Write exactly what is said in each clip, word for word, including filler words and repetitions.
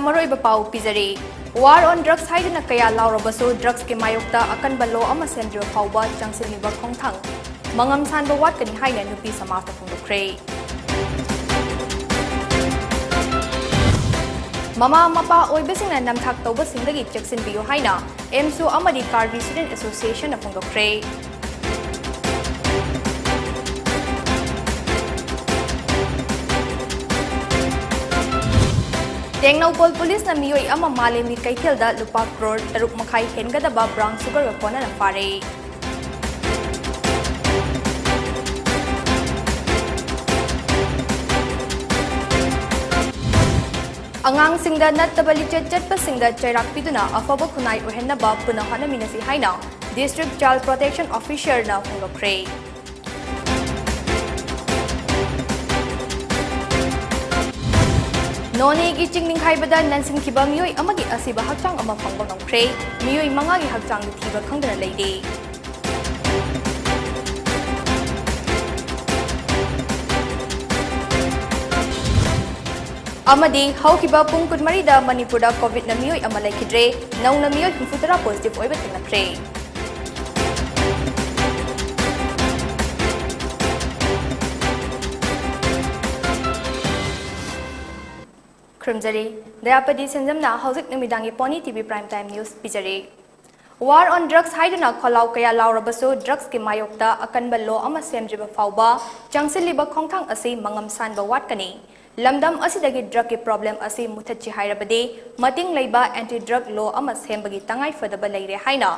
ꯃꯔꯨꯑꯣꯏꯕ ꯄꯥꯎ ꯄꯤꯖꯔꯤ꯫ War on drugs ꯍꯥꯏꯗꯨꯅ ꯀꯌꯥ ꯂꯥꯎꯔꯕꯁꯨ drugsꯀꯤ ꯃꯥꯌꯣꯛꯇ ꯑꯀꯟꯕ law ꯑꯃ ꯁꯦꯝꯗ꯭ꯔꯤꯕ ꯐꯥꯎꯕ ꯆꯪꯁꯤꯜꯂꯤꯕ ꯈꯣꯡꯊꯥꯡ ꯃꯉꯝ ꯁꯥꯟꯕ ꯋꯥꯠꯀꯅꯤ ꯍꯥꯏꯅ ꯅꯨꯄꯤ ꯁꯃꯥꯖꯅ ꯐꯣꯡꯗꯣꯛꯈ꯭ꯔꯦ꯫ ꯃꯃꯥ ꯃꯄꯥ ꯑꯣꯏꯕꯁꯤꯡꯅ ꯅꯝꯊꯥꯛ ꯇꯧꯕꯁꯤꯡꯗꯒꯤ ꯆꯦꯛꯁꯤꯟꯕꯤꯌꯨ ꯍꯥꯏꯅ AMSU ꯑꯃꯗꯤ Karbi Student Associationꯅ ꯐꯣꯡꯗꯣꯛꯈ꯭ꯔꯦ꯫ ꯇꯦꯡꯅꯧꯄꯜ ꯄꯨꯂꯤꯁꯅ ꯃꯤꯑꯣꯏ ꯑꯃ ꯃꯥꯂꯦꯝꯒꯤ ꯀꯩꯊꯦꯜꯗ ꯂꯨꯄꯥ ꯀ꯭ꯔꯣꯔ ꯇꯔꯨꯛ ꯃꯈꯥꯏ ꯍꯦꯟꯒꯗꯕ brown sugarꯒ ꯀꯣꯟꯅꯅ ꯐꯥꯔꯦ꯫ ꯑꯉꯥꯡꯁꯤꯡꯗ ꯅꯠꯇꯕ ꯂꯤꯆꯠ ꯆꯠꯄꯁꯤꯡꯗ ꯆꯩꯔꯥꯛ ꯄꯤꯗꯨꯅ ꯑꯐꯕ ꯈꯨꯟꯅꯥꯏ ꯑꯣꯏꯍꯟꯅꯕ ꯄꯨꯟꯅ ꯍꯣꯠꯅꯃꯤꯟꯅꯁꯤ ꯍꯥꯏꯅ District Child Protection Officerꯅ ꯐꯣꯡꯗꯣꯛꯈ꯭ꯔꯦ꯫ ꯅꯣꯅꯦꯒꯤ ꯆꯤꯡ ꯅꯤꯡꯈꯥꯏꯕꯗ ꯅꯟꯁꯤꯟꯈꯤꯕ ꯃꯤꯑꯣꯏ ꯑꯃꯒꯤ ꯑꯁꯤꯕ ꯍꯛꯆꯥꯡ ꯑꯃ ꯐꯪꯕ ꯉꯝꯈ꯭ꯔꯦ꯫ ꯃꯤꯑꯣꯏ ꯃꯉꯥꯒꯤ ꯍꯛꯆꯥꯡꯗꯤ ꯊꯤꯕ ꯈꯪꯗꯅ ꯂꯩꯔꯤ꯫ ꯑꯃꯗꯤ ꯍꯧꯈꯤꯕ ꯄꯨꯡ ꯀꯨꯟꯃꯔꯤꯗ ꯃꯅꯤꯄꯨꯔꯗ COVID ꯅ ꯃꯤꯑꯣꯏ ꯑꯃ ꯂꯩꯈꯤꯗ꯭ꯔꯦ, ꯅꯧꯅ ꯃꯤꯑꯣꯏ ꯍꯨꯝꯐꯨꯇꯔꯥ positive ꯑꯣꯏꯕ ꯊꯦꯡꯅꯈ꯭ꯔꯦ꯫ ꯈꯨꯔꯨꯝꯖꯔꯤ꯫ ꯗꯌꯥꯄꯇꯤ ꯁꯦꯟꯖꯝꯅ ꯍꯧꯖꯤꯛ ꯅꯨꯃꯤꯗꯥꯡꯒꯤ Pony TV Prime Time News ꯄꯤꯖꯔꯤ꯫ War on drugs ꯍꯥꯏꯗꯨꯅ ꯈꯣꯜꯂꯥꯎ ꯀꯌꯥ ꯂꯥꯎꯔꯕꯁꯨ drugsꯀꯤ ꯃꯥꯌꯣꯛꯇ ꯑꯀꯟꯕ law ꯑꯃ ꯁꯦꯝꯗ꯭ꯔꯤꯕ ꯐꯥꯎꯕ ꯆꯪꯁꯤꯜꯂꯤꯕ ꯈꯣꯡꯊꯥꯡ ꯑꯁꯤ ꯃꯉꯝ ꯁꯥꯟꯕ ꯋꯥꯠꯀꯅꯤ꯫ ꯂꯝꯗꯝ ꯑꯁꯤꯗꯒꯤ drugꯀꯤ problem ꯑꯁꯤ ꯃꯨꯊꯠꯁꯤ ꯍꯥꯏꯔꯕꯗꯤ ꯃꯇꯤꯡ ꯂꯩꯕ anti drug law ꯑꯃ ꯁꯦꯝꯕꯒꯤ ꯇꯉꯥꯏ ꯐꯗꯕ ꯂꯩꯔꯦ ꯍꯥꯏꯅ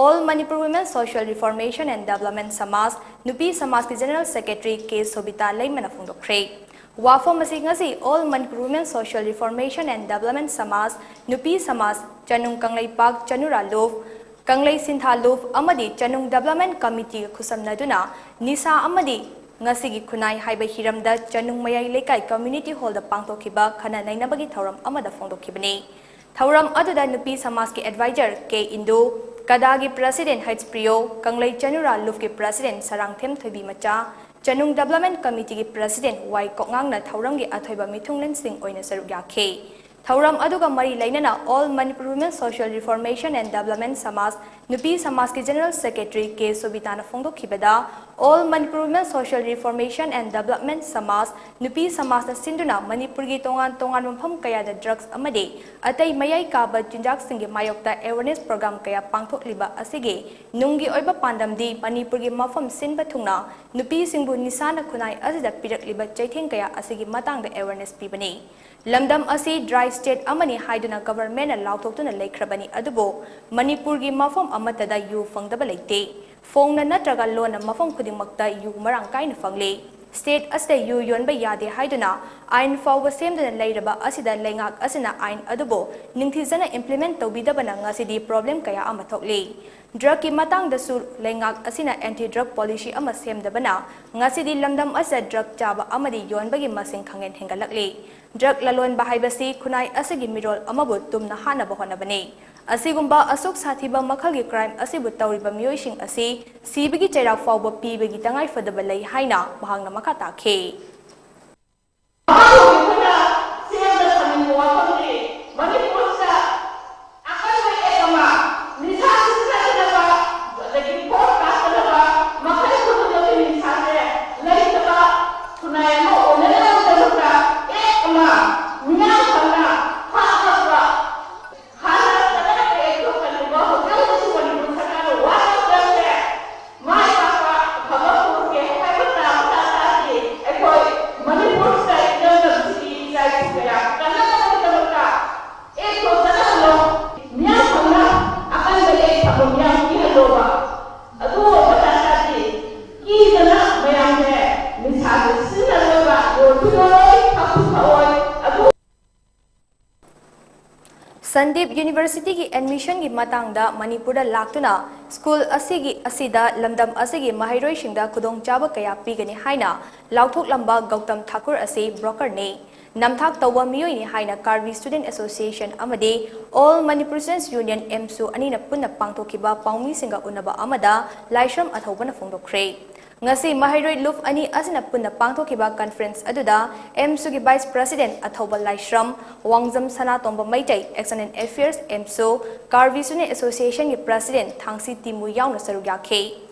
All Manipur Women Social Reformation and Development ꯁꯃꯥꯖ, ꯅꯨꯄꯤ ꯁꯃꯥꯖꯀꯤ General Secretary ꯀꯦ ꯁꯣꯕꯤꯇꯥ ꯂꯩꯃꯅ ꯐꯣꯡꯗꯣꯛꯈ꯭ꯔꯦ꯫ ꯋꯥꯐꯝ ꯑꯁꯤ ꯉꯁꯤ All Manipur Women Social Reformation and Development ꯁꯃꯥꯖ, ꯅꯨꯄꯤ ꯁꯃꯥꯖ, ꯆꯅꯨꯡ ꯀꯪꯂꯩꯄꯥꯛ ꯆꯅꯨꯔꯥ ꯂꯨꯞ, ꯀꯪꯂꯩ ꯁꯤꯟꯊꯥ ꯂꯨꯞ ꯑꯃꯗꯤ ꯆꯅꯨꯡ Development Committeeꯒ ꯈꯨꯠꯁꯝꯅꯗꯨꯅ ꯅꯤꯁꯥ ꯑꯃꯗꯤ ꯉꯁꯤꯒꯤ ꯈꯨꯟꯅꯥꯏ ꯍꯥꯏꯕ ꯍꯤꯔꯝꯗ ꯆꯅꯨꯡ ꯃꯌꯥꯏ ꯂꯩꯀꯥꯏ Community Hallꯗ ꯄꯥꯡꯊꯣꯛꯈꯤꯕ ꯈꯟꯅ ꯅꯩꯅꯕꯒꯤ ꯊꯧꯔꯝ ꯑꯃꯗ ꯐꯣꯡꯗꯣꯛꯈꯤꯕꯅꯤ꯫ ꯊꯧꯔꯝ ꯑꯗꯨꯗ ꯅꯨꯄꯤ ꯁꯃꯥꯖꯀꯤ advisor ꯀꯦ ꯏꯟꯗꯨ, ꯀꯗꯥꯒꯤ President ꯍꯩꯆ ꯄ꯭ꯔꯤꯌꯣ, ꯀꯪꯂꯩ ꯆꯅꯨꯔꯥ ꯂꯨꯞꯀꯤ President ꯁꯔꯥꯡꯊꯦꯝ ꯊꯣꯏꯕꯤꯃꯆꯥ, ꯆꯅꯨꯡ Development Committeeꯒꯤ President ꯋꯥꯏ ꯀꯣꯛꯉꯥꯡꯅ ꯊꯧꯔꯝꯒꯤ ꯑꯊꯣꯏꯕ ꯃꯤꯊꯨꯡꯂꯦꯟꯁꯤꯡ ꯑꯣꯏꯅ ꯁꯔꯨꯛ ꯌꯥꯈꯤ꯫ ꯊꯧꯔꯝ ꯑꯗꯨꯒ ꯃꯔꯤ ꯂꯩꯅꯅ All Manipur Women Social Reformation and Development Samaj ꯅꯨꯄꯤ ꯁꯃꯥꯖꯀꯤ General Secretary K ꯁꯣꯕꯤꯇꯥꯅ ꯐꯣꯡꯗꯣꯛꯈꯤꯕꯗ, All Manipur Women Social Reformation and Development Samaj ꯅꯨꯄꯤ ꯁꯃꯥꯖꯅ ꯁꯤꯟꯗꯨꯅ ꯃꯅꯤꯄꯨꯔꯒꯤ ꯇꯣꯉꯥꯟ ꯇꯣꯉꯥꯟꯕ ꯃꯐꯝ ꯀꯌꯥꯗ drugs ꯑꯃꯗꯤ ꯑꯇꯩ ꯃꯌꯥꯏ ꯀꯥꯕ ꯆꯤꯟꯖꯥꯛꯁꯤꯡꯒꯤ ꯃꯥꯌꯣꯛꯇ awareness program ꯀꯌꯥ ꯄꯥꯡꯊꯣꯛꯂꯤꯕ ꯑꯁꯤꯒꯤ ꯅꯨꯡꯒꯤ ꯑꯣꯏꯕ ꯄꯥꯟꯗꯝꯗꯤ ꯃꯅꯤꯄꯨꯔꯒꯤ ꯃꯐꯝ ꯁꯤꯟꯕ ꯊꯨꯡꯅ ꯅꯨꯄꯤꯁꯤꯡꯕꯨ ꯅꯤꯁꯥꯅ ꯈꯨꯟꯅꯥꯏ ꯑꯁꯤꯗ ꯄꯤꯔꯛꯂꯤꯕ ꯆꯩꯊꯦꯡ ꯀꯌꯥ ꯑꯁꯤꯒꯤ ꯃꯇꯥꯡꯗ awareness ꯄꯤꯕꯅꯤ꯫ ꯂꯝꯗꯝ ꯑꯁꯤ dry state ꯑꯃꯅꯤ ꯍꯥꯏꯗꯨꯅ governmentꯅ ꯂꯥꯎꯊꯣꯛꯇꯨꯅ ꯂꯩꯈ꯭ꯔꯕꯅꯤ, ꯑꯗꯨꯕꯨ ꯃꯅꯤꯄꯨꯔꯒꯤ ꯃꯐꯝ ꯑꯃꯠꯇꯗ ꯌꯨ ꯐꯪꯗꯕ ꯂꯩꯇꯦ꯫ ꯐꯣꯡꯅ ꯅꯠꯇ꯭ꯔꯒ ꯂꯣꯟꯅ ꯃꯐꯝ ꯈꯨꯗꯤꯡꯃꯛꯇ ꯌꯨ ꯃꯔꯥꯡ ꯀꯥꯏꯅ ꯐꯪꯂꯤ꯫ State ꯑꯁꯤꯗ ꯌꯨ ꯌꯣꯟꯕ ꯌꯥꯗꯦ ꯍꯥꯏꯗꯨꯅ ꯑꯥꯏꯟ ꯐꯥꯎꯕ ꯁꯦꯝꯗꯨꯅ ꯂꯩꯔꯕ ꯑꯁꯤꯗ ꯂꯩꯉꯥꯛ ꯑꯁꯤꯅ ꯑꯥꯏꯟ ꯑꯗꯨꯕꯨ ꯅꯤꯡꯊꯤꯖꯅ implement ꯇꯧꯕꯤꯗꯕꯅ ꯉꯁꯤꯗꯤ problem ꯀꯌꯥ ꯑꯃ ꯊꯣꯛꯂꯤ꯫ Drugꯀꯤ ꯃꯇꯥꯡꯗꯁꯨ ꯂꯩꯉꯥꯛ ꯑꯁꯤꯅ anti drug policy ꯑꯃ ꯁꯦꯝꯗꯕꯅ ꯉꯁꯤꯗꯤ ꯂꯝꯗꯝ ꯑꯁꯤꯗ drug ꯆꯥꯕ ꯑꯃꯗꯤ ꯌꯣꯟꯕꯒꯤ ꯃꯁꯤꯡ ꯈꯪꯍꯦꯟ ꯍꯦꯟꯒꯠꯂꯛꯂꯤ꯫ Drug ꯂꯂꯣꯟꯕ ꯍꯥꯏꯕꯁꯤ ꯈꯨꯟꯅꯥꯏ ꯑꯁꯤꯒꯤ ꯃꯤꯔꯣꯜ ꯑꯃꯕꯨ ꯇꯨꯝꯅ ꯍꯥꯠꯅꯕ ꯍꯣꯠꯅꯕꯅꯤ꯫ ꯑꯁꯤꯒꯨꯝꯕ ꯑꯁꯨꯛ ꯁꯥꯊꯤꯕ ꯃꯈꯜꯒꯤ crime ꯑꯁꯤꯕꯨ ꯇꯧꯔꯤꯕ ꯃꯤꯑꯣꯏꯁꯤꯡ ꯑꯁꯤ ꯁꯤꯕꯒꯤ ꯆꯩꯔꯥꯛ ꯐꯥꯎꯕ ꯄꯤꯕꯒꯤ ꯇꯉꯥꯏꯐꯗꯕ ꯂꯩ ꯍꯥꯏꯅ ꯃꯍꯥꯛꯅ ꯃꯈꯥ ꯇꯥꯈꯤ꯫ ꯑꯩꯈꯣꯏꯅ ꯁꯦꯝꯗ ꯊꯝꯅꯤꯡꯕ ꯋꯥꯐꯝꯗꯤ ꯃꯅꯤꯄꯨꯔꯁꯤꯗ ꯑꯀꯟꯕ act ꯑꯃ, ꯅꯤꯁꯥ ꯁꯤꯖꯤꯟꯅꯗꯅꯕ, ꯑꯗꯒꯤ force ꯀꯥꯞꯇꯅꯕ, ꯃꯈꯜ ꯈꯨꯗꯤꯡꯃꯛꯀꯤ ꯅꯤꯁꯥꯁꯦ ꯂꯩꯇꯕ ꯈꯨꯟꯅꯥꯏ ꯑꯃ ꯑꯣꯏꯅꯅꯕꯒꯤꯗꯃꯛꯇ act ꯑꯃ ꯃꯤꯌꯥꯝ ꯊꯟꯅ ꯊꯥꯗꯣꯛꯄ, ꯍꯥꯟꯅ ꯆꯠꯅꯔꯝꯕ act ꯊꯣꯛꯇꯅꯕ ꯍꯧꯖꯤꯛ ꯍꯧꯖꯤꯛꯁꯨ ꯃꯅꯤꯄꯨꯔ ꯁꯔꯀꯥꯔꯅ ꯋꯥꯠꯂꯤꯕꯁꯦ ꯃꯥꯏ ꯄꯥꯛꯄ ꯑꯐꯕ ꯄꯨꯔꯛꯀꯦ ꯍꯥꯏꯕ ꯇꯥꯕ ꯇꯥꯔꯗꯤ ꯑꯩꯈꯣꯏ ꯃꯅꯤꯄꯨꯔꯁꯤꯗ ꯏꯔꯝꯗꯝꯁꯤꯒꯤ ꯏꯆꯥ ꯏꯁꯨ ꯀꯌꯥ ꯀꯟꯅꯅꯕꯒꯤꯗꯃꯛꯇ act ꯊꯣꯛꯇꯅꯕ ꯃꯤꯌꯥꯝ ꯊꯟꯅ ꯑꯀꯟꯕ act ꯊꯝꯕ ꯃꯤꯌꯥꯝ ꯄꯤꯍꯜꯂꯣꯕ꯫ ꯑꯗꯨ ꯑꯣꯏꯕ ꯇꯥꯔꯗꯤ ꯀꯤꯗꯅ ꯃꯌꯥꯝꯁꯦ ꯅꯤꯁꯥꯁꯦ ꯁꯤꯖꯤꯟꯅꯔꯣꯏꯕ, ꯌꯣꯟꯁꯨ ꯌꯣꯜꯂꯣꯏ, ꯊꯛꯁꯨ ꯊꯛꯑꯣꯏ꯫ ꯑꯗꯨ ꯁꯟꯗꯤꯞ Universityꯒꯤ admissionꯒꯤ ꯃꯇꯥꯡꯗ ꯃꯅꯤꯄꯨꯔꯗ ꯂꯥꯛꯇꯨꯅ school ꯑꯁꯤꯒꯤ, ꯑꯁꯤꯗ ꯂꯝꯗꯝ ꯑꯁꯤꯒꯤ ꯃꯍꯩꯔꯣꯏꯁꯤꯡꯗ ꯈꯨꯗꯣꯡꯆꯥꯕ ꯀꯌꯥ ꯄꯤꯒꯅꯤ ꯍꯥꯏꯅ ꯂꯥꯎꯊꯣꯛꯂꯝꯕ ꯒꯧꯇꯝ ꯊꯥꯀꯨꯔ ꯑꯁꯤ brokerꯅꯤ, ꯅꯝꯊꯥꯛ ꯇꯧꯕ ꯃꯤꯑꯣꯏꯅꯤ ꯍꯥꯏꯅ Karbi Student Association ꯑꯃꯗꯤ All Manipur Students Union, AMSU, ꯑꯅꯤꯅ ꯄꯨꯟꯅ ꯄꯥꯡꯊꯣꯛꯈꯤꯕ ꯄꯥꯎꯃꯤꯁꯤꯡꯒ ꯎꯅꯕ ꯑꯃꯗ ꯂꯥꯏꯁ꯭ꯔꯝ ꯑꯊꯧꯕꯅ ꯐꯣꯡꯗꯣꯛꯈ꯭ꯔꯦ꯫ ꯉꯁꯤ ꯃꯍꯩꯔꯣꯏ ꯂꯨꯞ ꯑꯅꯤ ꯑꯁꯤꯅ ꯄꯨꯟꯅ ꯄꯥꯡꯊꯣꯛꯈꯤꯕ ꯀꯟꯐꯔꯦꯟꯁ ꯑꯗꯨꯗ ꯑꯦꯝꯁꯨꯒꯤ ꯚꯥꯏꯁ ꯄ꯭ꯔꯁꯤꯗꯦꯟ ꯑꯊꯧꯕ Laishram, Wangjam Sanatomba Meitei, external affairs, MSU, Karbi student ꯑꯦꯁꯣꯁꯤꯌꯦꯁꯟꯒꯤ ꯄ꯭ꯔꯁꯤꯗꯦꯟ ꯊꯥꯡꯁꯤ ꯇꯤꯃꯨ ꯌꯥꯎꯅ ꯁꯔꯨꯛ ꯌꯥꯈꯤ꯫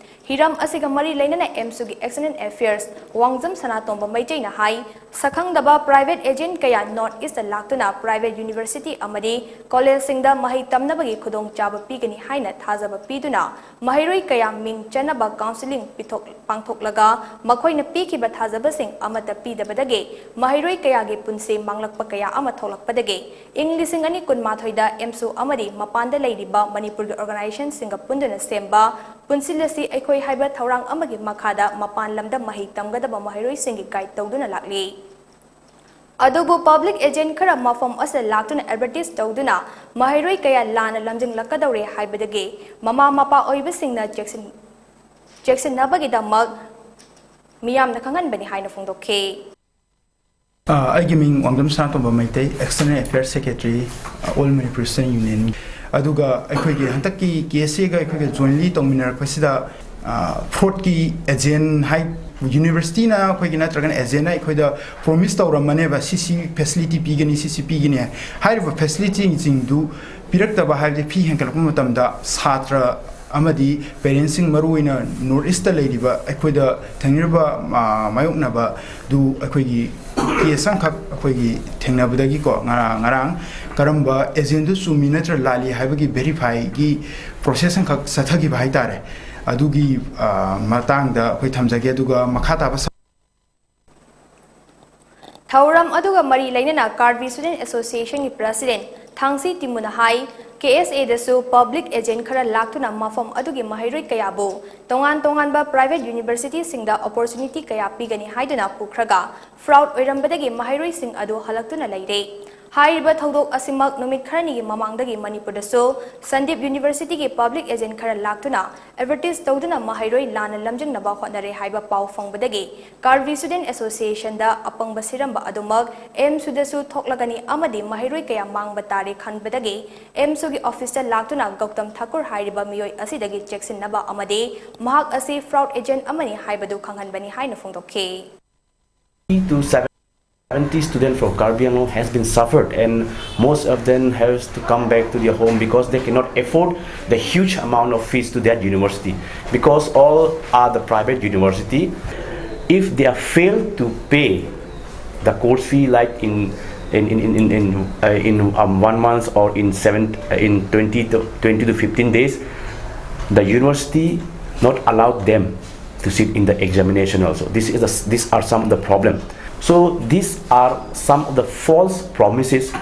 ꯍꯤꯔꯝ ꯑꯁꯤꯒ ꯃꯔꯤ ꯂꯩꯅꯅ ꯑꯦꯝꯁꯨꯒꯤ ꯑꯦꯛꯁꯇꯔꯅꯦꯜ ꯑꯦꯐꯤꯌꯔꯁ ꯋꯥꯡꯖꯝ ꯁꯅꯥꯇꯣꯝꯕ ꯃꯩꯇꯩꯅ ꯍꯥꯏ, ꯁꯛꯈꯪꯗꯕ ꯄ꯭ꯔꯥꯏꯚꯦꯠ ꯑꯦꯖꯦꯟꯠ ꯀꯌꯥ ꯅꯣꯔꯠ ꯏꯁꯇ ꯂꯥꯛꯇꯨꯅ ꯄ꯭ꯔꯥꯏꯚꯦꯠ ꯌꯨꯅꯤꯚꯔꯁꯤꯇꯤ ꯑꯃꯗꯤ ꯀꯣꯂꯦꯖꯁꯤꯡꯗ ꯃꯍꯩ ꯇꯝꯅꯕꯒꯤ ꯈꯨꯗꯣꯡꯆꯥꯕ ꯄꯤꯒꯅꯤ ꯍꯥꯏꯅ ꯊꯥꯖꯕ ꯄꯤꯗꯨꯅ ꯃꯍꯩꯔꯣꯏ ꯀꯌꯥ ꯃꯤꯡ ꯆꯟꯅꯕ ꯀꯥꯎꯟꯁꯤꯂꯤꯡ ꯄꯤꯊꯣꯛ-, ꯄꯥꯡꯊꯣꯛꯂꯒ ꯃꯈꯣꯏꯅ ꯄꯤꯈꯤꯕ ꯊꯥꯖꯕꯁꯤꯡ ꯑꯃꯠꯇ ꯄꯤꯗꯕꯗꯒꯤ ꯃꯍꯩꯔꯣꯏ ꯀꯌꯥꯒꯤ ꯄꯨꯟꯁꯤ ꯃꯥꯡꯂꯛꯄ ꯀꯌꯥ ꯑꯃ ꯊꯣꯛꯂꯛꯄꯗꯒꯤ ꯏꯪ ꯂꯤꯁꯤꯡ ꯑꯅꯤ ꯀꯨꯟꯃꯥꯊꯣꯏꯗ ꯑꯦꯝꯁꯨ ꯑꯃꯗꯤ ꯃꯄꯥꯟꯗ ꯂꯩꯔꯤꯕ ꯃꯅꯤꯄꯨꯔꯒꯤ ꯑꯣꯔꯒꯅꯥꯏꯖꯦꯁꯟꯁꯤꯡꯒ ꯄꯨꯟꯗꯨꯅ ꯁꯦꯝꯕ ꯄꯨꯟꯁꯤꯜꯂꯁꯤ ꯑꯩꯈꯣꯏ ꯍꯥꯏꯕ ꯊꯧꯔꯥꯡ ꯑꯃꯒꯤ ꯃꯈꯥꯗ ꯃꯄꯥꯟ ꯂꯝꯗ ꯃꯍꯩ ꯇꯝꯒꯗꯕ ꯃꯍꯩꯔꯣꯏꯁꯤꯡꯒꯤ ꯒꯥꯏꯗ ꯇꯧꯗꯨꯅ ꯂꯥꯛꯂꯤ꯫ ꯑꯗꯨꯕꯨ ꯄꯕ꯭ꯂꯤꯛ ꯑꯦꯖꯦꯟꯠ ꯈꯔ ꯃꯐꯝ ꯑꯁꯤꯗ ꯂꯥꯛꯇꯨꯅ ꯑꯦꯗꯚꯔꯇꯤꯁ ꯇꯧꯗꯨꯅ ꯃꯍꯩꯔꯣꯏ ꯀꯌꯥ ꯂꯥꯟꯅ ꯂꯝꯖꯤꯡꯂꯛꯀꯗꯧꯔꯦ ꯍꯥꯏꯕꯗꯒꯤ ꯃꯃꯥ ꯃꯄꯥ ꯑꯣꯏꯕꯁꯤꯡꯅ ꯆꯦꯛꯁꯤꯟ-, ꯆꯦꯛꯁꯤꯟꯅꯕꯒꯤꯗꯃꯛ ꯃꯤꯌꯥꯝꯗ ꯈꯪꯍꯟꯕꯅꯤ ꯍꯥꯏꯅ ꯐꯣꯡꯗꯣꯛꯈꯤ꯫ ꯑ, ꯑꯩꯒꯤ ꯃꯤꯡ ꯋꯥꯡꯖꯝ Sanatomba Meitei, External Affairs Secretary, ꯑ, All Manipur Student Union꯫ ꯑꯗꯨꯒ ꯑꯩꯈꯣꯏꯒꯤ ꯍꯟꯗꯛꯀꯤ ꯀꯦ ꯑꯦꯁ ꯑꯦꯒ ꯑꯩꯈꯣꯏꯒ ꯖꯣꯏꯟꯂꯤ ꯇꯧꯃꯤꯟꯅꯔꯛꯄꯁꯤꯗ, ꯑ, ꯐ꯭ꯔꯣꯗꯀꯤ ꯑꯦꯖꯦꯟ ꯍꯥꯏ, ꯌꯨꯅꯤꯚꯔꯁꯤꯇꯤꯅ ꯑꯩꯈꯣꯏꯒꯤ ꯅꯠꯇ꯭ꯔꯒꯅ ꯑꯦꯖꯦꯟꯅ ꯑꯩꯈꯣꯏꯗ ꯄ꯭ꯔꯣꯃꯤꯁ ꯇꯧꯔꯝꯃꯅꯦꯕ, ꯁꯤ ꯁꯤ ꯐꯦꯁꯤꯂꯤꯇꯤ ꯄꯤꯒꯅꯤ, ꯁꯤ ꯁꯤ ꯄꯤꯒꯅꯤ꯫ ꯍꯥꯏꯔꯤꯕ ꯐꯦꯁꯤꯂꯤꯇꯤꯁꯤꯡꯗꯨ ꯄꯤꯔꯛꯇꯕ ꯍꯥꯏꯕꯗꯤ ꯐꯤ ꯍꯦꯟꯒꯠꯂꯛꯄ ꯃꯇꯝꯗ ꯁꯥꯇ꯭ꯔ ꯑꯃꯗꯤ ꯄꯦꯔꯦꯟꯁꯁꯤꯡ, ꯃꯔꯨꯑꯣꯏꯅ ꯅꯣꯔꯠ ꯏꯁꯇ ꯂꯩꯔꯤꯕ ꯑꯩꯈꯣꯏꯗ ꯊꯦꯡꯅꯔꯤꯕ, ꯑ, ꯃꯥꯌꯣꯛꯅꯕꯗꯨ ꯑꯩꯈꯣꯏꯒꯤ ꯀꯦꯁ ꯑꯃꯈꯛ ꯑꯩꯈꯣꯏꯒꯤ ꯊꯦꯡꯅꯕꯗꯒꯤꯀꯣ, ꯉꯔꯥꯡ, ꯉꯔꯥꯡ ꯀꯔꯝꯕ ꯑꯦꯖꯦꯟꯗꯨ ꯆꯨꯝꯃꯤ ꯅꯠꯇ꯭ꯔ ꯂꯥꯜꯂꯤ ꯍꯥꯏꯕꯒꯤ ꯚꯦꯔꯤꯐꯥꯏꯒꯤ ꯄ꯭ꯔꯣꯁꯦꯁ ꯑꯃꯈꯛ ꯆꯠꯊꯈꯤꯕ ꯍꯥꯏꯇꯥꯔꯦ꯫ ꯑꯗꯨꯒꯤ, ꯑ, ꯃꯇꯥꯡꯗ ꯑꯩꯈꯣꯏ ꯊꯝꯖꯒꯦ꯫ ꯑꯗꯨꯒ ꯃꯈꯥ ꯇꯥꯕ ꯁ- ꯊꯧꯔꯝ ꯑꯗꯨꯒ ꯃꯔꯤ ꯂꯩꯅꯅ ꯀꯥꯔꯕꯤ ꯁ꯭ꯇꯨꯗꯦꯟꯠ ꯑꯦꯁꯣꯁꯤꯌꯦꯁꯟꯒꯤ ꯄ꯭ꯔꯁꯤꯗꯦꯟꯠ ꯊꯥꯡꯁꯤ ꯇꯤꯃꯨꯅ ꯍꯥꯏ, ꯀꯦ ꯑꯦꯁ ꯑꯦꯗꯁꯨ ꯄꯕ꯭ꯂꯤꯛ ꯑꯦꯖꯦꯟꯠ ꯈꯔ ꯂꯥꯛꯇꯨꯅ ꯃꯐꯝ ꯑꯗꯨꯒꯤ ꯃꯍꯩꯔꯣꯏ ꯀꯌꯥꯕꯨ ꯇꯣꯉꯥꯟ ꯇꯣꯉꯥꯟꯕ ꯄ꯭ꯔꯥꯏꯚꯦꯠ ꯌꯨꯅꯤꯚꯔꯁꯤꯇꯤꯁꯤꯡꯗ ꯑꯣꯄꯣꯔꯆꯨꯅꯤꯇꯤ ꯀꯌꯥ ꯄꯤꯒꯅꯤ ꯍꯥꯏꯗꯨꯅ ꯄꯨꯈ꯭ꯔꯒ ꯐ꯭ꯔꯥꯎꯗ ꯑꯣꯏꯔꯝꯕꯗꯒꯤ ꯃꯍꯩꯔꯣꯏꯁꯤꯡ ꯑꯗꯨ ꯍꯜꯂꯛꯇꯨꯅ ꯂꯩꯔꯦ꯫ ꯍꯥꯏꯔꯤꯕ ꯊꯧꯗꯣꯛ ꯑꯁꯤꯃꯛ ꯅꯨꯃꯤꯠ ꯈꯔꯅꯤꯒꯤ ꯃꯃꯥꯡꯗꯒꯤ ꯃꯅꯤꯄꯨꯔꯗꯁꯨ ꯁꯟꯗꯤꯞ ꯌꯨꯅꯤꯚꯔꯁꯤꯇꯤꯒꯤ ꯄꯕ꯭ꯂꯤꯛ ꯑꯦꯖꯦꯟ ꯈꯔ ꯂꯥꯛꯇꯨꯅ ꯑꯦꯗꯚꯔꯇꯤꯁ ꯇꯧꯗꯨꯅ ꯃꯍꯩꯔꯣꯏ ꯂꯥꯟꯅ ꯂꯝꯖꯤꯡꯅꯕ ꯍꯣꯠꯅꯔꯦ ꯍꯥꯏꯕ ꯄꯥꯎ ꯐꯪꯕꯗꯒꯤ ꯀꯥꯔꯕꯤ ꯁ꯭ꯇꯨꯗꯦꯟꯠ ꯑꯦꯁꯣꯁꯤꯌꯦꯁꯟꯗ ꯑꯄꯪꯕ ꯁꯤꯔꯝꯕ ꯑꯗꯨꯃꯛ ꯑꯦꯝꯁꯨꯗꯁꯨ ꯊꯣꯛꯂꯒꯅꯤ ꯑꯃꯗꯤ ꯃꯍꯩꯔꯣꯏ ꯀꯌꯥ ꯃꯥꯡꯕ ꯇꯥꯔꯦ ꯈꯟꯕꯗꯒꯤ ꯑꯦꯝꯁꯨꯒꯤ ꯑꯣꯐꯤꯁꯇ ꯂꯥꯛꯇꯨꯅ ꯒꯧꯇꯝ ꯊꯥꯀꯨꯔ ꯍꯥꯏꯔꯤꯕ ꯃꯤꯑꯣꯏ ꯑꯁꯤꯗꯒꯤ ꯆꯦꯛꯁꯤꯟꯅꯕ ꯑꯃꯗꯤ ꯃꯍꯥꯛ ꯑꯁꯤ ꯐ꯭ꯔꯣꯗ ꯑꯦꯖꯦꯟꯠ ꯑꯃꯅꯤ ꯍꯥꯏꯕꯗꯨ ꯈꯪꯍꯟꯕꯅꯤ ꯍꯥꯏꯅ ꯐꯣꯡꯗꯣꯛꯈꯤ꯫ To seventy students from Karbi Anglong has been suffered, and most of them has to come back to their home because they cannot afford the huge amount of fees to that university, because all are the private university. If they are failed to pay the course fee, like in in in in in, in, uh, in um, one month or in seven uh, in twenty to twenty to fifteen days, the university not allowed them to sit in the examination also. This is the, these are some of the problem. So these are some of the false promises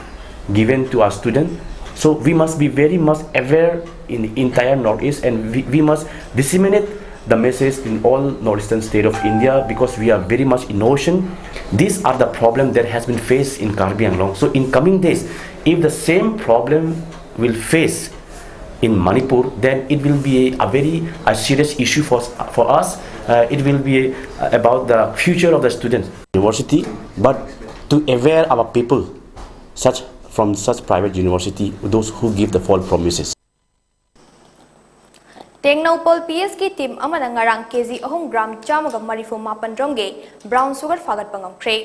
given to our student. So we must be very much aware in the entire Northeast, and we, we must disseminate the message in all northeastern state of India, because we are very much innovation. These are the problem that has been faced in Karbi Anglong. So in coming days, if the same problem will face in Manipur, then it will be a very a serious issue for, for us. Uh, it will be about the future of the students. University, but to aware our people such from such private university, those who give the false promises. Tengnoupal P ꯑꯦꯁꯀꯤ team ꯑꯃꯅ ꯉꯔꯥꯡ ꯀꯦ G ꯑꯍꯨꯝ gram ꯆꯥꯝꯃꯒ ꯃꯔꯤꯐꯨ ꯃꯥꯄꯟ ꯔꯣꯝꯒꯤ brown sugar ꯐꯥꯒꯠꯄ ꯉꯝꯈ꯭ꯔꯦ꯫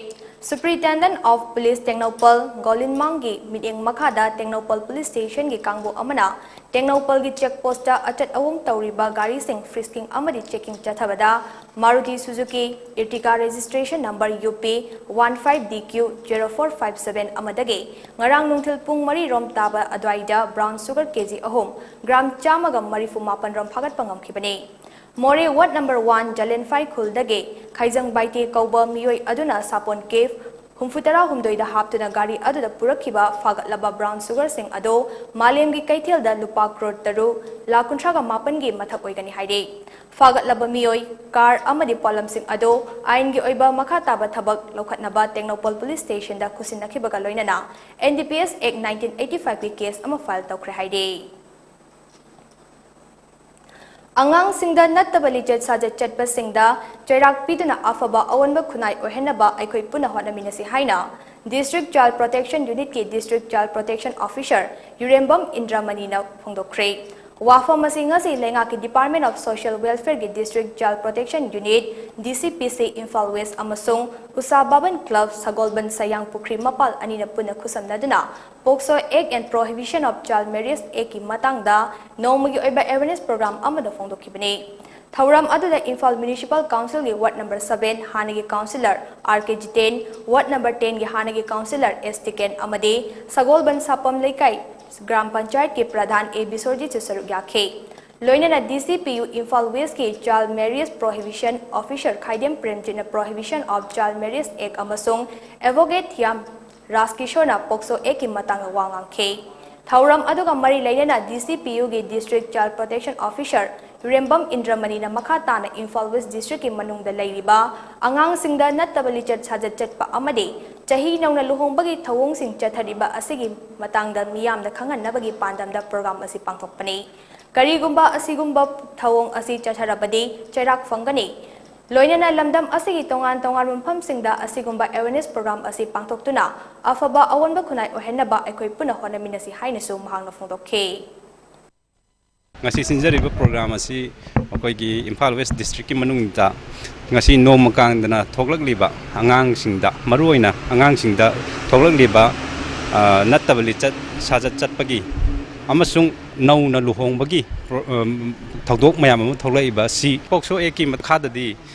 ꯁꯨꯄ꯭ꯔꯤꯟꯇꯦꯟꯗꯦꯟꯠ of police Tengnoupal ꯒꯣꯂꯤꯟꯃꯥꯡꯒꯤ ꯃꯤꯠꯌꯦꯡ ꯃꯈꯥꯗ ꯇꯦꯡꯅꯧꯄꯜ ꯄꯨꯂꯤꯁ ꯁ꯭ꯇꯦꯁꯟꯒꯤ ꯀꯥꯡꯕꯨ ꯑꯃꯅ ꯇꯦꯡꯅꯧꯄꯜꯒꯤ ꯆꯦꯛ ꯄꯣꯁꯇ ꯑꯆꯠ ꯑꯋꯣꯡ ꯇꯧꯔꯤꯕ ꯒꯥꯔꯤꯁꯤꯡ ꯐ꯭ꯔꯤꯁꯀꯤꯡ ꯑꯃꯗꯤ ꯆꯦꯀꯤꯡ ꯆꯠꯊꯕꯗ Maruti Suzuki Ertiga registration number U P one five D Q zero four five seven ꯑꯃꯗꯒꯤ ꯉꯔꯥꯡ ꯅꯨꯡꯊꯤꯜ ꯄꯨꯡ ꯃꯔꯤ ꯔꯣꯝ ꯇꯥꯕ ꯑꯗꯨꯋꯥꯏꯗ ꯕ꯭ꯔꯥꯎꯟ ꯁꯨꯒꯔ ꯀꯦ ꯖꯤ ꯑꯍꯨꯝ ꯒ꯭ꯔꯥꯝ ꯆꯥꯝꯃꯒ ꯃꯔꯤꯐꯨ ꯃꯥꯄꯟ ꯔꯣꯝ ꯐꯥꯒꯠꯄ ꯉꯝꯈꯤꯕꯅꯤ꯫ ꯃꯣꯔꯦ ꯋꯥꯔꯗ ꯅꯝꯕꯔ ꯋꯥꯟ ꯖꯂꯦꯟꯐꯥꯏ ꯈꯨꯜꯗꯒꯤ ꯈꯥꯏꯖꯪ ꯕꯥꯏꯇꯦ ꯀꯧꯕ ꯃꯤꯑꯣꯏ ꯑꯗꯨꯅ ꯁꯥꯄꯣꯟ ꯀꯦꯐ ꯍꯨꯝꯐꯨꯇꯔꯥ ꯍꯨꯝꯗꯣꯏꯗ ꯍꯥꯞꯇꯨꯅ ꯒꯥꯔꯤ ꯑꯗꯨꯗ ꯄꯨꯔꯛꯈꯤꯕ ꯐꯥꯒꯠꯂꯕ ꯕ꯭ꯔꯥꯎꯟ ꯁꯨꯒꯔꯁꯤꯡ ꯑꯗꯣ ꯃꯥꯂꯦꯝꯒꯤ ꯀꯩꯊꯦꯜꯗ ꯂꯨꯄꯥ ꯀ꯭ꯔꯣꯔ ꯇꯔꯨꯛ ꯂꯥꯈ ꯀꯨꯟꯊ꯭ꯔꯥꯒ ꯃꯥꯄꯟꯒꯤ ꯃꯊꯛ ꯑꯣꯏꯒꯅꯤ ꯍꯥꯏꯔꯤ꯫ ꯐꯥꯒꯠꯂꯕ ꯃꯤꯑꯣꯏ, ꯀꯥꯔ ꯑꯃꯗꯤ ꯄꯣꯠꯂꯝꯁꯤꯡ ꯑꯗꯣ ꯑꯥꯏꯟꯒꯤ ꯑꯣꯏꯕ ꯃꯈꯥ ꯇꯥꯕ ꯊꯕꯛ ꯂꯧꯈꯠꯅꯕ ꯇꯦꯡꯅꯧꯄꯜ ꯄꯨꯂꯤꯁ ꯁ꯭ꯇꯦꯁꯟꯗ ꯈꯨꯠꯁꯤꯟꯅꯈꯤꯕꯒ ꯂꯣꯏꯅꯅ N D P S Act nineteen eighty five ꯀꯤ ꯀꯦꯁ ꯑꯃ ꯐꯥꯏꯜ ꯇꯧꯈ꯭ꯔꯦ ꯍꯥꯏꯔꯤ꯫ ꯑꯉꯥꯡꯁꯤꯡꯗ ꯅꯠꯇꯕ ꯂꯤꯆꯠ ꯁꯥꯖꯠ ꯆꯠꯄꯁꯤꯡꯗ ꯆꯩꯔꯥꯛ ꯄꯤꯗꯨꯅ ꯑꯐꯕ ꯑꯑꯣꯟꯕ ꯈꯨꯟꯅꯥꯏ ꯑꯣꯏꯍꯟꯅꯕ ꯑꯩꯈꯣꯏ ꯄꯨꯟꯅ ꯍꯣꯠꯅꯃꯤꯟꯅꯁꯤ ꯍꯥꯏꯅ District Child Protection Unit ꯀꯤ District Child Protection Officer ꯌꯨꯔꯦꯝꯕꯝ ꯏꯟꯗ꯭ꯔꯃꯅꯤꯅ ꯐꯣꯡꯗꯣꯛꯈ꯭ꯔꯦ꯫ ꯋꯥꯐꯝ ꯑꯁꯤ ꯉꯁꯤ ꯂꯩꯉꯥꯛꯀꯤ Department of Social Welfare ꯒꯤ District Child Protection Unit, D C P C Imphal west ꯑꯃꯁꯨꯡ ꯎꯁꯥ ꯕꯥꯕꯟ ꯀ꯭ꯂꯕ ꯁꯒꯣꯜꯕꯟ ꯁꯌꯥꯡ ꯄꯨꯈ꯭ꯔꯤ ꯃꯄꯥꯜ ꯑꯅꯤꯅ ꯄꯨꯟꯅ ꯈꯨꯠꯁꯝꯅꯗꯨꯅ POCSO Act and Prohibition of Child Marriage Act ꯀꯤ ꯃꯇꯥꯡꯗ ꯅꯣꯡꯃꯒꯤ ꯑꯣꯏꯕ awareness program ꯑꯃꯗ ꯐꯣꯡꯗꯣꯛꯈꯤꯕꯅꯤ꯫ ꯊꯧꯔꯝ ꯑꯗꯨꯗ ꯏꯝꯐꯥꯜ Municipal Council ꯒꯤ Ward number seven ꯍꯥꯟꯅꯒꯤ Councillor R K Jiten, Ward number ten ꯒꯤ ꯍꯥꯟꯅꯒꯤ Councillor S ꯇꯤꯀꯦꯟ ꯑꯃꯗꯤ ꯁꯒꯣꯜꯕꯟ ꯁꯥꯄꯝ ꯂꯩꯀꯥꯏ ꯒ꯭ꯔꯥꯝ ꯄꯟꯆꯥꯌꯠꯀꯤ ꯄ꯭ꯔꯙꯥꯟ A ꯕꯤꯁ꯭ꯋꯔꯖꯤꯠꯁꯨ ꯁꯔꯨꯛ ꯌꯥꯈꯤ꯫ ꯂꯣꯏꯅꯅ D C P U Imphal ꯋꯦꯁꯀꯤ Child Marriage Prohibition Officer Khaidem ꯄ꯭ꯔꯦꯝꯖꯤꯠꯅ Prohibition of Child Marriage Act ꯑꯃꯁꯨꯡ Advocate ꯊꯤꯌꯥꯝ ꯔꯥꯖꯀꯤꯁꯣꯔꯅ POCSO Act ꯀꯤ ꯃꯇꯥꯡꯗ ꯋꯥ ꯉꯥꯡꯈꯤ꯫ ꯊꯧꯔꯝ ꯑꯗꯨꯒ ꯃꯔꯤ ꯂꯩꯅꯅ D C P U ꯒꯤ District Child Protection Officer ꯔꯦꯝꯕꯝ ꯏꯟꯗ꯭ꯔꯃꯅꯤꯅ ꯃꯈꯥ ꯇꯥꯅ ꯏꯝꯐꯥꯜ ꯋꯦꯁ ꯗꯤꯁꯇ꯭ꯔꯤꯛꯀꯤ ꯃꯅꯨꯡꯗ ꯂꯩꯔꯤꯕ ꯑꯉꯥꯡꯁꯤꯡꯗ ꯅꯠꯇꯕ ꯂꯤꯆꯠ ꯁꯥꯖꯠ ꯆꯠꯄ ꯑꯃꯗꯤ ꯆꯍꯤ ꯅꯧꯅ ꯂꯨꯍꯣꯡꯕꯒꯤ ꯊꯧꯑꯣꯡꯁꯤꯡ ꯆꯠꯊꯔꯤꯕ ꯑꯁꯤꯒꯤ ꯃꯇꯥꯡꯗ ꯃꯤꯌꯥꯝꯗ ꯈꯪꯍꯟꯅꯕꯒꯤ ꯄꯥꯟꯗꯝꯗ program ꯑꯁꯤ ꯄꯥꯡꯊꯣꯛꯄꯅꯤ꯫ ꯀꯔꯤꯒꯨꯝꯕ ꯑꯁꯤꯒꯨꯝꯕ ꯊꯧꯑꯣꯡ ꯑꯁꯤ ꯆꯠꯊꯔꯕꯗꯤ ꯆꯩꯔꯥꯛ ꯐꯪꯒꯅꯤ꯫ ꯂꯣꯏꯅꯅ ꯂꯝꯗꯝ ꯑꯁꯤꯒꯤ ꯇꯣꯉꯥꯟ ꯇꯣꯉꯥꯟꯕ ꯃꯐꯝꯁꯤꯡꯗ ꯑꯁꯤꯒꯨꯝꯕ awareness program ꯑꯁꯤ ꯄꯥꯡꯊꯣꯛꯇꯨꯅ ꯑꯐꯕ ꯑꯑꯣꯟꯕ ꯈꯨꯟꯅꯥꯏ ꯑꯣꯏꯍꯟꯅꯕ ꯑꯩꯈꯣꯏ ꯄꯨꯟꯅ ꯍꯣꯠꯅꯃꯤꯟꯅꯁꯤ ꯍꯥꯏꯅꯁꯨ ꯃꯍꯥꯛꯅ ꯐꯣꯡꯗꯣꯛꯈꯤ꯫ ꯉꯁꯤ ꯁꯤꯟꯖꯔꯤꯕ program ꯑꯁꯤ ꯑꯩꯈꯣꯏꯒꯤ ꯏꯝꯐꯥꯜ ꯋꯦꯁ ꯗꯤꯁꯇ꯭ꯔꯤꯛꯀꯤ ꯃꯅꯨꯡꯗ ꯉꯁꯤ ꯅꯣꯡꯃ ꯀꯥꯡꯗꯅ ꯊꯣꯛꯂꯛꯂꯤꯕ ꯑꯉꯥꯡꯁꯤꯡꯗ, ꯃꯔꯨꯑꯣꯏꯅ ꯑꯉꯥꯡꯁꯤꯡꯗ ꯊꯣꯛꯂꯛꯂꯤꯕ, ꯑ, ꯅꯠꯇꯕ ꯂꯤꯆꯠ ꯁꯥꯖꯠ ꯆꯠꯄꯒꯤ ꯑꯃꯁꯨꯡ ꯅꯧꯅ ꯂꯨꯍꯣꯡꯕꯒꯤ ꯄ꯭ꯔꯣ-, ꯑꯝ, ꯊꯧꯗꯣꯛ ꯃꯌꯥꯝ ꯑꯃ ꯊꯣꯛꯂꯛꯏꯕ ꯑꯁꯤ POCSO Act ꯀꯤ ꯃꯈꯥꯗꯗꯤ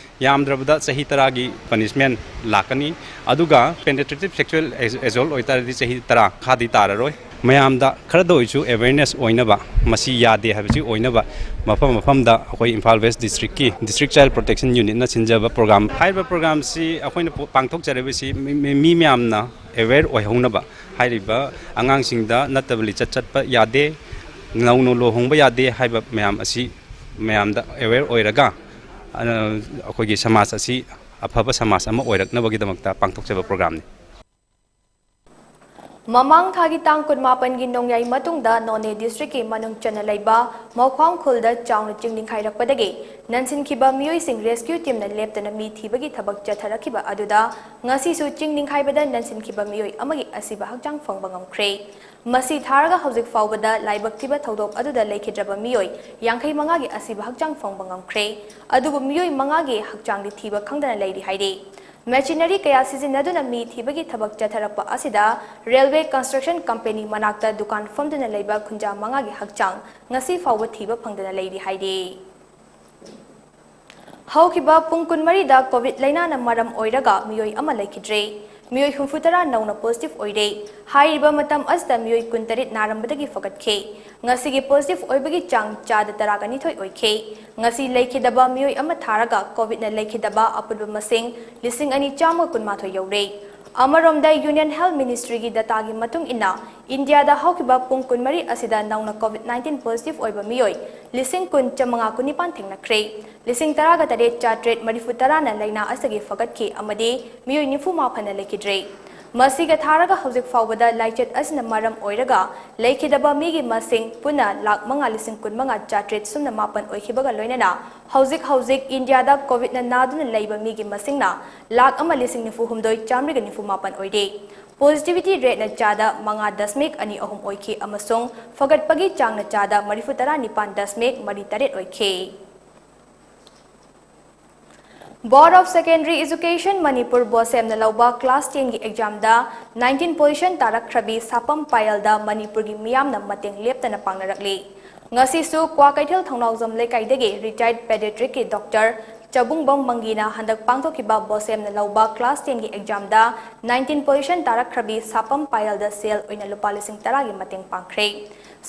ꯌꯥꯝꯗ꯭ꯔꯕꯗ ꯆꯍꯤ ꯇꯔꯥꯒꯤ punishment ꯂꯥꯛꯀꯅꯤ꯫ ꯑꯗꯨꯒ penetrative sexual assault ꯑꯣꯏꯇꯥꯔꯗꯤ ꯆꯍꯤ ꯇꯔꯥ ꯃꯈꯥꯗꯤ ꯇꯥꯔꯔꯣꯏ꯫ ꯃꯌꯥꯝꯗ ꯈꯔꯗ ꯑꯣꯏꯔꯁꯨ ꯑꯦꯋꯦꯌꯔꯅꯦꯁ ꯑꯣꯏꯅꯕ, ꯃꯁꯤ ꯌꯥꯗꯦ ꯍꯥꯏꯕꯁꯤ ꯑꯣꯏꯅꯕ ꯃꯐꯝ ꯃꯐꯝꯗ ꯑꯩꯈꯣꯏ ꯏꯝꯐꯥꯜ ꯋꯦꯁ ꯗꯤꯁꯇ꯭ꯔꯤꯛꯀꯤ ꯗꯤꯁꯇ꯭ꯔꯤꯛ ꯆꯥꯏꯜ ꯄ꯭ꯔꯣꯇꯦꯛꯁꯟ ꯌꯨꯅꯤꯠꯅ ꯁꯤꯟꯖꯕ ꯄ꯭ꯔꯣꯒ꯭ꯔꯥꯝ, ꯍꯥꯏꯔꯤꯕ ꯄ꯭ꯔꯣꯒ꯭ꯔꯥꯝꯁꯤ ꯑꯩꯈꯣꯏꯅ ꯄꯣ- ꯄꯥꯡꯊꯣꯛꯆꯔꯤꯕꯁꯤ ꯃꯤ- ꯃꯤ ꯃꯤ ꯃꯌꯥꯝꯅ ꯑꯦꯋꯦꯌꯔ ꯑꯣꯏꯍꯧꯅꯕ, ꯍꯥꯏꯔꯤꯕ ꯑꯉꯥꯡꯁꯤꯡꯗ ꯅꯠꯇꯕ ꯂꯤꯆꯠ ꯆꯠꯄ ꯌꯥꯗꯦ, ꯅꯧꯅ ꯂꯨꯍꯣꯡꯕ ꯌꯥꯗꯦ ꯍꯥꯏꯕ ꯃꯌꯥꯝ ꯑꯁꯤ ꯃꯌꯥꯝꯗ ꯑꯦꯋꯦꯌꯔ ꯑꯣꯏꯔꯒ ꯑ, ꯑꯩꯈꯣꯏꯒꯤ ꯁꯃꯥꯖ ꯑꯁꯤ ꯑꯐꯕ ꯁꯃꯥꯖ ꯑꯃ ꯑꯣꯏꯔꯛꯅꯕꯒꯤꯗꯃꯛꯇ ꯄꯥꯡꯊꯣꯛꯆꯕ ꯄ꯭ꯔꯣꯒ꯭ꯔꯥꯝꯅꯤ꯫ ꯃꯃꯥꯡ ꯊꯥꯒꯤ ꯇꯥꯡ ꯀꯨꯟꯃꯥꯄꯟꯒꯤ ꯅꯣꯡꯌꯥꯏ ꯃꯇꯨꯡꯗ ꯅꯣꯅꯦ ꯗꯤꯁꯇ꯭ꯔꯤꯛꯀꯤ ꯃꯅꯨꯡ ꯆꯟꯅ ꯂꯩꯕ ꯃꯧꯈ꯭ꯋꯥꯡ ꯈꯨꯜꯗ ꯆꯥꯎꯅ ꯆꯤꯡ ꯅꯤꯡꯈꯥꯏꯔꯛꯄꯗꯒꯤ ꯅꯟꯁꯤꯟꯈꯤꯕ ꯃꯤꯑꯣꯏꯁꯤꯡ ꯔꯦꯁꯀ꯭ꯌꯨ ꯇꯤꯝꯅ ꯂꯦꯞꯇꯅ ꯃꯤ ꯊꯤꯕꯒꯤ ꯊꯕꯛ ꯆꯠꯊꯔꯛꯈꯤꯕ ꯑꯗꯨꯗ ꯉꯁꯤꯁꯨ ꯆꯤꯡ ꯅꯤꯡꯈꯥꯏꯕꯗ ꯅꯟꯁꯤꯟꯈꯤꯕ ꯃꯤꯑꯣꯏ ꯑꯃꯒꯤ ꯑꯁꯤꯕ ꯍꯛꯆꯥꯡ ꯐꯪꯕ ꯉꯝꯈ꯭ꯔꯦ꯫ ꯃꯁꯤ ꯊꯥꯔꯒ ꯍꯧꯖꯤꯛ ꯐꯥꯎꯕꯗ ꯂꯥꯏꯕꯛ ꯊꯤꯕ ꯊꯧꯗꯣꯛ ꯑꯗꯨꯗ ꯂꯩꯈꯤꯗ꯭ꯔꯕ ꯃꯤꯑꯣꯏ ꯌꯥꯡꯈꯩ ꯃꯉꯥꯒꯤ ꯑꯁꯤꯕ ꯍꯛꯆꯥꯡ ꯐꯪꯕ ꯉꯝꯈ꯭ꯔꯦ꯫ ꯑꯗꯨꯕꯨ ꯃꯤꯑꯣꯏ ꯃꯉꯥꯒꯤ ꯍꯛꯆꯥꯡꯗꯤ ꯊꯤꯕ ꯈꯪꯗꯅ ꯂꯩꯔꯤ ꯍꯥꯏꯔꯤ꯫ ꯃꯦꯆꯤꯅꯔꯤ ꯀꯌꯥ ꯁꯤꯖꯤꯟꯅꯗꯨꯅ ꯃꯤ ꯊꯤꯕꯒꯤ ꯊꯕꯛ ꯆꯠꯊꯔꯛꯄ ꯑꯁꯤꯗ ꯔꯦꯜꯋꯦ ꯀꯟꯁꯇ꯭ꯔꯛꯁꯟ ꯀꯝꯄꯦꯅꯤ ꯃꯅꯥꯛꯇ ꯗꯨꯀꯥꯟ ꯐꯝꯗꯨꯅ ꯂꯩꯕ ꯈꯨꯟꯖꯥ ꯃꯉꯥꯒꯤ ꯍꯛꯆꯥꯡ ꯉꯁꯤ ꯐꯥꯎꯕ ꯊꯤꯕ ꯐꯪꯗꯅ ꯂꯩꯔꯤ ꯍꯥꯏꯔꯤ꯫ ꯍꯧꯈꯤꯕ ꯄꯨꯡ ꯀꯨꯟꯃꯔꯤꯗ ꯀꯣꯚꯤꯗ ꯂꯥꯏꯅꯥꯅ ꯃꯔꯝ ꯑꯣꯏꯔꯒ ꯃꯤꯑꯣꯏ ꯑꯃ ꯂꯩꯈꯤꯗ꯭ꯔꯦ꯫ ꯃꯤꯑꯣꯏ ꯍꯨꯝꯐꯨꯇꯔꯥ ꯅꯧꯅ ꯄꯣꯖꯤꯇꯤꯚ ꯑꯣꯏꯔꯦ꯫ ꯍꯥꯏꯔꯤꯕ ꯃꯇꯝ ꯑꯁꯤꯗ ꯃꯤꯑꯣꯏ ꯀꯨꯟꯇꯔꯦꯠ ꯅꯥꯔꯝꯕꯗꯒꯤ ꯐꯒꯠꯈꯤ꯫ ꯉꯁꯤꯒꯤ ꯄꯣꯖꯤꯇꯤꯚ ꯑꯣꯏꯕꯒꯤ ꯆꯥꯡ ꯆꯥꯗ ꯇꯔꯥꯒ ꯅꯤꯊꯣꯏ ꯑꯣꯏꯈꯤ꯫ ꯉꯁꯤ ꯂꯩꯈꯤꯗꯕ ꯃꯤꯑꯣꯏ ꯑꯃ ꯊꯥꯔꯒ ꯀꯣꯚꯤꯗꯅ ꯂꯩꯈꯤꯗꯕ ꯑꯄꯨꯟꯕ ꯃꯁꯤꯡ ꯂꯤꯁꯤꯡ ꯑꯅꯤ ꯆꯥꯝꯃ ꯀꯨꯟꯃꯥꯊꯣꯏ ꯌꯧꯔꯦ꯫ ꯑꯃꯔꯣꯝꯗ ꯌꯨꯅꯤꯌꯟ ꯍꯦꯜꯊ ꯃꯤꯅꯤꯁꯇ꯭ꯔꯤꯒꯤ ꯗꯇꯥꯒꯤ ꯃꯇꯨꯡ ꯏꯟꯅ ꯏꯟꯗꯤꯌꯥꯗ ꯍꯧꯈꯤꯕ ꯄꯨꯡ ꯀꯨꯟꯃꯔꯤ ꯑꯁꯤꯗ ꯅꯧꯅ ꯀꯣꯚꯤꯗ ꯅꯥꯏꯟꯇꯤꯟ ꯄꯣꯖꯤꯇꯤꯚ ꯑꯣꯏꯕ ꯃꯤꯑꯣꯏ ꯂꯤꯁꯤꯡ ꯀꯨꯟ ꯆꯥꯃꯉꯥ ꯀꯨꯟꯅꯤꯄꯥꯟ ꯊꯦꯡꯅꯈ꯭ꯔꯦ꯫ ꯂꯤꯁꯤꯡ ꯇꯔꯥꯒ ꯇꯔꯦꯠ ꯆꯥꯇ꯭ꯔꯦꯠ ꯃꯔꯤꯐꯨ ꯇꯔꯥꯅ ꯂꯥꯏꯅꯥ ꯑꯁꯤꯗꯒꯤ ꯐꯒꯠꯈꯤ ꯑꯃꯗꯤ ꯃꯤꯑꯣꯏ ꯅꯤꯐꯨ ꯃꯥꯄꯟꯅ ꯂꯩꯈꯤꯗ꯭ꯔꯦ꯫ ꯃꯁꯤꯒ ꯊꯥꯔꯒ ꯍꯧꯖꯤꯛ ꯐꯥꯎꯕꯗ ꯂꯥꯏꯆꯠ ꯑꯁꯤꯅ ꯃꯔꯝ ꯑꯣꯏꯔꯒ ꯂꯩꯈꯤꯗꯕ ꯃꯤꯒꯤ ꯃꯁꯤꯡ ꯄꯨꯟꯅ ꯂꯥꯈ ꯃꯉꯥ ꯂꯤꯁꯤꯡ ꯀꯨꯟ ꯃꯉꯥ ꯆꯥꯇ꯭ꯔꯦꯠ ꯁꯨꯞꯅ ꯃꯥꯄꯟ ꯑꯣꯏꯈꯤꯕꯒ ꯂꯣꯏꯅꯅ ꯍꯧꯖꯤꯛ ꯍꯧꯖꯤꯛ ꯏꯟꯗꯤꯌꯥꯗ ꯀꯣꯚꯤꯗꯅ ꯅꯥꯗꯨꯅ ꯂꯩꯕ ꯃꯤꯒꯤ ꯃꯁꯤꯡꯅ ꯂꯥꯈ ꯑꯃ ꯂꯤꯁꯤꯡ ꯅꯤꯐꯨ ꯍꯨꯝꯗꯣꯏ ꯆꯥꯃꯔꯤꯒ ꯅꯤꯐꯨ ꯃꯥꯄꯟ ꯑꯣꯏꯔꯦ꯫ ꯄꯣꯖꯤꯇꯤꯚꯤꯇꯤ ꯔꯦꯠꯅ ꯆꯥꯗ ꯃꯉꯥ ꯗꯁꯃꯤꯛ ꯑꯅꯤ ꯑꯍꯨꯝ ꯑꯣꯏꯈꯤ ꯑꯃꯁꯨꯡ ꯐꯒꯠꯄꯒꯤ ꯆꯥꯡꯅ ꯆꯥꯗ ꯃꯔꯤꯐꯨ ꯇꯔꯥ ꯅꯤꯄꯥꯟ ꯗꯁꯃꯤꯛ ꯃꯔꯤ ꯇꯔꯦꯠ ꯑꯣꯏꯈꯤ꯫ Board of Secondary Education Manipur ꯕꯣꯁꯦꯝꯅ ꯂꯧꯕ ꯀ꯭ꯂꯥꯁ ꯇꯦꯟꯒꯤ ꯑꯦꯛꯖꯥꯝꯗ ꯅꯥꯏꯟꯇꯤꯟ ꯄꯣꯖꯤꯁꯟ ꯇꯥꯔꯛꯈ꯭ꯔꯕꯤ ꯁꯥꯄꯝ ꯄꯥꯌꯜꯗ ꯃꯅꯤꯄꯨꯔꯒꯤ ꯃꯤꯌꯥꯝꯅ ꯃꯇꯦꯡ ꯂꯦꯞꯇꯅ ꯄꯥꯡꯅꯔꯛꯂꯤ꯫ ꯉꯁꯤꯁꯨ ꯀ꯭ꯋꯥꯀꯩꯊꯦꯜ ꯊꯧꯅꯥꯎꯖꯝ ꯂꯩꯀꯥꯏꯗꯒꯤ ꯔꯤꯇꯥꯌꯔꯗ ꯄꯦꯗꯤꯌꯥꯇ꯭ꯔꯤꯛꯀꯤ ꯗꯣꯛꯇꯔ ꯆꯕꯨꯡꯕꯝ ꯃꯪꯒꯤꯅ ꯍꯟꯗꯛ ꯄꯥꯡꯊꯣꯛꯈꯤꯕ ꯕꯣꯁꯦꯝꯅ ꯂꯧꯕ class ten ꯒꯤ exam ꯗ nineteen position ꯇꯥꯔꯛꯈ꯭ꯔꯕꯤ ꯁꯥꯄꯝ ꯄꯥꯌꯜꯗ ꯁꯦꯜ ꯑꯣꯏꯅ ꯂꯨꯄꯥ ꯂꯤꯁꯤꯡ ꯇꯔꯥꯒꯤ ꯃꯇꯦꯡ ꯄꯥꯡꯈ꯭ꯔꯦ꯫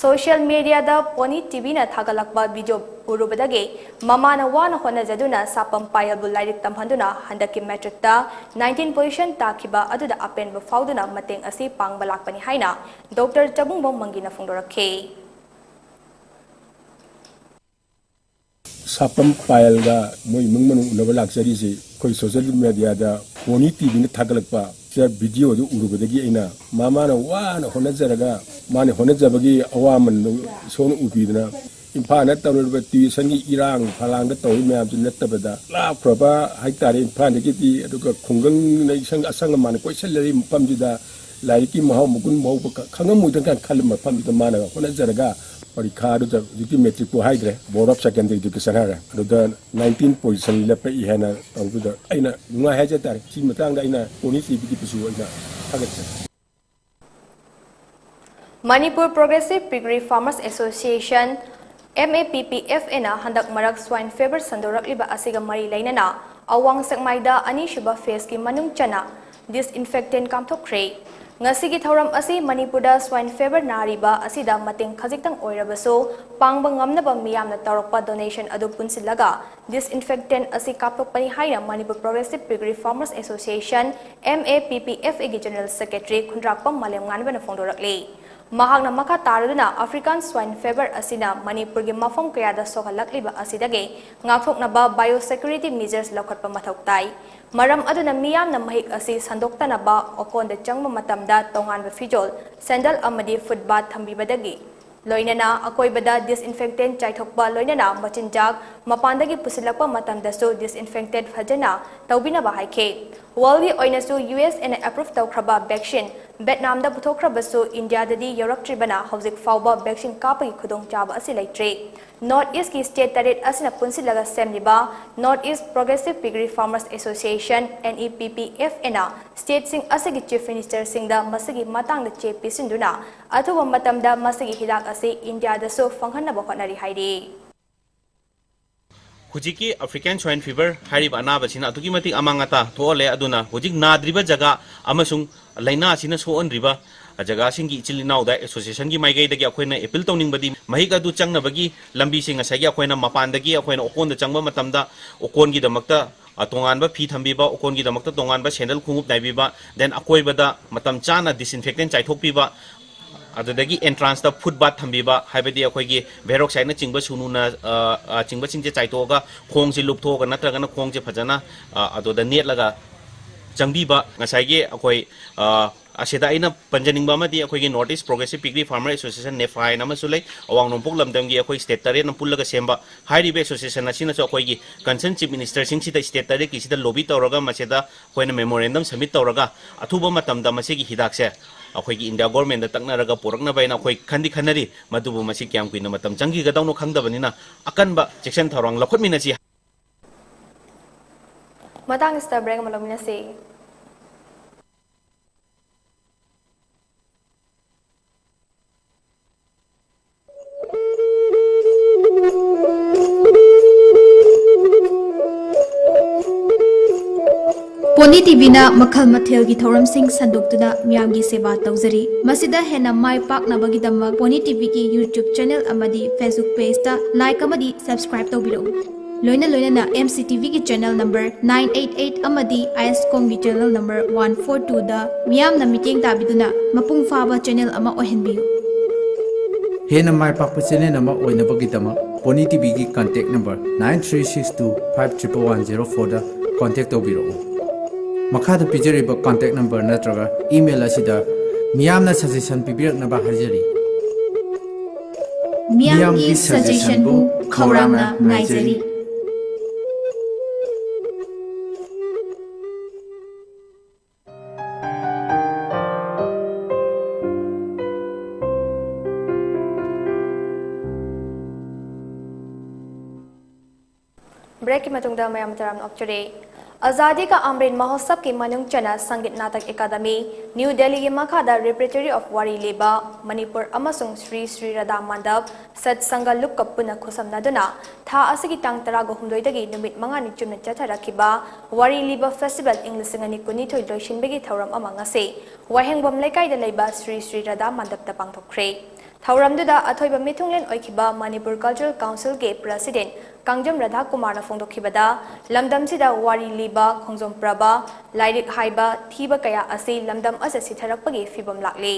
Social media ꯗ ꯄꯣꯅꯤ ꯇꯤꯚꯤꯅ ꯊꯥꯒꯠꯂꯛꯄ video ꯎꯔꯨꯕꯗꯒꯤ ꯃꯃꯥꯅ ꯋꯥꯅ ꯍꯣꯠꯅꯖꯗꯨꯅ ꯁꯥꯄꯝ ꯄꯥꯌꯜꯕꯨ ꯂꯥꯏꯔꯤꯛ ꯇꯝꯍꯟꯗꯨꯅ ꯍꯟꯗꯛꯀꯤ matric ꯇ nineteen position ꯇꯥꯈꯤꯕ ꯑꯗꯨꯗ ꯑꯄꯦꯟꯕ ꯐꯥꯎꯗꯨꯅ ꯃꯇꯦꯡ ꯑꯁꯤ ꯄꯥꯡꯕ ꯂꯥꯛꯄꯅꯤ ꯍꯥꯏꯅ Doctor ꯆꯕꯨꯡꯕꯝ ꯃꯪꯒꯤꯅ ꯐꯣꯡꯗꯣꯔꯛꯈꯤ꯫ ꯁꯥꯄꯝ ꯄꯥꯌꯜꯒ ꯃꯣꯏ ꯏꯃꯨꯡ ꯃꯅꯨꯡ ꯎꯅꯕ ꯂꯥꯛꯆꯔꯤꯁꯤ ꯑꯩꯈꯣꯏ social media ꯗ ꯄꯣꯅꯤ ꯇꯤꯚꯤꯅ ꯊꯥꯒꯠꯂꯛꯄ video ꯗꯨ ꯎꯔꯨꯕꯗꯒꯤ ꯑꯩꯅ ꯃꯃꯥꯅ ꯋꯥꯅ ꯍꯣꯠꯅꯖꯔꯒ ꯃꯥꯅ ꯍꯣꯠꯅꯖꯕꯒꯤ ꯑꯋꯥꯃꯟꯗꯨ ꯏꯁꯣꯔꯅ ꯎꯕꯤꯗꯅ ꯏꯝꯐꯥꯜꯗ ꯇꯧꯔꯤꯕ tuition ꯒꯤ ꯏꯔꯥꯡ ꯐꯂꯥꯡꯗ ꯇꯧꯔꯤ ꯃꯌꯥꯝꯁꯤ ꯅꯠꯇꯕꯗ ꯂꯥꯞꯈ꯭ꯔꯕ ꯍꯥꯏꯇꯥꯔꯦ ꯏꯝꯐꯥꯜꯗꯒꯤꯗꯤ, ꯑꯗꯨꯒ ꯈꯨꯡꯒꯪꯗ ꯏꯁꯪ ꯑꯁꯪ ꯑꯃꯥꯟ ꯀꯣꯏꯁꯜꯂꯔꯤ ꯃꯐꯝꯁꯤꯗ ꯂꯥꯏꯔꯤꯛꯀꯤ ꯃꯍꯥꯎ ꯃꯒꯨꯟ ꯍꯧꯕ ꯈ-, ꯈꯪꯉꯝꯃꯣꯏꯗ꯭ꯔꯥ ꯀꯥꯏꯅ ꯈꯜꯂꯝꯕ ꯃꯐꯝꯗꯨꯗ ꯃꯥꯅ ꯍꯣꯠꯅꯖꯔꯒ ꯄꯔꯤꯈꯥꯗꯨꯗ ꯍꯧꯖꯤꯛꯇꯤ matric ꯄꯨ ꯍꯥꯏꯗ꯭ꯔꯦ, Board of Secondary Education ꯍꯥꯏꯔꯦ, ꯑꯗꯨꯗ nineteen position ꯂꯦꯞꯄꯛꯏ ꯍꯥꯏꯅ ꯇꯧꯕꯗ ꯑꯩꯅ ꯅꯨꯡꯉꯥꯏ ꯍꯥꯏꯖ ꯇꯥꯔꯦ꯫ ꯁꯤ ꯃꯇꯥꯡꯗ ꯑꯩꯅ ꯄꯣꯅꯤ ꯇꯤꯚꯤꯒꯤꯗꯁꯨ ꯑꯩꯅ ꯊꯥꯒꯠꯆꯔꯤ꯫ Manipur Progressive Piggery Farmers Association, M A P P F A ꯅ ꯍꯟꯗꯛ ꯃꯔꯛ swine fever ꯁꯟꯗꯣꯔꯛꯂꯤꯕ ꯑꯁꯤꯒ ꯃꯔꯤ ꯂꯩꯅꯅ ꯑꯋꯥꯡ ꯁꯦꯛꯃꯥꯏꯗ ꯑꯅꯤꯁꯨꯕ phase ꯀꯤ ꯃꯅꯨꯡ ꯆꯟꯅ disinfectant ꯀꯥꯞꯊꯣꯛꯈ꯭ꯔꯦ꯫ ꯉꯁꯤꯒꯤ ꯊꯧꯔꯝ ꯑꯁꯤ ꯃꯅꯤꯄꯨꯔꯗ swine fever ꯅꯥꯔꯤꯕ ꯑꯁꯤꯗ ꯃꯇꯦꯡ ꯈꯖꯤꯛꯇꯪ ꯑꯣꯏꯔꯕꯁꯨ ꯄꯥꯡꯕ ꯉꯝꯅꯕ ꯃꯤꯌꯥꯝꯅ ꯇꯧꯔꯛꯄ donation ꯑꯗꯨ ꯄꯨꯟꯁꯤꯜꯂꯒ disinfectant ꯑꯁꯤ ꯀꯥꯞꯊꯣꯛꯄꯅꯤ ꯍꯥꯏꯅ Manipur Progressive Piggery Farmers Association, M A P P F A ꯒꯤ General Secretary ꯈꯨꯟꯗ꯭ꯔꯥꯛꯄꯝ ꯃꯥꯂꯦꯝꯉꯥꯟꯕꯅ ꯐꯣꯡꯗꯣꯔꯛꯂꯤ꯫ ꯃꯍꯥꯛꯅ ꯃꯈꯥ ꯇꯥꯔꯗꯨꯅ African swine fever ꯑꯁꯤꯅ ꯃꯅꯤꯄꯨꯔꯒꯤ ꯃꯐꯝ ꯀꯌꯥꯗ ꯁꯣꯛꯍꯜꯂꯛꯂꯤꯕ ꯑꯁꯤꯗꯒꯤ ꯉꯥꯛꯊꯣꯛꯅꯕ biosecurity measures ꯂꯧꯈꯠꯄ ꯃꯊꯧ ꯇꯥꯏ꯫ ꯃꯔꯝ ꯑꯗꯨꯅ ꯃꯤꯌꯥꯝꯅ ꯃꯍꯤꯛ ꯑꯁꯤ ꯁꯟꯗꯣꯛꯇꯅꯕ ꯑꯣꯀꯣꯟꯗ ꯆꯪꯕ ꯃꯇꯝꯗ ꯇꯣꯉꯥꯟꯕ ꯐꯤꯖꯣꯜ, sandal ꯑꯃꯗꯤ foot bath ꯊꯝꯕꯤꯕꯗꯒꯤ ꯂꯣꯏꯅꯅ ꯑꯀꯣꯏꯕꯗ disinfectant ꯆꯥꯏꯊꯣꯛꯄ ꯂꯣꯏꯅꯅ ꯃꯆꯤꯟꯖꯥꯛ ꯃꯄꯥꯟꯗꯒꯤ ꯄꯨꯁꯤꯜꯂꯛꯄ ꯃꯇꯝꯗꯁꯨ disinfectant ꯐꯖꯅ ꯇꯧꯕꯤꯅꯕ ꯍꯥꯏꯈꯤ꯫ World ꯒꯤ ꯑꯣꯏꯅꯁꯨ U S A ꯅ approve ꯇꯧꯈ꯭ꯔꯕ vaccine ꯚꯦꯠꯅꯥꯝꯗ ꯄꯨꯊꯣꯛꯈ꯭ꯔꯕꯁꯨ ꯏꯟꯗꯤꯌꯥꯗꯗꯤ ꯌꯧꯔꯛꯇ꯭ꯔꯤꯕꯅ ꯍꯧꯖꯤꯛ ꯐꯥꯎꯕ vaccine ꯀꯥꯞꯄꯒꯤ ꯈꯨꯗꯣꯡꯆꯥꯕ ꯑꯁꯤ ꯂꯩꯇ꯭ꯔꯤ꯫ North East ꯀꯤ state ꯇꯔꯦꯠ ꯑꯁꯤꯅ ꯄꯨꯟꯁꯤꯜꯂꯒ ꯁꯦꯝꯂꯤꯕ North East Progressive Piggery Farmers Association, N E P P F A ꯅ state ꯁꯤꯡ ꯑꯁꯤꯒꯤ chief minister ꯁꯤꯡꯗ ꯃꯁꯤꯒꯤ ꯃꯇꯥꯡꯗ ꯆꯦ ꯄꯤꯁꯤꯟꯗꯨꯅ ꯑꯊꯨꯕ ꯃꯇꯝꯗ ꯃꯁꯤꯒꯤ ꯍꯤꯗꯥꯛ ꯑꯁꯤ ꯏꯟꯗꯤꯌꯥꯗꯁꯨ ꯐꯪꯍꯟꯅꯕ ꯍꯣꯠꯅꯔꯤ ꯍꯥꯏꯔꯤ꯫ ꯍꯧꯖꯤꯛꯀꯤ African Swine Fever ꯍꯥꯏꯔꯤꯕ ꯑꯅꯥꯕꯁꯤꯅ ꯑꯗꯨꯛꯀꯤ ꯃꯇꯤꯛ ꯑꯃꯥꯡ ꯑꯇꯥ ꯊꯣꯛꯍꯜꯂꯦ꯫ ꯑꯗꯨꯅ ꯍꯧꯖꯤꯛ ꯅꯥꯗ꯭ꯔꯤꯕ ꯖꯒꯥ ꯑꯃꯁꯨꯡ ꯂꯥꯏꯅꯥ ꯑꯁꯤꯅ ꯁꯣꯛꯍꯟꯗ꯭ꯔꯤꯕ ꯖꯒꯥꯁꯤꯡꯒꯤ ꯏꯆꯤꯜ ꯏꯅꯥꯎꯗ association ꯒꯤ ꯃꯥꯏꯀꯩꯗꯒꯤ ꯑꯩꯈꯣꯏꯅ appeal ꯇꯧꯅꯤꯡꯕꯗꯤ, ꯃꯍꯤꯛ ꯑꯗꯨ ꯆꯪꯅꯕꯒꯤ ꯂꯝꯕꯤꯁꯤꯡ ꯉꯁꯥꯏꯒꯤ ꯑꯩꯈꯣꯏꯅ ꯃꯄꯥꯟꯗꯒꯤ ꯑꯩꯈꯣꯏꯅ ꯑꯣꯀꯣꯟꯗ ꯆꯪꯕ ꯃꯇꯝꯗ ꯑꯣꯀꯣꯟꯒꯤꯗꯃꯛꯇ, ꯑ, ꯇꯣꯉꯥꯟꯕ ꯐꯤ ꯊꯝꯕꯤꯕ, ꯑꯣꯀꯣꯟꯒꯤꯗꯃꯛꯇ ꯇꯣꯉꯥꯟꯕ ꯁꯦꯟꯗꯜ ꯈꯣꯡꯎꯞ ꯅꯥꯏꯕꯤꯕ, then ꯑꯀꯣꯏꯕꯗ ꯃꯇꯝ ꯆꯥꯅ disinfectant ꯆꯥꯏꯊꯣꯛꯄꯤꯕ, ꯑꯗꯨꯗꯒꯤ entrance ꯇ foot bath ꯊꯝꯕꯤꯕ, ꯍꯥꯏꯕꯗꯤ ꯑꯩꯈꯣꯏꯒꯤ peroxide ꯅꯆꯤꯡꯕ ꯁꯨꯅꯨꯅ, ꯑ, ꯑ, ꯆꯤꯡꯕꯁꯤꯡꯁꯦ ꯆꯥꯏꯊꯣꯛꯑꯒ ꯈꯣꯡꯁꯦ ꯂꯨꯞꯊꯣꯛꯑꯒ ꯅꯠꯇ꯭ꯔꯒꯅ ꯈꯣꯡꯁꯦ ꯐꯖꯅ, ꯑ, ꯑꯗꯨꯗ ꯅꯦꯠꯂꯒ ꯆꯪꯕꯤꯕ꯫ ꯉꯁꯥꯏꯒꯤ ꯑꯩꯈꯣꯏ, ꯑ, ꯑꯁꯤꯗ ꯑꯩꯅ ꯄꯟꯖꯅꯤꯡꯕ ꯑꯃꯗꯤ ꯑꯩꯈꯣꯏꯒꯤ North East Progressive Piggery Farmer Association, NEPFA ꯍꯥꯏꯅ ꯑꯃꯁꯨ ꯂꯩ, ꯑꯋꯥꯡ ꯅꯣꯡꯄꯣꯛ ꯂꯝꯗꯝꯒꯤ ꯑꯩꯈꯣꯏ state ꯇꯔꯦꯠꯅ ꯄꯨꯜꯂꯒ ꯁꯦꯝꯕ꯫ ꯍꯥꯏꯔꯤꯕ association ꯑꯁꯤꯅꯁꯨ ꯑꯩꯈꯣꯏꯒꯤ concerned chief minister ꯁꯤꯡꯁꯤꯗ state ꯇꯔꯦꯠꯀꯤꯁꯤꯗ lobby ꯇꯧꯔꯒ ꯃꯁꯤꯗ ꯑꯩꯈꯣꯏꯅ memorandum submit ꯇꯧꯔꯒ ꯑꯊꯨꯕ ꯃꯇꯝꯗ ꯃꯁꯤꯒꯤ ꯍꯤꯗꯥꯛꯁꯦ ꯑꯩꯈꯣꯏꯒꯤ India government ꯇ ꯇꯛꯅꯔꯒ ꯄꯨꯔꯛꯅꯕ ꯍꯥꯏꯅ ꯑꯩꯈꯣꯏ ꯈꯟꯗꯤ ꯈꯟꯅꯔꯤ꯫ ꯃꯗꯨꯕꯨ ꯃꯁꯤ ꯀꯌꯥꯝ ꯀꯨꯏꯅ ꯃꯇꯝ ꯆꯪꯈꯤꯒꯗꯧꯅꯣ ꯈꯪꯗꯕꯅꯤꯅ ꯑꯀꯟꯕ ꯆꯦꯛꯁꯤꯟ ꯊꯧꯔꯥꯡ ꯂꯧꯈꯠꯃꯤꯟꯅꯁꯤ꯫ ꯃꯇꯥꯡ ꯑꯁꯤꯗ break ꯑꯃ ꯂꯧꯃꯤꯟꯅꯁꯤ꯫ ꯄꯣꯅꯤ ꯇꯤꯚꯤꯅ ꯃꯈꯜ ꯃꯊꯦꯜꯒꯤ ꯊꯧꯔꯝꯁꯤꯡ ꯁꯟꯗꯣꯛꯇꯨꯅ ꯃꯤꯌꯥꯝꯒꯤ ꯁꯦꯕꯥ ꯇꯧꯖꯔꯤ꯫ ꯃꯁꯤꯗ ꯍꯦꯟꯅ ꯃꯥꯏ ꯄꯥꯛꯅꯕꯒꯤꯗꯃꯛ ꯄꯣꯅꯤ ꯇꯤꯚꯤꯒꯤ YouTube channel ꯑꯃꯗꯤ Facebook page ꯇ like ꯑꯃꯗꯤ subscribe ꯇꯧꯕꯤꯔꯛꯎ꯫ ꯂꯣꯏꯅ ꯂꯣꯏꯅꯅ M C T V ꯒꯤ channel number nine eight eight ꯑꯃꯗꯤ ISCOM ꯒꯤ channel number one four two ꯗ ꯃꯤꯌꯥꯝꯅ ꯃꯤꯠꯌꯦꯡ ꯇꯥꯕꯤꯗꯨꯅ ꯃꯄꯨꯡ ꯐꯥꯕ channel ꯑꯃ ꯑꯣꯏꯍꯟꯕꯤꯌꯨ꯫ ꯍꯦꯟꯅ ꯃꯥꯏ ꯄꯥꯛꯄ channel ꯑꯃ ꯑꯣꯏꯅꯕꯒꯤꯗꯃꯛ Poni ꯇꯤꯚꯤꯒꯤ contact number nine three six two five triple one zero four ꯗ contact ꯇꯧꯕꯤꯔꯛꯎ꯫ ꯃꯈꯥꯗ ꯄꯤꯖꯔꯤꯕ contact number ꯅꯠꯇ꯭ꯔꯒ email ꯑꯁꯤꯗ ꯃꯤꯌꯥꯝꯅ suggestion ꯄꯤꯕꯤꯔꯛꯅꯕ ꯍꯥꯏꯖꯔꯤ꯫ ꯃꯤꯌꯥꯝꯒꯤ suggestion ꯕꯨ ꯈꯧꯔꯥꯡꯅ ꯉꯥꯏꯖꯔꯤ꯫ Break ꯀꯤ ꯃꯇꯨꯡꯗ ꯃꯌꯥꯝ ꯇꯔꯥꯝꯅ ꯑꯣꯛꯆꯔꯤ꯫ ꯑꯖꯥꯗꯤ ꯀ ꯑꯃ꯭ꯔꯤꯠ ꯃꯍꯣꯠꯁꯕꯀꯤ ꯃꯅꯨꯡ ꯆꯟꯅ ꯁꯪꯒꯤꯠ ꯅꯥꯇꯛ ꯑꯦꯀꯥꯗꯃꯤ, ꯅ꯭ꯌꯨ ꯗꯦꯜꯂꯤꯒꯤ ꯃꯈꯥꯗ ꯔꯦꯄꯔꯇꯣꯔꯤ ꯑꯣꯐ ꯋꯥꯔꯤ ꯂꯤꯕ, ꯃꯅꯤꯄꯨꯔ ꯑꯃꯁꯨꯡ ꯁ꯭ꯔꯤ ꯁ꯭ꯔꯤ ꯔꯥꯙꯥ ꯃꯥꯟꯗꯞ, ꯁꯠ ꯁꯪꯒ ꯂꯨꯞꯀ ꯄꯨꯟꯅ ꯈꯨꯠꯁꯝꯅꯗꯨꯅ ꯊꯥ ꯑꯁꯤꯒꯤ ꯇꯥꯡ ꯇꯔꯥꯒ ꯍꯨꯝꯗꯣꯏꯗꯒꯤ ꯅꯨꯃꯤꯠ ꯃꯉꯥꯅꯤ ꯆꯨꯞꯅ ꯆꯠꯊꯔꯛꯈꯤꯕ ꯋꯥꯔꯤ ꯂꯤꯕ ꯐꯦꯁꯇꯤꯚꯦꯜ ꯏꯪ ꯂꯤꯁꯤꯡ ꯑꯅꯤ ꯀꯨꯟꯅꯤꯊꯣꯏ ꯂꯣꯏꯁꯤꯟꯕꯒꯤ ꯊꯧꯔꯝ ꯑꯃ ꯉꯁꯤ ꯋꯥꯍꯦꯡꯕꯝ ꯂꯩꯀꯥꯏꯗ ꯂꯩꯕ ꯁ꯭ꯔꯤ ꯁ꯭ꯔꯤ ꯔꯥꯙꯥ ꯃꯥꯟꯗꯞꯇ ꯄꯥꯡꯊꯣꯛꯈ꯭ꯔꯦ꯫ ꯊꯧꯔꯝꯗꯨꯗ ꯑꯊꯣꯏꯕ ꯃꯤꯊꯨꯡꯂꯦꯟ ꯑꯣꯏꯈꯤꯕ ꯃꯅꯤꯄꯨꯔ ꯀꯜꯆꯔꯦꯜ ꯀꯥꯎꯟꯁꯤꯜꯒꯤ ꯄ꯭ꯔꯦꯁꯤꯗꯦꯟꯠ ꯀꯥꯡꯖꯝ ꯔꯥꯙꯥꯀꯨꯃꯥꯔꯅ ꯐꯣꯡꯗꯣꯛꯈꯤꯕꯗ, ꯂꯝꯗꯝꯁꯤꯗ ꯋꯥꯔꯤ ꯂꯤꯕ, ꯈꯣꯡꯖꯣꯝ ꯄ꯭ꯔꯕ, ꯂꯥꯏꯔꯤꯛ ꯍꯥꯏꯕ, ꯊꯤꯕ ꯀꯌꯥ ꯑꯁꯤ ꯂꯝꯗꯝ ꯑꯁꯤꯗ ꯁꯤꯊꯔꯛꯄꯒꯤ ꯐꯤꯕꯝ ꯂꯥꯛꯂꯤ꯫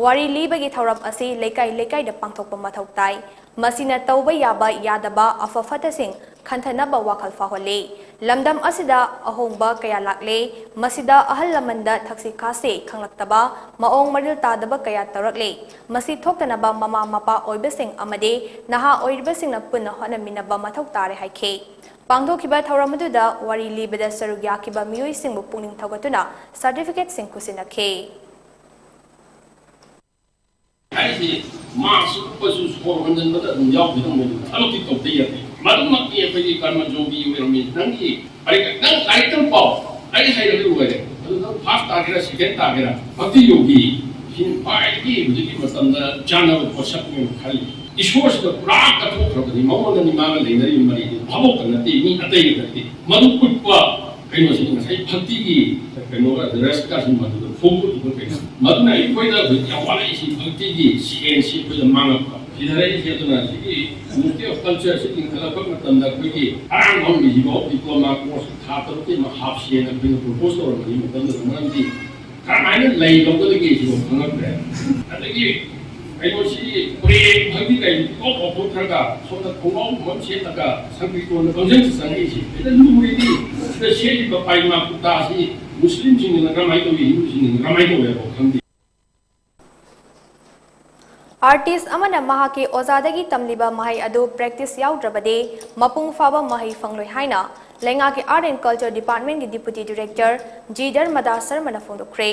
ꯋꯥꯔꯤ ꯂꯤꯕꯒꯤ ꯊꯧꯔꯝ ꯑꯁꯤ ꯂꯩꯀꯥꯏ ꯂꯩꯀꯥꯏꯗ ꯄꯥꯡꯊꯣꯛꯄ ꯃꯊꯧ ꯇꯥꯏ꯫ ꯃꯁꯤꯅ ꯇꯧꯕ ꯌꯥꯕ ꯌꯥꯗꯕ, ꯑꯐ ꯐꯠꯇꯁꯤꯡ ꯈꯟꯊꯅꯕ ꯋꯥꯈꯜ ꯐꯥꯎꯍꯜꯂꯤ꯫ ꯂꯝꯗꯝ ꯑꯁꯤꯗ ꯑꯍꯣꯡꯕ ꯀꯌꯥ ꯂꯥꯛꯂꯦ꯫ ꯃꯁꯤꯗ ꯑꯍꯜ ꯂꯃꯟꯗ ꯊꯛꯁꯤ ꯈꯥꯁꯤ ꯈꯪꯂꯛꯇꯕ, ꯃꯑꯣꯡ ꯃꯔꯤꯜ ꯇꯥꯗꯕ ꯀꯌꯥ ꯇꯧꯔꯛꯂꯦ꯫ ꯃꯁꯤ ꯊꯣꯛꯇꯅꯕ ꯃꯃꯥ ꯃꯄꯥ ꯑꯣꯏꯕꯁꯤꯡ ꯑꯃꯗꯤ ꯅꯍꯥ ꯑꯣꯏꯔꯤꯕꯁꯤꯡꯅ ꯄꯨꯟꯅ ꯍꯣꯠꯅꯃꯤꯟꯅꯕ ꯃꯊꯧ ꯇꯥꯔꯦ ꯍꯥꯏꯈꯤ꯫ ꯄꯥꯡꯊꯣꯛꯈꯤꯕ ꯊꯧꯔꯝ ꯑꯗꯨꯗ ꯋꯥꯔꯤ ꯂꯤꯕꯗ ꯁꯔꯨꯛ ꯌꯥꯈꯤꯕ ꯃꯤꯑꯣꯏꯁꯤꯡꯕꯨ ꯄꯨꯛꯅꯤꯡ ꯊꯧꯒꯠꯇꯨꯅ ꯁꯥꯔꯇꯤꯐꯤꯀꯦꯠꯁꯤꯡ ꯈꯨꯠꯁꯤꯟꯅꯈꯤ꯫ ꯍꯥꯏꯔꯤꯁꯤ ꯃꯥꯛꯁ ꯎꯞꯄꯁꯨ ꯁꯣꯔ ꯍꯣꯟꯖꯟꯕꯗ ꯑꯗꯨꯝ ꯌꯥꯎꯈꯤꯗꯧꯅꯦ꯫ ꯊꯕꯛꯇꯤ ꯇꯧꯗ ꯌꯥꯗꯦ꯫ ꯃꯗꯨꯃꯛꯅꯤ ꯑꯩꯈꯣꯏꯒꯤ ꯀꯔꯃ ꯖꯣꯒꯤ ꯑꯣꯏꯔꯝꯃꯤ꯫ ꯅꯪꯒꯤ ꯂꯥꯏꯔꯤꯛ, ꯅꯪ ꯂꯥꯏꯔꯤꯛꯇꯪ ꯄꯥꯎ, ꯂꯥꯏꯔꯤꯛ ꯍꯩꯔꯗꯤ ꯂꯣꯏꯔꯦ꯫ ꯑꯗꯨ ꯅꯪ ꯐꯥꯔꯁ ꯇꯥꯒꯦꯔꯥ, ꯁꯦꯀꯦꯟ ꯇꯥꯒꯦꯔꯥ, ꯚꯛꯇꯤ ꯌꯣꯒꯤ ꯁꯤꯅ ꯈ꯭ꯋꯥꯏꯗꯒꯤ ꯍꯧꯖꯤꯛꯀꯤ ꯃꯇꯝꯗ ꯆꯥꯟꯅꯕ ꯄꯣꯠꯁꯛꯅꯦꯅ ꯈꯜꯂꯤ꯫ ꯏꯁꯣꯔꯁꯤꯗ ꯄꯨꯔꯥ ꯀꯠꯊꯣꯛꯈ꯭ꯔꯕꯅꯤ, ꯃꯉꯣꯟꯗꯅꯤ ꯃꯥꯒ ꯂꯩꯅꯔꯤꯕ ꯃꯔꯤꯗꯤ, ꯚꯥꯕꯣꯛꯇ ꯅꯠꯇꯦ, ꯃꯤ ꯑꯇꯩꯒ ꯅꯠꯇꯦ꯫ ꯃꯗꯨ ꯎꯠꯄ ꯀꯩꯅꯣꯁꯤ ꯉꯁꯥꯏ ꯚꯛꯇꯤꯒꯤ ꯀꯩꯅꯣꯒ ꯔꯁꯀꯁꯤ ꯃꯗꯨꯗ ꯐꯣꯡꯗꯣꯛꯏꯕ ꯀꯩꯅꯣ꯫ ꯃꯗꯨꯅ ꯑꯩꯈꯣꯏꯗ ꯍꯧꯖꯤꯛ ꯌꯥꯝ ꯋꯥꯠꯂꯛꯏꯁꯤ, ꯚꯛꯇꯤꯒꯤ ꯁꯦꯟꯁꯁꯤ ꯑꯩꯈꯣꯏꯗ ꯃꯥꯡꯉꯛꯄ꯫ ꯁꯤꯗꯔꯛꯏꯁꯦ ꯑꯗꯨꯅ ꯁꯤꯒꯤ Ministry of Culture ꯁꯤ ꯂꯤꯡꯈꯠꯂꯛꯄ ꯃꯇꯝꯗ ꯑꯩꯈꯣꯏꯒꯤ ꯑꯔꯥꯡꯕꯝ ꯏꯖꯤꯕꯥꯎ diploma course ꯊꯥ ꯇꯔꯨꯛꯀꯤ ꯑꯃ ꯍꯥꯞꯁꯦꯅ ꯑꯩꯈꯣꯏꯅ propose ꯇꯧꯔꯝꯕꯒꯤ ꯃꯇꯝꯗꯨꯗ, ꯃꯔꯝꯗꯤ ꯀꯔꯝꯍꯥꯏꯅ ꯂꯩꯒꯗꯒꯦ ꯁꯤꯐꯥꯎ ꯈꯪꯉꯛꯇ꯭ꯔꯦ꯫ ꯑꯗꯒꯤ ꯀꯩꯅꯣꯁꯤ ꯄ꯭ꯔꯦꯝ ꯍꯥꯏꯗꯤ ꯀꯩꯅꯣ ꯏꯀꯣꯛ ꯀꯥꯎꯊꯣꯛꯈ꯭ꯔꯒ ꯁꯣꯝꯗ ꯈꯣꯡꯒ꯭ꯔꯥꯎ ꯑꯃ ꯁꯦꯠꯂꯒ ꯁꯪꯀ꯭ꯔꯤꯇꯣꯟꯗ ꯄꯪꯆꯪ ꯆꯪꯉꯛꯏꯁꯦ꯫ ꯁꯤꯗ ꯂꯨꯔꯤꯗꯤ ꯁꯤꯗ ꯁꯦꯠꯂꯤꯕ ꯄꯥꯏꯃꯥ ꯀꯨꯔꯇꯥꯁꯤ ꯃꯨꯁꯂꯤꯝꯁꯤꯡꯅ ꯀꯔꯝꯍꯥꯏꯅ ꯇꯧꯏ, ꯍꯤꯟꯗꯨꯁꯤꯡꯅ ꯀꯔꯝꯍꯥꯏꯅ ꯇꯧꯏ ꯍꯥꯏꯕ ꯈꯪꯗꯦ꯫ ꯑꯥꯔꯇꯤꯁ ꯑꯃꯅ ꯃꯍꯥꯛꯀꯤ ꯑꯣꯖꯥꯗꯒꯤ ꯇꯝꯂꯤꯕ ꯃꯍꯩ ꯑꯗꯨ ꯄ꯭ꯔꯦꯛꯇꯤꯁ ꯌꯥꯎꯗ꯭ꯔꯕꯗꯤ ꯃꯄꯨꯡ ꯐꯥꯕ ꯃꯍꯩ ꯐꯪꯂꯣꯏ ꯍꯥꯏꯅ ꯂꯩꯉꯥꯛꯀꯤ Art and Culture Department ꯀꯤ Deputy Director G ꯙꯔꯃꯗꯥꯁ ꯁꯔꯃꯅ ꯐꯣꯡꯗꯣꯛꯈ꯭ꯔꯦ꯫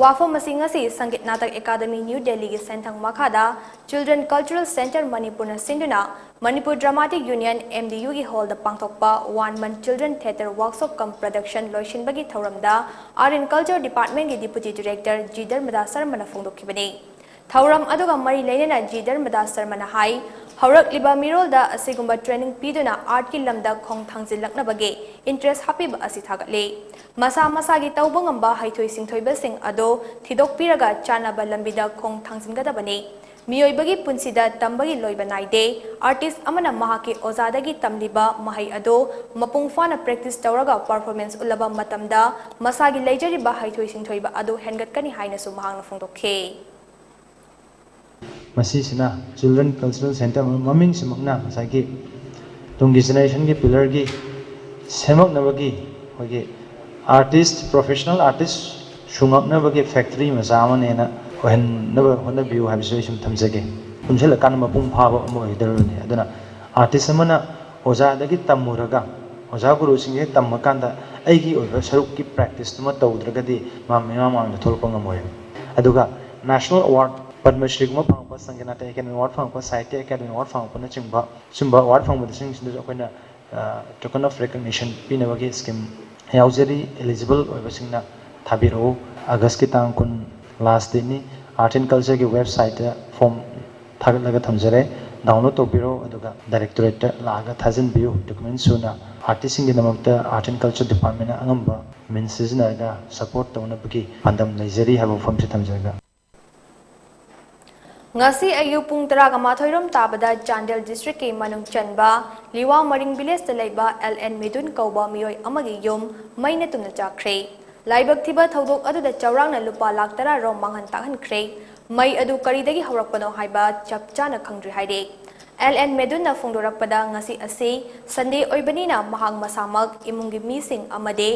ꯋꯥꯐꯝ ꯑꯁꯤ ꯉꯁꯤ ꯁꯪꯒꯤꯠ ꯅꯥꯇꯛ ꯑꯦꯀꯥꯗꯃꯤ ꯅ꯭ꯌꯨ ꯗꯦꯜꯂꯤꯒꯤ ꯁꯦꯟꯊꯪ ꯃꯈꯥꯗ Children Cultural Centre ꯃꯅꯤꯄꯨꯔꯅ ꯁꯤꯟꯗꯨꯅ Manipur Dramatic Union, M D U ꯒꯤ ꯍꯣꯜꯗ ꯄꯥꯡꯊꯣꯛꯄ One Month Children Theatre Workshop cum Production ꯂꯣꯏꯁꯤꯟꯕꯒꯤ ꯊꯧꯔꯝꯗ Art and Culture Department ꯀꯤ Deputy Director G ꯙꯔꯃꯗꯥꯁ ꯁꯔꯃꯅ ꯐꯣꯡꯗꯣꯛꯈꯤꯕꯅꯤ꯫ ꯊꯧꯔꯝ ꯑꯗꯨꯒ ꯃꯔꯤ ꯂꯩꯅꯅ G ꯙꯔꯃꯗꯥꯁ ꯁꯔꯃꯅ ꯍꯥꯏ, ꯍꯧꯔꯛꯂꯤꯕ ꯃꯤꯔꯣꯜꯗ ꯑꯁꯤꯒꯨꯝꯕ training ꯄꯤꯗꯨꯅ artꯀꯤ ꯂꯝꯗ ꯈꯣꯡ ꯊꯥꯡꯖꯤꯜꯂꯛꯅꯕꯒꯤ interest ꯍꯥꯞꯄꯤꯕ ꯑꯁꯤ ꯊꯥꯒꯠꯂꯤ꯫ ꯃꯁꯥ ꯃꯁꯥꯒꯤ ꯇꯧꯕ ꯉꯝꯕ ꯍꯩꯊꯣꯏ ꯁꯤꯡꯊꯣꯏꯕꯁꯤꯡ ꯑꯗꯣ ꯊꯤꯗꯣꯛꯄꯤꯔꯒ ꯆꯥꯟꯅꯕ ꯂꯝꯕꯤꯗ ꯈꯣꯡ ꯊꯥꯡꯖꯤꯟꯒꯗꯕꯅꯤ꯫ ꯃꯤꯑꯣꯏꯕꯒꯤ ꯄꯨꯟꯁꯤꯗ ꯇꯝꯕꯒꯤ ꯂꯣꯏꯕ ꯅꯥꯏꯗꯦ꯫ Artist ꯑꯃꯅ ꯃꯍꯥꯛꯀꯤ ꯑꯣꯖꯥꯗꯒꯤ ꯇꯝꯂꯤꯕ ꯃꯍꯩ ꯑꯗꯣ ꯃꯄꯨꯡ ꯐꯥꯅ practice ꯇꯧꯔꯒ performance ꯎꯠꯂꯕ ꯃꯇꯝꯗ ꯃꯁꯥꯒꯤ ꯂꯩꯖꯔꯤꯕ ꯍꯩꯊꯣꯏ ꯁꯤꯡꯊꯣꯏꯕ ꯑꯗꯨ ꯍꯦꯟꯒꯠꯀꯅꯤ ꯍꯥꯏꯅꯁꯨ ꯃꯍꯥꯛꯅ ꯐꯣꯡꯗꯣꯛꯈꯤ꯫ ꯃꯁꯤꯁꯤꯅ Children Cultural Centre ꯃꯃꯤꯡꯁꯤꯃꯛꯅ ꯉꯁꯥꯏꯒꯤ ꯇꯨꯡꯒꯤ generationꯒꯤ pillarꯒꯤ ꯁꯦꯝꯃꯛꯅꯕꯒꯤ ꯑꯩꯈꯣꯏꯒꯤ artist, professional artist ꯁꯨꯡꯉꯛꯅꯕꯒꯤ factory ꯃꯆꯥ ꯑꯃꯅꯦꯅ ꯑꯣꯏꯍꯟꯅꯕ ꯍꯣꯠꯅꯕꯤꯌꯨ ꯍꯥꯏꯕꯁꯨ ꯑꯩ ꯁꯨꯝ ꯊꯝꯖꯒꯦ꯫ ꯄꯨꯟꯁꯤꯜꯂꯀꯥꯟꯗ ꯃꯄꯨꯡ ꯐꯥꯕ ꯑꯃ ꯑꯣꯏꯒꯗꯧꯔꯤꯕꯅꯤ꯫ ꯑꯗꯨꯅ artist ꯑꯃꯅ ꯑꯣꯖꯥꯗꯒꯤ ꯇꯝꯃꯨꯔꯒ, ꯑꯣꯖꯥ ꯒꯨꯔꯨꯁꯤꯡꯁꯦ ꯇꯝꯃꯀꯥꯟꯗ ꯑꯩꯒꯤ ꯑꯣꯏꯕ ꯁꯔꯨꯛꯀꯤ practiceꯇꯨꯃ ꯇꯧꯗ꯭ꯔꯒꯗꯤ ꯃꯥ ꯃꯤꯃꯥꯡ ꯃꯥꯡꯗ ꯊꯣꯛꯂꯛꯄ ꯉꯝꯃꯣꯏ꯫ ꯑꯗꯨꯒ national award, ꯄꯗꯃ ꯁ꯭ꯔꯤꯒꯨꯝꯕ ꯐꯪꯉꯛꯄ, ꯁꯪꯒꯤꯠ ꯅꯥꯇꯛ ꯑꯦꯀꯥꯗꯦꯃꯤ award ꯐꯪꯉꯛꯄ, ꯁꯥꯍꯤꯇ꯭ꯌ ꯑꯦꯀꯥꯗꯦꯃꯤ award ꯐꯪꯉꯛꯄꯅꯆꯤꯡꯕ, ꯁꯨꯝꯕ award ꯐꯪꯕꯁꯤꯡꯁꯤꯗꯁꯨ ꯑꯩꯈꯣꯏꯅ, ꯑ, token of recognition ꯄꯤꯅꯕꯒꯤ scheme ꯌꯥꯎꯖꯔꯤ꯫ Eligible ꯑꯣꯏꯕꯁꯤꯡꯅ ꯊꯥꯕꯤꯔꯛꯎ꯫ Augustꯀꯤ ꯇꯥꯡ ꯀꯨꯟ last dateꯅꯤ꯫ Art and Cultureꯒꯤ websiteꯇ form ꯊꯥꯒꯠꯂꯒ ꯊꯝꯖꯔꯦ꯫ Download ꯇꯧꯕꯤꯔꯣ, ꯑꯗꯨꯒ directorateꯇ ꯂꯥꯛꯑꯒ ꯊꯥꯖꯤꯟꯕꯤꯌꯨ꯫ Document ꯁꯨꯅ artistꯁꯤꯡꯒꯤꯗꯃꯛꯇ Art and Culture Departmentꯅ ꯑꯉꯝꯕ means ꯁꯤꯖꯤꯟꯅꯔꯒ support ꯇꯧꯅꯕꯒꯤ ꯄꯥꯟꯗꯝ ꯂꯩꯖꯔꯤ ꯍꯥꯏꯕ ꯋꯥꯐꯝꯁꯤ ꯊꯝꯖꯔꯒ꯫ ꯉꯁꯤ ꯑꯌꯨꯛ ꯄꯨꯡ ꯇꯔꯥꯒ ꯃꯥꯊꯣꯏ ꯔꯣꯝ ꯇꯥꯕꯗ ꯆꯥꯟꯗꯦꯜ districtꯀꯤ ꯃꯅꯨꯡ ꯆꯟꯕ ꯂꯤꯋꯥ ꯃꯔꯤꯡ villageꯇ ꯂꯩꯕ L N ꯃꯤꯗꯨꯟ ꯀꯧꯕ ꯃꯤꯑꯣꯏ ꯑꯃꯒꯤ ꯌꯨꯝ ꯃꯩꯅ ꯇꯨꯝꯅ ꯆꯥꯛꯈ꯭ꯔꯦ꯫ ꯂꯥꯏꯕꯛ ꯊꯤꯕ ꯊꯧꯗꯣꯛ ꯑꯗꯨꯗ ꯆꯥꯎꯔꯥꯛꯅ ꯂꯨꯄꯥ ꯂꯥꯈ ꯇꯔꯥ ꯔꯣꯝ ꯃꯥꯡꯍꯟ ꯇꯥꯛꯍꯟꯈ꯭ꯔꯦ꯫ ꯃꯩ ꯑꯗꯨ ꯀꯔꯤꯗꯒꯤ ꯍꯧꯔꯛꯄꯅꯣ ꯍꯥꯏꯕ ꯆꯞ ꯆꯥꯅ ꯈꯪꯗ꯭ꯔꯤ ꯍꯥꯏꯔꯤ꯫ L N ꯃꯦꯗꯨꯟꯅ ꯐꯣꯡꯗꯣꯔꯛꯄꯗ, ꯉꯁꯤ ꯑꯁꯤ Sunday ꯑꯣꯏꯕꯅꯤꯅ ꯃꯍꯥꯛ ꯃꯁꯥꯃꯛ, ꯏꯃꯨꯡꯒꯤ ꯃꯤꯁꯤꯡ ꯑꯃꯗꯤ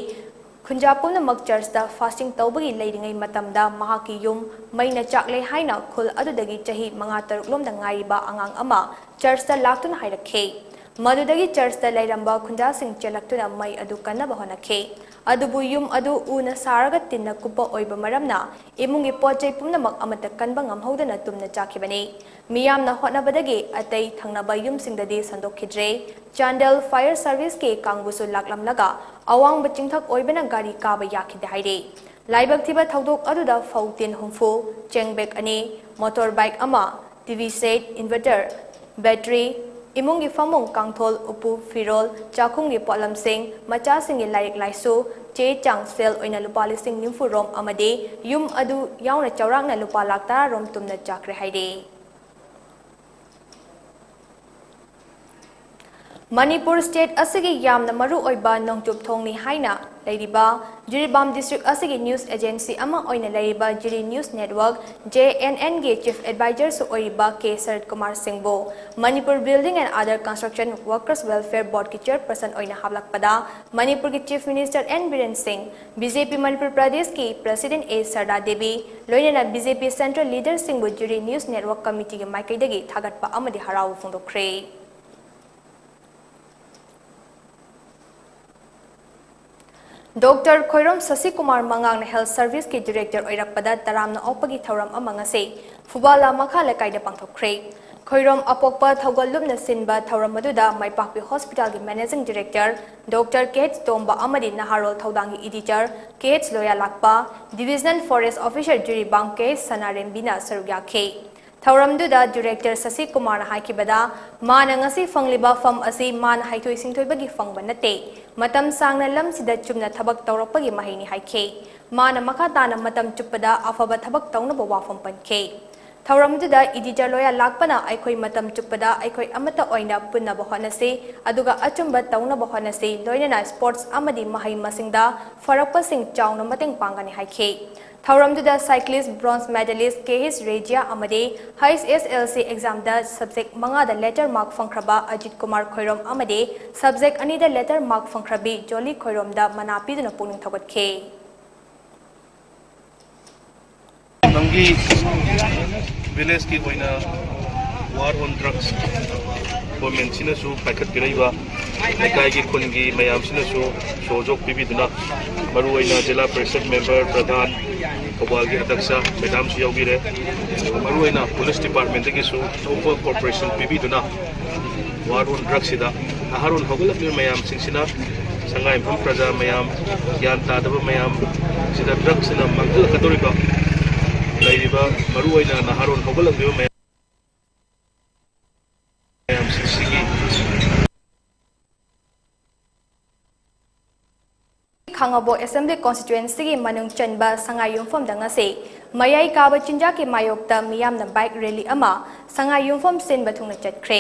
ꯈꯨꯟꯖꯥ ꯄꯨꯝꯅꯃꯛ churchꯇ fasting ꯇꯧꯕꯒꯤ ꯂꯩꯔꯤꯉꯩ ꯃꯇꯝꯗ ꯃꯍꯥꯛꯀꯤ ꯌꯨꯝ ꯃꯩꯅ ꯆꯥꯛꯂꯦ ꯍꯥꯏꯅ ꯈꯨꯜ ꯑꯗꯨꯗꯒꯤ ꯆꯍꯤ ꯃꯉꯥ ꯇꯔꯨꯛ ꯂꯣꯝꯗ ꯉꯥꯏꯔꯤꯕ ꯑꯉꯥꯡ ꯑꯃ churchꯇ ꯂꯥꯛꯇꯨꯅ ꯍꯥꯏꯔꯛꯈꯤ꯫ ꯃꯗꯨꯗꯒꯤ ꯆꯔꯆꯇ ꯂꯩꯔꯝꯕ ꯈꯨꯟꯖꯥꯁꯤꯡ ꯆꯦꯜꯂꯛꯇꯨꯅ ꯃꯩ ꯑꯗꯨ ꯀꯟꯅꯕ ꯍꯣꯠꯅꯈꯤ꯫ ꯑꯗꯨꯕꯨ ꯌꯨꯝ ꯑꯗꯨ ꯎꯅ ꯁꯥꯔꯒ ꯇꯤꯟꯅ ꯀꯨꯞꯄ ꯑꯣꯏꯕ ꯃꯔꯝꯅ ꯏꯃꯨꯡꯒꯤ ꯄꯣꯠ ꯆꯩ ꯄꯨꯝꯅꯃꯛ ꯑꯃꯠꯇ ꯀꯟꯕ ꯉꯝꯍꯧꯗꯅ ꯇꯨꯝꯅ ꯆꯥꯈꯤꯕꯅꯤ꯫ ꯃꯤꯌꯥꯝꯅ ꯍꯣꯠꯅꯕꯗꯒꯤ ꯑꯇꯩ ꯊꯪꯅꯕ ꯌꯨꯝꯁꯤꯡꯗꯗꯤ ꯁꯟꯗꯣꯛꯈꯤꯗ꯭ꯔꯦ꯫ ꯆꯥꯟꯗꯦꯜ ꯐꯥꯌꯔ ꯁꯔꯚꯤꯁꯀꯤ ꯀꯥꯡꯕꯨꯁꯨ ꯂꯥꯛꯂꯝꯂꯒ ꯑꯋꯥꯡꯕ ꯆꯤꯡꯊꯛ ꯑꯣꯏꯕꯅ ꯒꯥꯔꯤ ꯀꯥꯕ ꯌꯥꯈꯤꯗꯦ ꯍꯥꯏꯔꯤ꯫ ꯂꯥꯏꯕꯛ ꯊꯤꯕ ꯊꯧꯗꯣꯛ ꯑꯗꯨꯗ ꯐꯧ ꯇꯤꯟ ꯍꯨꯝꯐꯨ, ꯆꯦꯡ ꯕꯦꯒ ꯑꯅꯤ, ꯃꯣꯇꯣꯔ ꯕꯥꯏꯛ ꯑꯃ, T V set, inverter, battery, ꯏꯃꯨꯡꯒꯤ ꯐꯃꯨꯡ, ꯀꯥꯡꯊꯣꯜ, ꯎꯄꯨ, ꯐꯤꯔꯣꯜ, ꯆꯥꯛꯈꯨꯝꯒꯤ ꯄꯣꯠꯂꯝꯁꯤꯡ, ꯃꯆꯥꯁꯤꯡꯒꯤ ꯂꯥꯏꯔꯤꯛ ꯂꯥꯏꯁꯨ, ꯆꯦ ꯆꯥꯡ ꯁꯦꯜ ꯑꯣꯏꯅ ꯂꯨꯄꯥ ꯂꯤꯁꯤꯡ ꯅꯤꯐꯨ ꯔꯣꯝ ꯑꯃꯗꯤ ꯌꯨꯝ ꯑꯗꯨ ꯌꯥꯎꯅ ꯆꯥꯎꯔꯥꯛꯅ ꯂꯨꯄꯥ ꯂꯥꯈ ꯇꯔꯥ ꯔꯣꯝ ꯇꯨꯝꯅ ꯆꯥꯈ꯭ꯔꯦ ꯍꯥꯏꯔꯤ꯫ ꯃꯅꯤꯄꯨꯔ ꯁ꯭ꯇꯦꯠ ꯑꯁꯤꯒꯤ ꯌꯥꯝꯅ ꯃꯔꯨ ꯑꯣꯏꯕ ꯅꯣꯡꯆꯨꯞ ꯊꯣꯡꯅꯤ ꯍꯥꯏꯅ ꯂꯩꯔꯤꯕ ꯖꯤꯔꯤꯕꯥꯝ ꯗꯤꯁꯇ꯭ꯔꯤꯛ ꯑꯁꯤꯒꯤ ꯅ꯭ꯌꯨꯁ ꯑꯦꯖꯦꯟꯁꯤ ꯑꯃ ꯑꯣꯏꯅ ꯂꯩꯔꯤꯕ Jiri news network, J N ꯑꯦꯟꯒꯤ ꯆꯤꯐ ꯑꯦꯗꯚꯥꯏꯖꯔꯁꯨ ꯑꯣꯏꯔꯤꯕ ꯀꯦ ꯁꯔꯠ ꯀꯨꯃꯥꯔ ꯁꯤꯡꯕꯨ Manipur building and other construction workers welfare ꯕꯣꯔꯗꯀꯤ ꯆꯤꯌꯔꯄꯔꯁꯟ ꯑꯣꯏꯅ ꯍꯥꯞꯂꯛꯄꯗ ꯃꯅꯤꯄꯨꯔꯒꯤ ꯆꯤꯐ ꯃꯤꯅꯤꯁꯇꯔ ꯑꯦꯟ ꯕꯤꯔꯦꯟ ꯁꯤꯡ, ꯕꯤ ꯖꯦ ꯄꯤ ꯃꯅꯤꯄꯨꯔ ꯄ꯭ꯔꯗꯦꯁꯀꯤ ꯄ꯭ꯔꯦꯁꯤꯗꯦꯟꯠ ꯑꯦ ꯁꯔꯗꯥ ꯗꯦꯕꯤ, ꯂꯣꯏꯅꯅ ꯕꯤ ꯖꯦ ꯄꯤ ꯁꯦꯟꯇ꯭ꯔꯦꯜ ꯂꯤꯗꯔꯁꯤꯡꯕꯨ ꯖꯤꯔꯤ ꯅ꯭ꯌꯨꯁ ꯅꯦꯠꯋꯔꯛ ꯀꯃꯤꯇꯤꯒꯤ ꯃꯥꯏꯀꯩꯗꯒꯤ ꯊꯥꯒꯠꯄ ꯑꯃꯗꯤ ꯍꯔꯥꯎꯕ ꯐꯣꯡꯗꯣꯛꯈ꯭ꯔꯦ꯫ ꯗꯣꯛꯇꯔ ꯈꯣꯏꯔꯣꯝ ꯁꯁꯤꯀꯨꯃꯥꯔ ꯃꯉꯥꯡꯅ ꯍꯦꯜꯊ ꯁꯔꯚꯤꯁꯀꯤ ꯗꯤꯔꯦꯛꯇꯔ ꯑꯣꯏꯔꯛꯄꯗ ꯇꯔꯥꯝꯅ ꯑꯣꯛꯄꯒꯤ ꯊꯧꯔꯝ ꯑꯃ ꯉꯁꯤ ꯐꯨꯕꯥꯂꯥ ꯃꯈꯥ ꯂꯩꯀꯥꯏꯗ ꯄꯥꯡꯊꯣꯛꯈ꯭ꯔꯦ꯫ ꯈꯣꯏꯔꯣꯝ ꯑꯄꯣꯛꯄ ꯊꯧꯒꯜ ꯂꯨꯞꯅ ꯁꯤꯟꯕ ꯊꯧꯔꯝ ꯑꯗꯨꯗ ꯃꯥꯏꯄꯥꯛꯄꯤ ꯍꯣꯁꯄꯤꯇꯥꯜꯒꯤ ꯃꯦꯅꯦꯖꯤꯡ ꯗꯤꯔꯦꯛꯇꯔ ꯗꯣꯛꯇꯔ ꯀꯦ ꯑꯩꯆ ꯇꯣꯝꯕ ꯑꯃꯗꯤ ꯅꯍꯥꯔꯣꯜ ꯊꯧꯗꯥꯡꯒꯤ ꯏꯗꯤꯇꯔ ꯀꯦ ꯑꯩꯆ ꯂꯣꯌꯥ ꯂꯥꯛꯄ, ꯗꯤꯚꯤꯖꯅꯦꯜ ꯐꯣꯔꯦꯁ ꯑꯣꯐꯤꯁꯔ ꯖꯤꯔꯤꯕꯥꯝ ꯀꯦ ꯑꯩꯆ ꯁꯅꯥꯔꯦꯝꯕꯤꯅ ꯁꯔꯨꯛ ꯌꯥꯈꯤ꯫ ꯊꯧꯔꯝꯗꯨꯗ ꯗꯤꯔꯦꯛꯇꯔ ꯁꯁꯤ ꯀꯨꯃꯥꯔꯅ ꯍꯥꯏꯈꯤꯕꯗ, ꯃꯥꯅ ꯉꯁꯤ ꯐꯪꯂꯤꯕ ꯐꯝ ꯑꯁꯤ ꯃꯥꯅ ꯍꯩꯊꯣꯏ ꯁꯤꯡꯊꯣꯏꯕꯒꯤ ꯐꯪꯕ ꯅꯠꯇꯦ, ꯃꯇꯝ ꯁꯥꯡꯅ ꯂꯝꯁꯤꯗ ꯆꯨꯝꯅ ꯊꯕꯛ ꯇꯧꯔꯛꯄꯒꯤ ꯃꯍꯩꯅꯤ ꯍꯥꯏꯈꯤ꯫ ꯃꯥꯅ ꯃꯈꯥ ꯇꯥꯅ ꯃꯇꯝ ꯆꯨꯞꯄꯗ ꯑꯐꯕ ꯊꯕꯛ ꯇꯧꯅꯕ ꯋꯥꯐꯝ ꯄꯟꯈꯤ꯫ ꯊꯧꯔꯝꯗꯨꯗ ꯏꯗꯤꯇꯔ ꯂꯣꯌꯥ ꯂꯥꯛꯄꯅ ꯑꯩꯈꯣꯏ ꯃꯇꯝ ꯆꯨꯞꯄꯗ ꯑꯩꯈꯣꯏ ꯑꯃꯠꯇ ꯑꯣꯏꯅ ꯄꯨꯟꯅꯕ ꯍꯣꯠꯅꯁꯤ, ꯑꯗꯨꯒ ꯑꯆꯨꯝꯕ ꯇꯧꯅꯕ ꯍꯣꯠꯅꯁꯤ, ꯂꯣꯏꯅꯅ ꯁ꯭ꯄꯣꯔꯠꯁ ꯑꯃꯗꯤ ꯃꯍꯩ ꯃꯁꯤꯡꯗ ꯐꯔꯛꯄꯁꯤꯡ ꯆꯥꯎꯅ ꯃꯇꯦꯡ ꯄꯥꯡꯒꯅꯤ ꯍꯥꯏꯈꯤ꯫ ꯊꯧꯔꯝꯗꯨꯗ ꯁꯥꯏꯀ꯭ꯂꯤꯁ ꯕ꯭ꯔꯣꯟꯖ ꯃꯦꯗꯥꯂꯤꯁ ꯀꯦ ꯑꯩꯆ ꯔꯦꯖꯤꯌꯥ ꯑꯃꯗꯤ ꯍꯩꯆ ꯑꯦꯁ ꯑꯦꯜ ꯁꯤ ꯑꯦꯛꯖꯥꯝꯗ ꯁꯕꯖꯦꯛ ꯃꯉꯥꯗ ꯂꯦꯇꯔ ꯃꯥꯔꯛ ꯐꯪꯈ꯭ꯔꯕ ꯑꯖꯤꯠ ꯀꯨꯃꯥꯔ ꯈꯣꯏꯔꯣꯝ ꯑꯃꯗꯤ ꯁꯕꯖꯦꯛ ꯑꯅꯤꯗ ꯂꯦꯇꯔ ꯃꯥꯔꯛ ꯐꯪꯈ꯭ꯔꯕꯤ ꯖꯣꯂꯤ ꯈꯣꯏꯔꯣꯝꯗ ꯃꯅꯥ ꯄꯤꯗꯨꯅ ꯄꯨꯛꯅꯤꯡ ꯊꯧꯒꯠꯈꯤ꯫ ꯅꯪꯒꯤ ꯚꯤꯂꯦꯖꯀꯤ ꯑꯣꯏꯅ war on drugs ꯒꯣꯔꯃꯦꯟꯁꯤꯅꯁꯨ ꯄꯥꯏꯈꯠꯄꯤꯔꯛꯏꯕ ꯂꯩꯀꯥꯏꯒꯤ ꯈꯨꯟꯒꯤ ꯃꯌꯥꯝꯁꯤꯅꯁꯨ ꯁꯣꯖꯣꯛ ꯄꯤꯕꯤꯗꯨꯅ, ꯃꯔꯨꯑꯣꯏꯅ ꯖꯤꯂꯥ ꯄꯔꯤꯁꯠ ꯃꯦꯝꯕꯔ, ꯄ꯭ꯔꯙꯥꯟ, ꯊꯧꯕꯥꯜꯒꯤ ꯑꯗꯛꯁ ꯃꯦꯗꯥꯝꯁꯨ ꯌꯥꯎꯕꯤꯔꯦ꯫ ꯃꯔꯨꯑꯣꯏꯅ ꯄꯨꯂꯤꯁ ꯗꯤꯄꯥꯔꯠꯃꯦꯟꯗꯒꯤꯁꯨ ꯑꯆꯧꯕ ꯀꯣꯑꯣꯄꯔꯦꯁꯟ ꯄꯤꯕꯤꯗꯨꯅ ꯋꯥꯔ ꯑꯣꯟ ꯗ꯭ꯔꯒꯁꯤꯗ ꯅꯍꯥꯔꯣꯟ ꯍꯧꯒꯠꯂꯛꯂꯤꯕ ꯃꯌꯥꯝꯁꯤꯡꯁꯤꯅ, ꯁꯉꯥꯏꯌꯨꯝꯐꯝ ꯄ꯭ꯔꯖꯥ ꯃꯌꯥꯝ, ꯒ꯭ꯌꯥꯟ ꯇꯥꯗꯕ ꯃꯌꯥꯝ ꯁꯤꯗ ꯗ꯭ꯔꯒꯁꯤꯅ ꯃꯥꯡꯍꯜꯂꯛꯀꯗꯧꯔꯤꯕ, ꯂꯩꯔꯤꯕ ꯃꯔꯨꯑꯣꯏꯅ ꯅꯍꯥꯔꯣꯟ ꯍꯧꯒꯠꯂꯛꯂꯤꯕ ꯃꯌꯥꯝ ꯃꯌꯥꯝꯁꯤꯡꯁꯤꯒꯤ ꯈꯥꯉꯕꯣꯛ ꯑꯦꯁꯦꯝꯕ꯭ꯂꯤ ꯀꯣꯟꯁꯇꯤꯇ꯭ꯋꯦꯟꯁꯤꯒꯤ ꯃꯅꯨꯡ ꯆꯟꯕ ꯁꯉꯥꯏꯌꯨꯝꯐꯝꯗ ꯉꯁꯤ ꯃꯌꯥꯏ ꯀꯥꯕ ꯆꯤꯟꯖꯥꯛꯀꯤ ꯃꯥꯌꯣꯛꯇ ꯃꯤꯌꯥꯝꯅ ꯕꯥꯏꯛ ꯔꯦꯂꯤ ꯑꯃ ꯁꯉꯥꯏꯌꯨꯝꯐꯝ ꯁꯤꯟꯕ ꯊꯨꯡꯅ ꯆꯠꯈ꯭ꯔꯦ꯫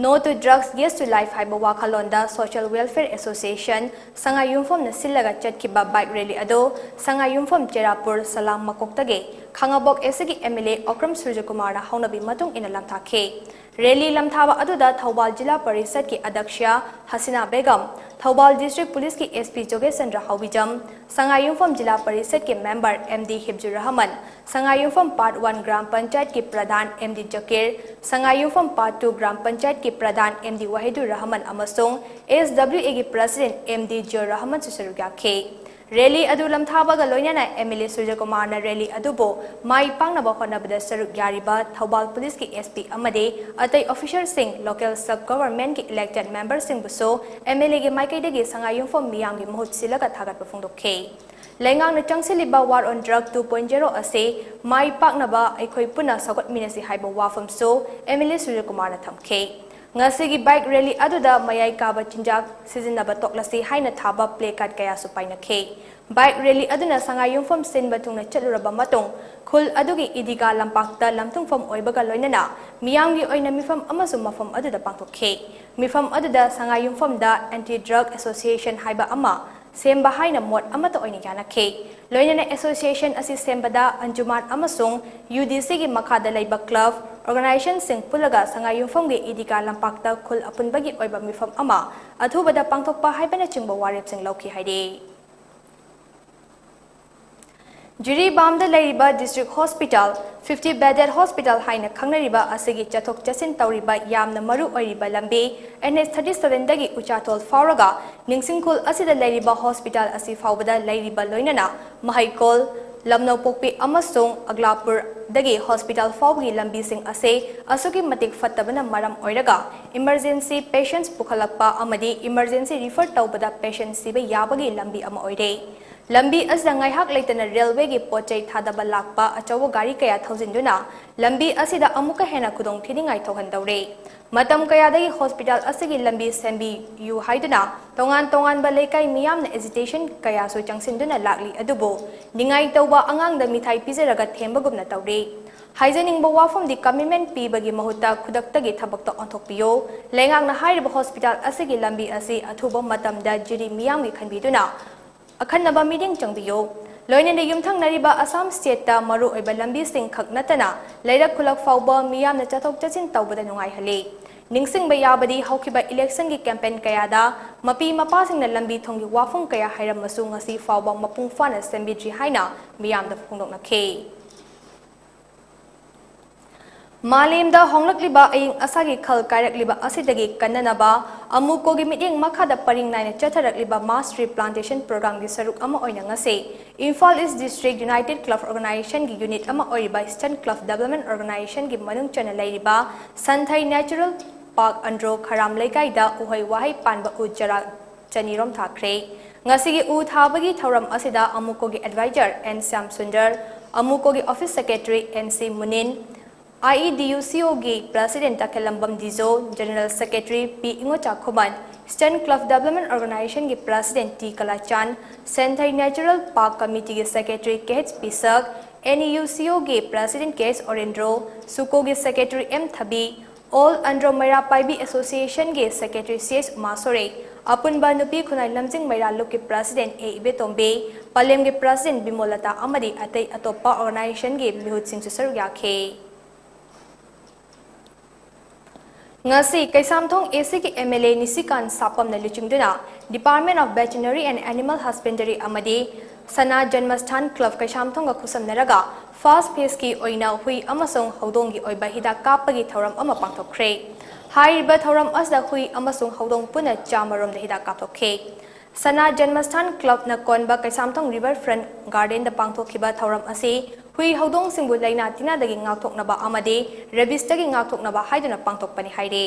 No to drugs, yes to life ꯍꯥꯏꯕ ꯋꯥꯈꯜꯂꯣꯟꯗ ꯁꯣꯁꯤꯌꯦꯜ ꯋꯦꯜꯐꯤꯌꯔ ꯑꯦꯁꯣꯁꯤꯌꯦꯁꯟ ꯁꯉꯥꯏꯌꯨꯝꯐꯝꯅ ꯁꯤꯜꯂꯒ ꯆꯠꯈꯤꯕ ꯕꯥꯏꯛ ꯔꯦꯂꯤ ꯑꯗꯨ ꯁꯉꯥꯏꯌꯨꯝꯐꯝ ꯆꯦꯔꯥꯄꯨꯔ ꯁꯂꯥꯝ ꯃꯀꯣꯛꯇꯒꯤ ꯈꯥꯉꯕꯣꯛ ꯑꯦꯁꯤꯒꯤ ꯑꯦꯝ ꯑꯦꯜ ꯑꯦ ꯑꯣꯀ꯭ꯔꯝ ꯁꯨꯔꯖꯀꯨꯃꯥꯔꯅ ꯍꯧꯅꯕꯤ ꯃꯇꯨꯡ ꯏꯟꯅ ꯂꯥꯟꯊꯥꯈꯤ꯫ ꯔꯦꯂꯤ ꯂꯝꯊꯥꯕ ꯑꯗꯨꯗ ꯊꯧꯕꯥꯜ ꯖꯤꯂꯥ ꯄꯔꯤꯁꯠꯀꯤ ꯑꯗꯛꯁ꯭ꯌ ꯍꯁꯤꯅꯥ ꯕꯦꯒꯝ, ꯊꯧꯕꯥꯜ ꯗꯤꯁꯇ꯭ꯔꯤꯛ ꯄꯨꯂꯤꯁꯀꯤ ꯑꯦꯁ ꯄꯤ ꯖꯣꯒꯦꯁ ꯆꯟꯗ꯭ꯔ ꯍꯥꯎꯕꯤꯖꯝ, ꯁꯉꯥꯏꯌꯨꯝꯐꯝ ꯖꯤꯂꯥ ꯄꯔꯤꯁꯠꯀꯤ member M D Hifzur Rahman, ꯁꯉꯥꯏꯌꯨꯝꯐꯝ ꯄꯥꯔꯠ ꯋꯥꯟ ꯒ꯭ꯔꯥꯝ ꯄꯟꯆꯥꯌꯠꯀꯤ ꯄ꯭ꯔꯙꯥꯟ ꯑꯦꯝ ꯗꯤ ꯖꯀꯤꯔ, ꯁꯉꯥꯏꯌꯨꯝꯐꯝ ꯄꯥꯔꯠ ꯇꯨ ꯒ꯭ꯔꯥꯝ ꯄꯟꯆꯥꯌꯠꯀꯤ ꯄ꯭ꯔꯙꯥꯟ ꯑꯦꯝ ꯗꯤ ꯋꯥꯍꯤꯗꯨꯔ ꯔꯍꯃꯟ ꯑꯃꯁꯨꯡ ꯑꯦꯁ ꯗꯕ꯭ꯂꯤꯎ ꯑꯦꯒꯤ ꯄ꯭ꯔꯁꯤꯗꯦꯟꯠ ꯑꯦꯝ ꯗꯤ ꯖꯤꯌꯣꯔ ꯔꯍꯃꯟꯁꯨ ꯁꯔꯨꯛ ꯌꯥꯈꯤ꯫ ꯔꯦꯂꯤ ꯑꯗꯨ ꯂꯝꯊꯥꯕꯒ ꯂꯣꯏꯅꯅ ꯑꯦꯝ ꯑꯦꯜ ꯑꯦ ꯁꯨꯔꯖꯀꯨꯃꯥꯔꯅ ꯔꯦꯂꯤ ꯑꯗꯨꯕꯨ ꯃꯥꯏ ꯄꯥꯛꯅꯕ ꯍꯣꯠꯅꯕꯗ ꯁꯔꯨꯛ ꯌꯥꯔꯤꯕ ꯊꯧꯕꯥꯜ ꯄꯨꯂꯤꯁꯀꯤ ꯑꯦꯁ ꯄꯤ ꯑꯃꯗꯤ ꯑꯇꯩ ꯑꯣꯐꯤꯁꯔꯁꯤꯡ, ꯂꯣꯀꯦꯜ ꯁꯕ ꯒꯚꯔꯟꯃꯦꯟꯠꯀꯤ ꯏꯂꯦꯛꯇꯦꯗ ꯃꯦꯝꯕꯔꯁꯤꯡꯕꯨꯁꯨ ꯑꯦꯝ ꯑꯦꯜ ꯑꯦꯒꯤ ꯃꯥꯏꯀꯩꯗꯒꯤ ꯁꯉꯥꯏꯌꯨꯝꯐꯝ ꯃꯤꯌꯥꯝꯒꯤ ꯃꯍꯨꯠ ꯁꯤꯜꯂꯒ ꯊꯥꯒꯠꯄ ꯐꯣꯡꯗꯣꯛꯈꯤ꯫ ꯂꯩꯉꯥꯛꯅ ꯆꯪꯁꯤꯜꯂꯤꯕ ꯋꯥꯔ ꯑꯣꯟ ꯗ꯭ꯔꯒ ꯇꯨ ꯄꯣꯏꯟꯠ ꯖꯦꯔꯣ ꯑꯁꯤ ꯃꯥꯏ ꯄꯥꯛꯅꯕ ꯑꯩꯈꯣꯏ ꯄꯨꯟꯅ ꯁꯧꯒꯠꯃꯤꯟꯅꯁꯤ ꯍꯥꯏꯕ ꯋꯥꯐꯝꯁꯨ ꯑꯦꯝ ꯑꯦꯜ ꯑꯦ ꯁꯨꯔꯖꯀꯨꯃꯥꯔꯅ ꯊꯝꯈꯤ꯫ ꯉꯁꯤꯒꯤ ꯕꯥꯏꯛ ꯔꯦꯂꯤ ꯑꯗꯨꯗ ꯃꯌꯥꯏ ꯀꯥꯕ ꯆꯤꯟꯖꯥꯛ ꯁꯤꯖꯤꯟꯅꯕ ꯇꯣꯛꯂꯁꯤ ꯍꯥꯏꯅ ꯊꯥꯕ ꯄ꯭ꯂꯦ ꯀꯥꯔꯗ ꯀꯌꯥꯁꯨ ꯄꯥꯏꯅꯈꯤ꯫ ꯕꯥꯏꯛ ꯔꯦꯂꯤ ꯑꯗꯨꯅ ꯁꯉꯥꯏꯌꯨꯝꯐꯝ ꯁꯤꯟꯕ ꯊꯨꯡꯅ ꯆꯠꯂꯨꯔꯕ ꯃꯇꯨꯡ ꯈꯨꯜ ꯑꯗꯨꯒꯤ ꯏꯗꯤꯒꯥ ꯂꯝꯄꯥꯛꯇ ꯂꯝꯊꯨꯡꯐꯝ ꯑꯣꯏꯕꯒ ꯂꯣꯏꯅꯅ ꯃꯤꯌꯥꯝꯒꯤ ꯑꯣꯏꯅ ꯃꯤꯐꯝ ꯑꯃꯁꯨ ꯃꯐꯝ ꯑꯗꯨꯗ ꯄꯥꯡꯊꯣꯛꯈꯤ꯫ ꯃꯤꯐꯝ ꯑꯗꯨꯗ ꯁꯉꯥꯏꯌꯨꯝꯐꯝꯗ ꯑꯦꯟꯇꯤ ꯗ꯭ꯔꯒ ꯑꯦꯁꯣꯁꯤꯌꯦꯁꯟ ꯍꯥꯏꯕ ꯑꯃ ꯁꯦꯝꯕ ꯍꯥꯏꯅ ꯃꯣꯠ ꯑꯃꯠꯇ ꯑꯣꯏꯅ ꯌꯥꯅꯈꯤ꯫ ꯂꯣꯏꯅꯅ ꯑꯦꯁꯣꯁꯤꯌꯦꯁꯟ ꯑꯁꯤ ꯁꯦꯝꯕꯗ ꯑꯟꯖꯨꯃꯥꯟ ꯑꯃꯁꯨꯡ ꯌꯨ ꯗꯤ ꯁꯤꯒꯤ ꯃꯈꯥꯗ ꯂꯩꯕ ꯀ꯭ꯂꯕ, ꯑꯣꯔꯒꯅꯥꯏꯖꯦꯁꯟꯁꯤꯡ ꯄꯨꯜꯂꯒ ꯁꯉꯥꯏꯌꯨꯝꯐꯝꯒꯤ ꯏꯗꯤꯒꯥ ꯂꯝꯄꯥꯛꯇ ꯈꯨꯜ ꯑꯄꯨꯟꯕꯒꯤ ꯑꯣꯏꯕ ꯃꯤꯐꯝ ꯑꯃ ꯑꯊꯨꯕꯗ ꯄꯥꯡꯊꯣꯛꯄ ꯍꯥꯏꯕꯅꯆꯤꯡꯕ ꯋꯥꯔꯦꯞꯁꯤꯡ ꯂꯧꯈꯤ ꯍꯥꯏꯔꯤ꯫ ꯖꯤꯔꯤꯕꯥꯝꯗ ꯂꯩꯔꯤꯕ District Hospital, fifty bedded hospital ꯍꯥꯏꯅ ꯈꯪꯅꯔꯤꯕ ꯑꯁꯤꯒꯤ ꯆꯠꯊꯣꯛ ꯆꯠꯁꯤꯟ ꯇꯧꯔꯤꯕ ꯌꯥꯝꯅ ꯃꯔꯨ ꯑꯣꯏꯔꯤꯕ ꯂꯝꯕꯤ N H thirty seven ꯗꯒꯤ ꯎꯆꯥꯊꯣꯜ ꯐꯥꯎꯔꯒ ꯅꯤꯡꯁꯤꯡꯈꯨꯜ ꯑꯁꯤꯗ ꯂꯩꯔꯤꯕ hospital ꯑꯁꯤ ꯐꯥꯎꯕꯗ ꯂꯩꯔꯤꯕ ꯂꯣꯏꯅꯅ ꯃꯍꯩꯀꯣꯜ, ꯂꯝꯅꯧꯄꯣꯛꯄꯤ ꯑꯃꯁꯨꯡ ꯑꯒꯂꯥꯄꯨꯔꯗꯒꯤ hospital ꯐꯥꯎꯕꯒꯤ ꯂꯝꯕꯤꯁꯤꯡ ꯑꯁꯤ ꯑꯁꯨꯛꯀꯤ ꯃꯇꯤꯛ ꯐꯠꯇꯕꯅ ꯃꯔꯝ ꯑꯣꯏꯔꯒ emergency patients ꯄꯨꯈꯠꯂꯛꯄ ꯑꯃꯗꯤ emergency refer ꯇꯧꯕꯗ patient ꯁꯤꯕ ꯌꯥꯕꯒꯤ ꯂꯝꯕꯤ ꯑꯃ ꯑꯣꯏꯔꯦ꯫ ꯂꯝꯕꯤ ꯑꯁꯤꯗ ꯉꯥꯏꯍꯥꯛ ꯂꯩꯇꯅ railway ꯒꯤ ꯄꯣꯠ ꯆꯩ ꯊꯥꯗꯕ ꯂꯥꯛꯄ ꯑꯆꯧꯕ ꯒꯥꯔꯤ ꯀꯌꯥ ꯊꯧꯖꯤꯟꯗꯨꯅ ꯂꯝꯕꯤ ꯑꯁꯤꯗ ꯑꯃꯨꯛꯀ ꯍꯦꯟꯅ ꯈꯨꯗꯣꯡ ꯊꯤꯅꯤꯡꯉꯥꯏ ꯊꯣꯛꯍꯟꯗꯧꯔꯦ꯫ ꯃꯇꯝ ꯀꯌꯥꯗꯒꯤ hospital ꯑꯁꯤꯒꯤ ꯂꯝꯕꯤ ꯁꯦꯝꯕꯤꯌꯨ ꯍꯥꯏꯗꯨꯅ ꯇꯣꯉꯥꯟ ꯇꯣꯉꯥꯟꯕ ꯂꯩꯀꯥꯏ ꯃꯤꯌꯥꯝꯅ agitation ꯀꯌꯥꯁꯨ ꯆꯪꯁꯤꯟꯗꯨꯅ ꯂꯥꯛꯂꯤ, ꯑꯗꯨꯕꯨ ꯅꯤꯡꯉꯥꯏ ꯇꯧꯕ ꯑꯉꯥꯡꯗ ꯃꯤꯊꯥꯏ ꯄꯤꯖꯔꯒ ꯊꯦꯝꯕꯒꯨꯝꯅ ꯇꯧꯔꯤ꯫ ꯍꯥꯏꯖꯅꯤꯡꯕ ꯋꯥꯐꯝꯗꯤ commitment ꯄꯤꯕꯒꯤ ꯃꯍꯨꯠꯇ ꯈꯨꯗꯛꯇꯒꯤ ꯊꯕꯛꯇ ꯑꯣꯟꯊꯣꯛꯄꯤꯌꯨ꯫ ꯂꯩꯉꯥꯛꯅ ꯍꯥꯏꯔꯤꯕ hospital ꯑꯁꯤꯒꯤ ꯂꯝꯕꯤ ꯑꯁꯤ ꯑꯊꯨꯕ ꯃꯇꯝꯗ ꯖꯤꯔꯤ ꯃꯤꯌꯥꯝꯒꯤ ꯈꯟꯕꯤꯗꯨꯅ ꯑꯈꯟꯅꯕ ꯃꯤꯠꯌꯦꯡ ꯆꯪꯕꯤꯌꯨ꯫ ꯂꯣꯏꯅꯅ ꯌꯨꯝꯊꯪꯅꯔꯤꯕ ꯑꯁꯥꯝ stateꯇ ꯃꯔꯨꯑꯣꯏꯕ ꯂꯝꯕꯤꯁꯤꯡ ꯈꯛ ꯅꯠꯇꯅ ꯂꯩꯔꯛ ꯈꯨꯜꯂꯛ ꯐꯥꯎꯕ ꯃꯤꯌꯥꯝꯅ ꯆꯠꯊꯣꯛ ꯆꯠꯁꯤꯟ ꯇꯧꯕꯗ ꯅꯨꯡꯉꯥꯏꯍꯜꯂꯤ꯫ ꯅꯤꯡꯁꯤꯡꯕ ꯌꯥꯕꯗꯤ ꯍꯧꯈꯤꯕ election ꯒꯤ campaign ꯀꯌꯥꯗ ꯃꯄꯤ ꯃꯄꯥꯁꯤꯡꯅ ꯂꯝꯕꯤ ꯊꯣꯡꯒꯤ ꯋꯥꯐꯝ ꯀꯌꯥ ꯍꯥꯏꯔꯝꯃꯁꯨ ꯉꯁꯤ ꯐꯥꯎꯕ ꯃꯄꯨꯡ ꯐꯥꯅ ꯁꯦꯝꯕꯤꯗ꯭ꯔꯤ ꯍꯥꯏꯅ ꯃꯤꯌꯥꯝꯗ ꯐꯣꯡꯗꯣꯛꯅꯈꯤ꯫ ꯃꯥꯂꯦꯝꯗ ꯍꯣꯡꯂꯛꯂꯤꯕ ꯑꯏꯪ ꯑꯁꯥꯒꯤ ꯈꯜ ꯀꯥꯏꯔꯛꯂꯤꯕ ꯑꯁꯤꯗꯒꯤ ꯀꯟꯅꯅꯕ ꯑꯃꯨꯀꯣꯒꯤ ꯃꯤꯠꯌꯦꯡ ꯃꯈꯥꯗ ꯄꯔꯤꯡ ꯅꯥꯏꯅ ꯆꯠꯊꯔꯛꯂꯤꯕ mass tree plantation program ꯒꯤ ꯁꯔꯨꯛ ꯑꯃ ꯑꯣꯏꯅ ꯉꯁꯤ Imphal East District United Club Organization ꯒꯤ unit ꯑꯃ ꯑꯣꯏꯔꯤꯕ Eastern Club Development Organization ꯒꯤ ꯃꯅꯨꯡ ꯆꯟꯅ ꯂꯩꯔꯤꯕ ꯁꯟꯊꯩ Natural Park ꯑꯟꯗ꯭ꯔꯣ ꯈꯔꯥꯝ ꯂꯩꯀꯥꯏꯗ ꯎꯍꯩ ꯋꯥꯍꯩ ꯄꯥꯟꯕ ꯎ ꯆꯔꯥ ꯆꯅꯤꯔꯣꯝ ꯊꯥꯈ꯭ꯔꯦ꯫ ꯉꯁꯤꯒꯤ ꯎ ꯊꯥꯕꯒꯤ ꯊꯧꯔꯝ ꯑꯁꯤꯗ ꯑꯃꯨꯀꯣꯒꯤ advisor N Shyam Sundar, ꯑꯃꯨꯀꯣꯒꯤ office secretary N C ꯃꯨꯅꯤꯟ, I E D U C O ꯒꯤ president ꯇꯈꯦꯜꯂꯝꯕꯝ ꯗꯤꯖꯣ, general secretary P ꯏꯉꯣꯆꯥ ꯈꯨꯃꯟ, Eastern Club Development Organization ꯒꯤ president T ꯀꯂꯥꯆꯥꯟ, ꯁꯦꯟꯊꯩ Natural Park Committee ꯒꯤ secretary K H ꯄꯤꯁꯛ, N E U C O ꯒꯤ president K H ꯑꯣꯔꯦꯟꯗ꯭ꯔꯣ, ꯁꯨꯀꯣꯒꯤ secretary M ꯊꯕꯤ, All Andro ꯃꯩꯔꯥ ꯄꯥꯏꯕꯤ Association ꯒꯤ secretary C H ꯎꯃꯥꯁꯣꯔꯦ, ꯑꯄꯨꯟꯕ ꯅꯨꯄꯤ ꯈꯨꯟꯅꯥꯏ ꯂꯝꯖꯤꯡ ꯃꯩꯔꯥ ꯂꯨꯞꯀꯤ president A ꯏꯕꯦꯇꯣꯝꯕꯤ, ꯄꯂꯦꯝꯒꯤ president ꯕꯤꯃꯣꯂꯇꯥ ꯑꯃꯗꯤ ꯑꯇꯩ ꯑꯇꯣꯞꯄ organization ꯒꯤ ꯃꯤꯍꯨꯠꯁꯤꯡꯁꯨ ꯁꯔꯨꯛ ꯌꯥꯈꯤ꯫ ꯉꯁꯤ ꯀꯩꯁꯥꯝꯊꯣꯡ A C ꯒꯤ M L A ꯅꯤꯁꯤꯀꯥꯟ ꯁꯥꯄꯝꯅ ꯂꯨꯆꯤꯡꯗꯨꯅ Department of Veterinary and Animal Husbandry ꯑꯃꯗꯤ ꯁꯅꯥ ꯖꯟꯃꯁꯊꯥꯟ ꯀ꯭ꯂꯕ ꯀꯩꯁꯥꯝꯊꯣꯡꯒ ꯈꯨꯠꯁꯝꯅꯔꯒ ꯐꯥꯔꯁ ꯐꯦꯖꯀꯤ ꯑꯣꯏꯅ ꯍꯨꯏ ꯑꯃꯁꯨꯡ ꯍꯧꯗꯣꯡꯒꯤ ꯑꯣꯏꯕ ꯍꯤꯗꯥꯛ ꯀꯥꯞꯄꯒꯤ ꯊꯧꯔꯝ ꯑꯃ ꯄꯥꯡꯊꯣꯛꯈ꯭ꯔꯦ꯫ ꯍꯥꯏꯔꯤꯕ ꯊꯧꯔꯝ ꯑꯁꯤꯗ ꯍꯨꯏ ꯑꯃꯁꯨꯡ ꯍꯧꯗꯣꯡ ꯄꯨꯟꯅ ꯆꯥꯝꯃꯔꯣꯝꯗ ꯍꯤꯗꯥꯛ ꯀꯥꯞꯊꯣꯛꯈꯤ꯫ ꯁꯅꯥ ꯖꯟꯃꯁꯊꯥꯟ ꯀ꯭ꯂꯕꯅ ꯀꯣꯟꯕ ꯀꯩꯁꯥꯝꯊꯣꯡ ꯔꯤꯚꯔ ꯐ꯭ꯔꯟꯠ ꯒꯥꯔꯗꯦꯟꯗ ꯄꯥꯡꯊꯣꯛꯈꯤꯕ ꯊꯧꯔꯝ ꯑꯁꯤ ꯍꯨꯏ ꯍꯧꯗꯣꯡꯁꯤꯡꯕꯨ ꯂꯥꯏꯅꯥ ꯇꯤꯟꯅꯥꯗꯒꯤ ꯉꯥꯛꯊꯣꯛꯅꯕ ꯑꯃꯗꯤ ꯔꯦꯕꯤꯁꯇꯒꯤ ꯉꯥꯛꯊꯣꯛꯅꯕ ꯍꯥꯏꯗꯨꯅ ꯄꯥꯡꯊꯣꯛꯄꯅꯤ ꯍꯥꯏꯔꯤ꯫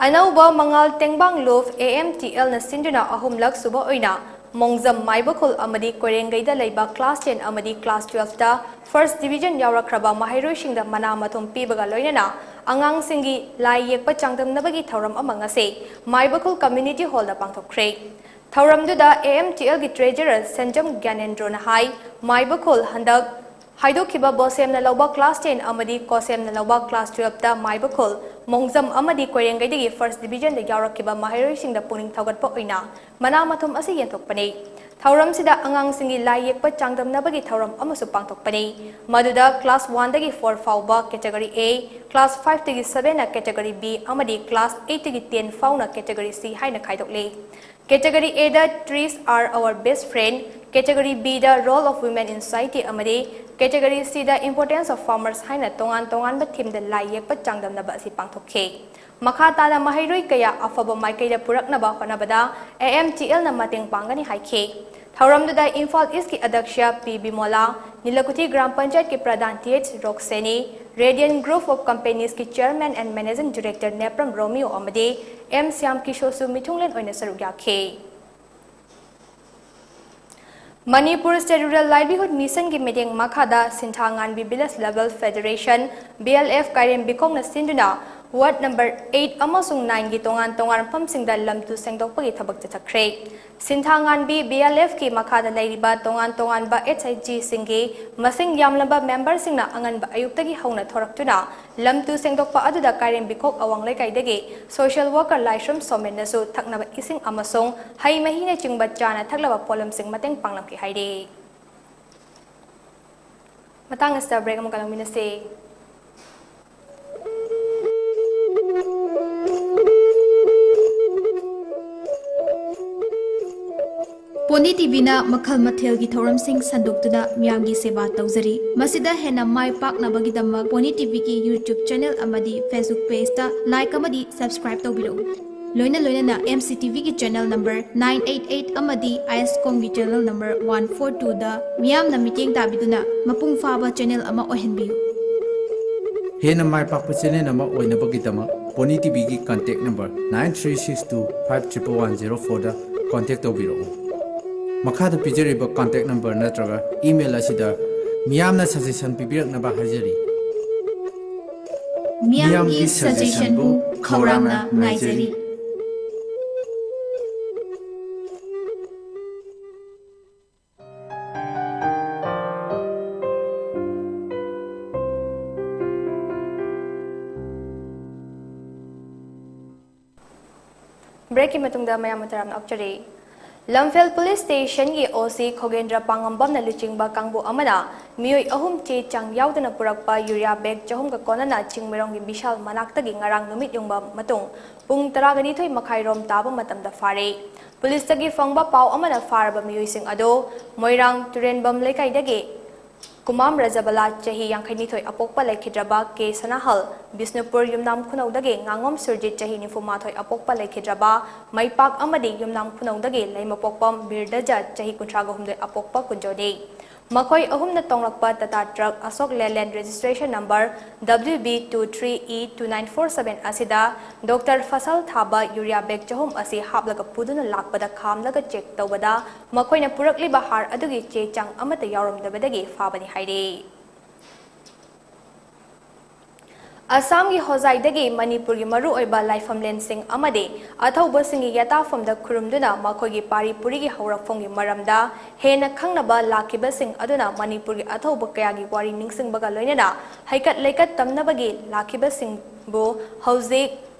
ꯑꯅꯧꯕ ꯃꯉꯥꯜ ꯇꯦꯡꯕꯥꯡ ꯂꯨꯞ AMTLꯅ ꯁꯤꯟꯗꯨꯅ ꯑꯍꯨꯝꯂꯛ ꯁꯨꯕ ꯑꯣꯏꯅ ꯃꯣꯡꯖꯝ, ꯃꯥꯏꯕꯈꯨꯜ ꯑꯃꯗꯤ ꯀꯣꯏꯔꯦꯡꯒꯩꯗ ꯂꯩꯕ class ten ꯑꯃꯗꯤ class twelveꯇ first division ꯌꯥꯎꯔꯛꯈ꯭ꯔꯕ ꯃꯍꯩꯔꯣꯏꯁꯤꯡꯗ ꯃꯅꯥ ꯃꯊꯨꯝ ꯄꯤꯕꯒ ꯂꯣꯏꯅꯅ ꯑꯉꯥꯡꯁꯤꯡꯒꯤ ꯂꯥꯏ ꯌꯦꯛꯄ ꯆꯥꯡꯗꯝꯅꯕꯒꯤ ꯊꯧꯔꯝ ꯑꯃ ꯉꯁꯤ ꯃꯥꯏꯕꯈꯨꯜ community hallꯗ ꯄꯥꯡꯊꯣꯛꯈ꯭ꯔꯦ꯫ ꯊꯧꯔꯝꯗꯨꯗ AMTLꯒꯤ treasurer ꯁꯦꯟꯖꯝ ꯒ꯭ꯌꯥꯅꯦꯟꯗ꯭ꯔꯣꯅ ꯍꯥꯏ, ꯃꯥꯏꯕꯈꯨꯜ ꯍꯟꯗꯛ ꯍꯥꯏꯗꯣꯛꯈꯤꯕ ꯕꯣꯁꯦꯝꯅ ꯂꯧꯕ class ten ꯑꯃꯗꯤ ꯀꯣꯁꯦꯝꯅ ꯂꯧꯕ class twelveꯇ ꯃꯥꯏꯕꯈꯨꯜ, ꯃꯣꯡꯖꯝ ꯑꯃꯗꯤ ꯀꯣꯏꯔꯦꯡꯒꯩꯗꯒꯤ first divisionꯗ ꯌꯥꯎꯔꯛꯈꯤꯕ ꯃꯍꯩꯔꯣꯏꯁꯤꯡꯗ ꯄꯨꯛꯅꯤꯡ ꯊꯧꯒꯠꯄ ꯑꯣꯏꯅ ꯃꯅꯥ ꯃꯊꯨꯝ ꯑꯁꯤ ꯌꯦꯟꯊꯣꯛꯄꯅꯤ꯫ ꯊꯧꯔꯝꯁꯤꯗ ꯑꯉꯥꯡꯁꯤꯡꯒꯤ ꯂꯥꯏ ꯌꯦꯛꯄ ꯆꯥꯡꯗꯝꯅꯕꯒꯤ ꯊꯧꯔꯝ ꯑꯃꯁꯨ ꯄꯥꯡꯊꯣꯛꯄꯅꯤ꯫ ꯃꯗꯨꯗ class oneꯗꯒꯤ four ꯐꯥꯎꯕ category A, class fiveꯇꯒꯤ sevenꯅ category B ꯑꯃꯗꯤ class eightꯇꯒꯤ ten ꯐꯥꯎꯅ category C ꯍꯥꯏꯅ ꯈꯥꯏꯗꯣꯛꯂꯤ꯫ Category Aꯗ Trees Are Our Best Friend, Category Bꯗ Role of Women in Society ꯑꯃꯗꯤ Category Cꯗ Importance of Farmers ꯍꯥꯏꯅ ꯇꯣꯉꯥꯟ ꯇꯣꯉꯥꯟꯕ themeꯗ ꯂꯥꯏ ꯌꯦꯛꯄ ꯆꯥꯡꯗꯝꯅꯕ ꯑꯁꯤ ꯄꯥꯡꯊꯣꯛꯈꯤ꯫ ꯃꯈꯥ ꯇꯥꯅ ꯃꯍꯩꯔꯣꯏ ꯀꯌꯥ ꯑꯐꯕ ꯃꯥꯏꯀꯩꯗ ꯄꯨꯔꯛꯅꯕ ꯍꯣꯠꯅꯕꯗ AMTLꯅ ꯃꯇꯦꯡ ꯄꯥꯡꯒꯅꯤ ꯍꯥꯏꯈꯤ꯫ ꯊꯧꯔꯝꯗꯨꯗ ꯏꯝꯐꯥꯜ ꯏꯁꯀꯤ ꯑꯗ꯭ꯌꯛꯁ ꯄꯤ ꯕꯤꯃꯣꯂꯥ, ꯅꯤꯂꯀꯨꯊꯤ ꯒ꯭ꯔꯥꯝ ꯄꯟꯆꯥꯌꯠꯀꯤ pradhan T H Rokseni, Radiant Group of Companiesꯀꯤ chairman and managing director Nepram Romeo ꯑꯃꯗꯤ ꯑꯦꯝ ꯁ꯭ꯌꯥꯝ ꯀꯤꯁꯣꯔꯁꯨ ꯃꯤꯊꯨꯡꯂꯦꯟ ꯑꯣꯏꯅ ꯁꯔꯨꯛ ꯌꯥꯈꯤ꯫ ꯃꯅꯤꯄꯨꯔ State Rural Livelihood Missionꯒꯤ ꯃꯤꯠꯌꯦꯡ ꯃꯈꯥꯗ ꯁꯤꯟꯊꯥ ꯉꯥꯟꯕꯤ Village Level Federation, BLF ꯀꯥꯏꯔꯦꯝꯕꯤꯈꯣꯛꯅ ꯁꯤꯟꯗꯨꯅ ward number eight ꯑꯃꯁꯨꯡ nineꯒꯤ ꯇꯣꯉꯥꯟ ꯇꯣꯉꯥꯟꯕ ꯃꯐꯝꯁꯤꯡꯗ ꯂꯝ ꯇꯨ ꯁꯦꯡꯗꯣꯛꯄꯒꯤ ꯊꯕꯛ ꯆꯠꯊꯈ꯭ꯔꯦ꯫ ꯁꯤꯟꯊꯥ ꯉꯥꯟꯕꯤ BLFꯀꯤ ꯃꯈꯥꯗ ꯂꯩꯔꯤꯕ ꯇꯣꯉꯥꯟ ꯇꯣꯉꯥꯟꯕ HIGꯁꯤꯡꯒꯤ ꯃꯁꯤꯡ ꯌꯥꯝꯂꯕ memberꯁꯤꯡꯅ ꯑꯉꯟꯕ ꯑꯌꯨꯛꯇꯒꯤ ꯍꯧꯅ ꯊꯣꯔꯛꯇꯨꯅ ꯂꯝ ꯇꯨ ꯁꯦꯡꯗꯣꯛꯄ ꯑꯗꯨꯗ ꯀꯥꯏꯔꯦꯝꯕꯤꯈꯣꯛ ꯑꯋꯥꯡ ꯂꯩꯀꯥꯏꯗꯒꯤ social worker ꯂꯥꯏꯁ꯭ꯔꯝ ꯁꯣꯃꯦꯟꯅꯁꯨ ꯊꯛꯅꯕ ꯏꯁꯤꯡ ꯑꯃꯁꯨꯡ ꯍꯩ ꯃꯍꯤꯅꯆꯤꯡꯕ ꯆꯥꯅ ꯊꯛꯅꯕ ꯄꯣꯠꯂꯝꯁꯤꯡ ꯃꯇꯦꯡ ꯄꯥꯡꯂꯝꯈꯤ ꯍꯥꯏꯔꯤ꯫ ꯃꯇꯥꯡ ꯑꯁꯤꯗ break ꯑꯃ ꯀꯜꯂꯛꯃꯤꯟꯅꯁꯤ꯫ ꯄꯣꯅꯤ ꯇꯤꯚꯤꯅ ꯃꯈꯜ ꯃꯊꯦꯜꯒꯤ ꯊꯧꯔꯝꯁꯤꯡ ꯁꯟꯗꯣꯛꯇꯨꯅ ꯃꯤꯌꯥꯝꯒꯤ ꯁꯦꯕꯥ ꯇꯧꯖꯔꯤ꯫ ꯃꯁꯤꯗ ꯍꯦꯟꯅ ꯃꯥꯏ ꯄꯥꯛꯅꯕꯒꯤꯗꯃꯛ ꯄꯣꯅꯤ ꯇꯤꯚꯤꯒꯤ YouTube ꯆꯦꯅꯦꯜ ꯑꯃꯗꯤ Facebook ꯄꯦꯖꯇ ꯂꯥꯏꯛ ꯑꯃꯗꯤ ꯁꯕꯁꯀ꯭ꯔꯥꯏꯕ ꯇꯧꯕꯤꯔꯛꯎ꯫ ꯂꯣꯏꯅ ꯂꯣꯏꯅꯅ ꯑꯦꯝ ꯁꯤ ꯇꯤꯚꯤꯒꯤ channel number nine eight eight ꯑꯃꯗꯤ ꯑꯥꯏ ꯑꯦꯁ ꯀꯣꯝꯒꯤ ꯆꯦꯅꯦꯜ ꯅꯝꯕꯔ ꯋꯥꯟ ꯐꯣꯔ ꯇꯨꯗ ꯃꯤꯌꯥꯝꯅ ꯃꯤꯠꯌꯦꯡ ꯇꯥꯕꯤꯗꯨꯅ ꯃꯄꯨꯡ ꯐꯥꯕ ꯆꯦꯅꯦꯜ ꯑꯃ ꯑꯣꯏꯍꯟꯕꯤꯌꯨ꯫ ꯍꯦꯟꯅ ꯃꯥꯏ ꯄꯥꯛꯄ ꯆꯦꯅꯦꯜ ꯑꯃ ꯑꯣꯏꯅꯕꯒꯤꯗꯃꯛ ꯄꯣꯅꯤ ꯇꯤꯚꯤꯒꯤ contact number nine three six two five triple one zero ꯐꯣꯔꯗ ꯀꯟꯇꯦꯛ ꯇꯧꯕꯤꯔꯛꯎ꯫ ꯃꯈꯥꯗ ꯄꯤꯖꯔꯤꯕ ꯀꯟꯇꯦꯛ ꯅꯝꯕꯔ ꯅꯠꯇ꯭ꯔꯒ ꯏꯃꯦꯜ ꯑꯁꯤꯗ ꯃꯤꯌꯥꯝꯅ ꯁꯖꯦꯁꯟ ꯄꯤꯕꯤꯔꯛꯅꯕ ꯍꯥꯏꯖꯔꯤ꯫ ꯃꯤꯌꯥꯝꯒꯤ ꯁꯖꯦꯁꯟꯕꯨ ꯈꯧꯔꯥꯡꯅ ꯉꯥꯏꯖꯔꯤ꯫ ꯕ꯭ꯔꯦꯛꯀꯤ ꯃꯇꯨꯡꯗ ꯃꯌꯥꯝ ꯇꯔꯥꯝꯅ ꯑꯣꯛꯆꯔꯤ꯫ ꯂꯝꯐꯦꯜ ꯄꯨꯂꯤꯁ ꯁ꯭ꯇꯦꯁꯟꯒꯤ ꯑꯣ ꯁꯤ ꯈꯣꯒꯦꯟꯗ꯭ꯔ ꯄꯥꯉꯝꯕꯝꯅ ꯂꯨꯆꯤꯡꯕ ꯀꯥꯡꯕꯨ ꯑꯃꯅ ꯃꯤꯑꯣꯏ ꯑꯍꯨꯝ ꯆꯦ ꯆꯥꯡ ꯌꯥꯎꯗꯅ ꯄꯨꯔꯛꯄ ꯌꯨꯔꯤꯌꯥ ꯕꯦꯒ ꯆꯍꯨꯝꯒ ꯀꯣꯟꯅꯅ ꯆꯤꯡꯃꯩꯔꯣꯡꯒꯤ ꯕꯤꯁꯥꯜ ꯃꯅꯥꯛꯇꯒꯤ ꯉꯔꯥꯡ ꯅꯨꯃꯤꯠ ꯌꯨꯡꯕ ꯃꯇꯨꯡ ꯄꯨꯡ ꯇꯔꯥꯒ ꯅꯤꯊꯣꯏ ꯃꯈꯥꯏꯔꯣꯝ ꯇꯥꯕ ꯃꯇꯝꯗ ꯐꯥꯔꯦ꯫ ꯄꯨꯂꯤꯁꯇꯒꯤ ꯐꯪꯕ ꯄꯥꯎ ꯑꯃꯅ ꯐꯥꯔꯕ ꯃꯤꯑꯣꯏꯁꯤꯡ ꯑꯗꯨ ꯃꯣꯏꯔꯥꯡ ꯇꯨꯔꯦꯟꯕꯝ ꯂꯩꯀꯥꯏꯗꯒꯤ ꯀꯨꯃꯥꯝ ꯔꯖꯕꯂꯥ ꯆꯍꯤ ꯌꯥꯡꯈꯩꯅꯤꯊꯣꯏ ꯑꯄꯣꯛꯄ ꯂꯩꯈꯤꯗ꯭ꯔꯕ ꯀꯦ ꯁꯅꯥꯍꯜ, ꯕꯤꯁꯅꯨꯄꯨꯔ ꯌꯨꯝꯅꯥꯝ ꯈꯨꯅꯧꯗꯒꯤ ꯉꯥꯉꯣꯝ ꯁꯨꯔꯖꯤꯠ ꯆꯍꯤ ꯅꯤꯐꯨꯃꯥꯊꯣꯏ ꯑꯄꯣꯛꯄ ꯂꯩꯈꯤꯗ꯭ꯔꯕ ꯃꯩꯄꯥꯛ ꯑꯃꯗꯤ ꯌꯨꯝꯅꯥꯝ ꯈꯨꯅꯧꯗꯒꯤ ꯂꯩꯃꯄꯣꯛꯄꯝ ꯕꯤꯔꯗꯖ ꯆꯍꯤ ꯀꯨꯟꯊ꯭ꯔꯥꯒ ꯍꯨꯝꯗꯣꯏ ꯑꯄꯣꯛꯄ ꯀꯨꯟꯖꯣꯅꯤ꯫ ꯃꯈꯣꯏ ꯑꯍꯨꯝꯅ ꯇꯣꯡꯂꯛꯄ Tata truck Ashok Leyland registration number W B two three E two nine four seven ꯑꯁꯤꯗ ꯗꯣꯛꯇꯔ ꯐꯁꯜ ꯊꯥꯕ ꯌꯨꯔꯤꯌꯥ ꯕꯦꯒ ꯆꯍꯨꯝ ꯑꯁꯤ ꯍꯥꯞꯂꯒ ꯄꯨꯗꯨꯅ ꯂꯥꯛꯄꯗ ꯈꯥꯝꯂꯒ ꯆꯦꯛ ꯇꯧꯕꯗ ꯃꯈꯣꯏꯅ ꯄꯨꯔꯛꯂꯤꯕ ꯍꯥꯔ ꯑꯗꯨꯒꯤ ꯆꯦ ꯆꯥꯡ ꯑꯃꯠꯇ ꯌꯥꯎꯔꯝꯗꯕꯗꯒꯤ ꯐꯥꯕꯅꯤ ꯍꯥꯏꯔꯤ꯫ ꯑꯁꯥꯝꯒꯤ ꯍꯣꯖꯥꯏꯗꯒꯤ ꯃꯅꯤꯄꯨꯔꯒꯤ ꯃꯔꯨꯑꯣꯏꯕ ꯂꯥꯏꯐꯝꯂꯦꯟꯁꯤꯡ ꯑꯃꯗꯤ ꯑꯊꯧꯕꯁꯤꯡꯒꯤ ꯌꯥꯇꯥꯐꯝꯗ ꯈꯨꯔꯨꯝꯗꯨꯅ ꯃꯈꯣꯏꯒꯤ ꯄꯥꯔꯤ ꯄꯨꯔꯤꯒꯤ ꯍꯧꯔꯛꯐꯝꯒꯤ ꯃꯔꯝꯗ ꯍꯦꯟꯅ ꯈꯪꯅꯕ ꯂꯥꯛꯈꯤꯕꯁꯤꯡ ꯑꯗꯨꯅ ꯃꯅꯤꯄꯨꯔꯒꯤ ꯑꯊꯧꯕ ꯀꯌꯥꯒꯤ ꯋꯥꯔꯤ ꯅꯤꯡꯁꯤꯡꯕꯒ ꯂꯣꯏꯅꯅ ꯍꯩꯀꯠ ꯂꯩꯀꯠ ꯇꯝꯅꯕꯒꯤ ꯂꯥꯛꯈꯤꯕꯁꯤꯡꯕꯨ ꯍꯧꯖꯤꯛ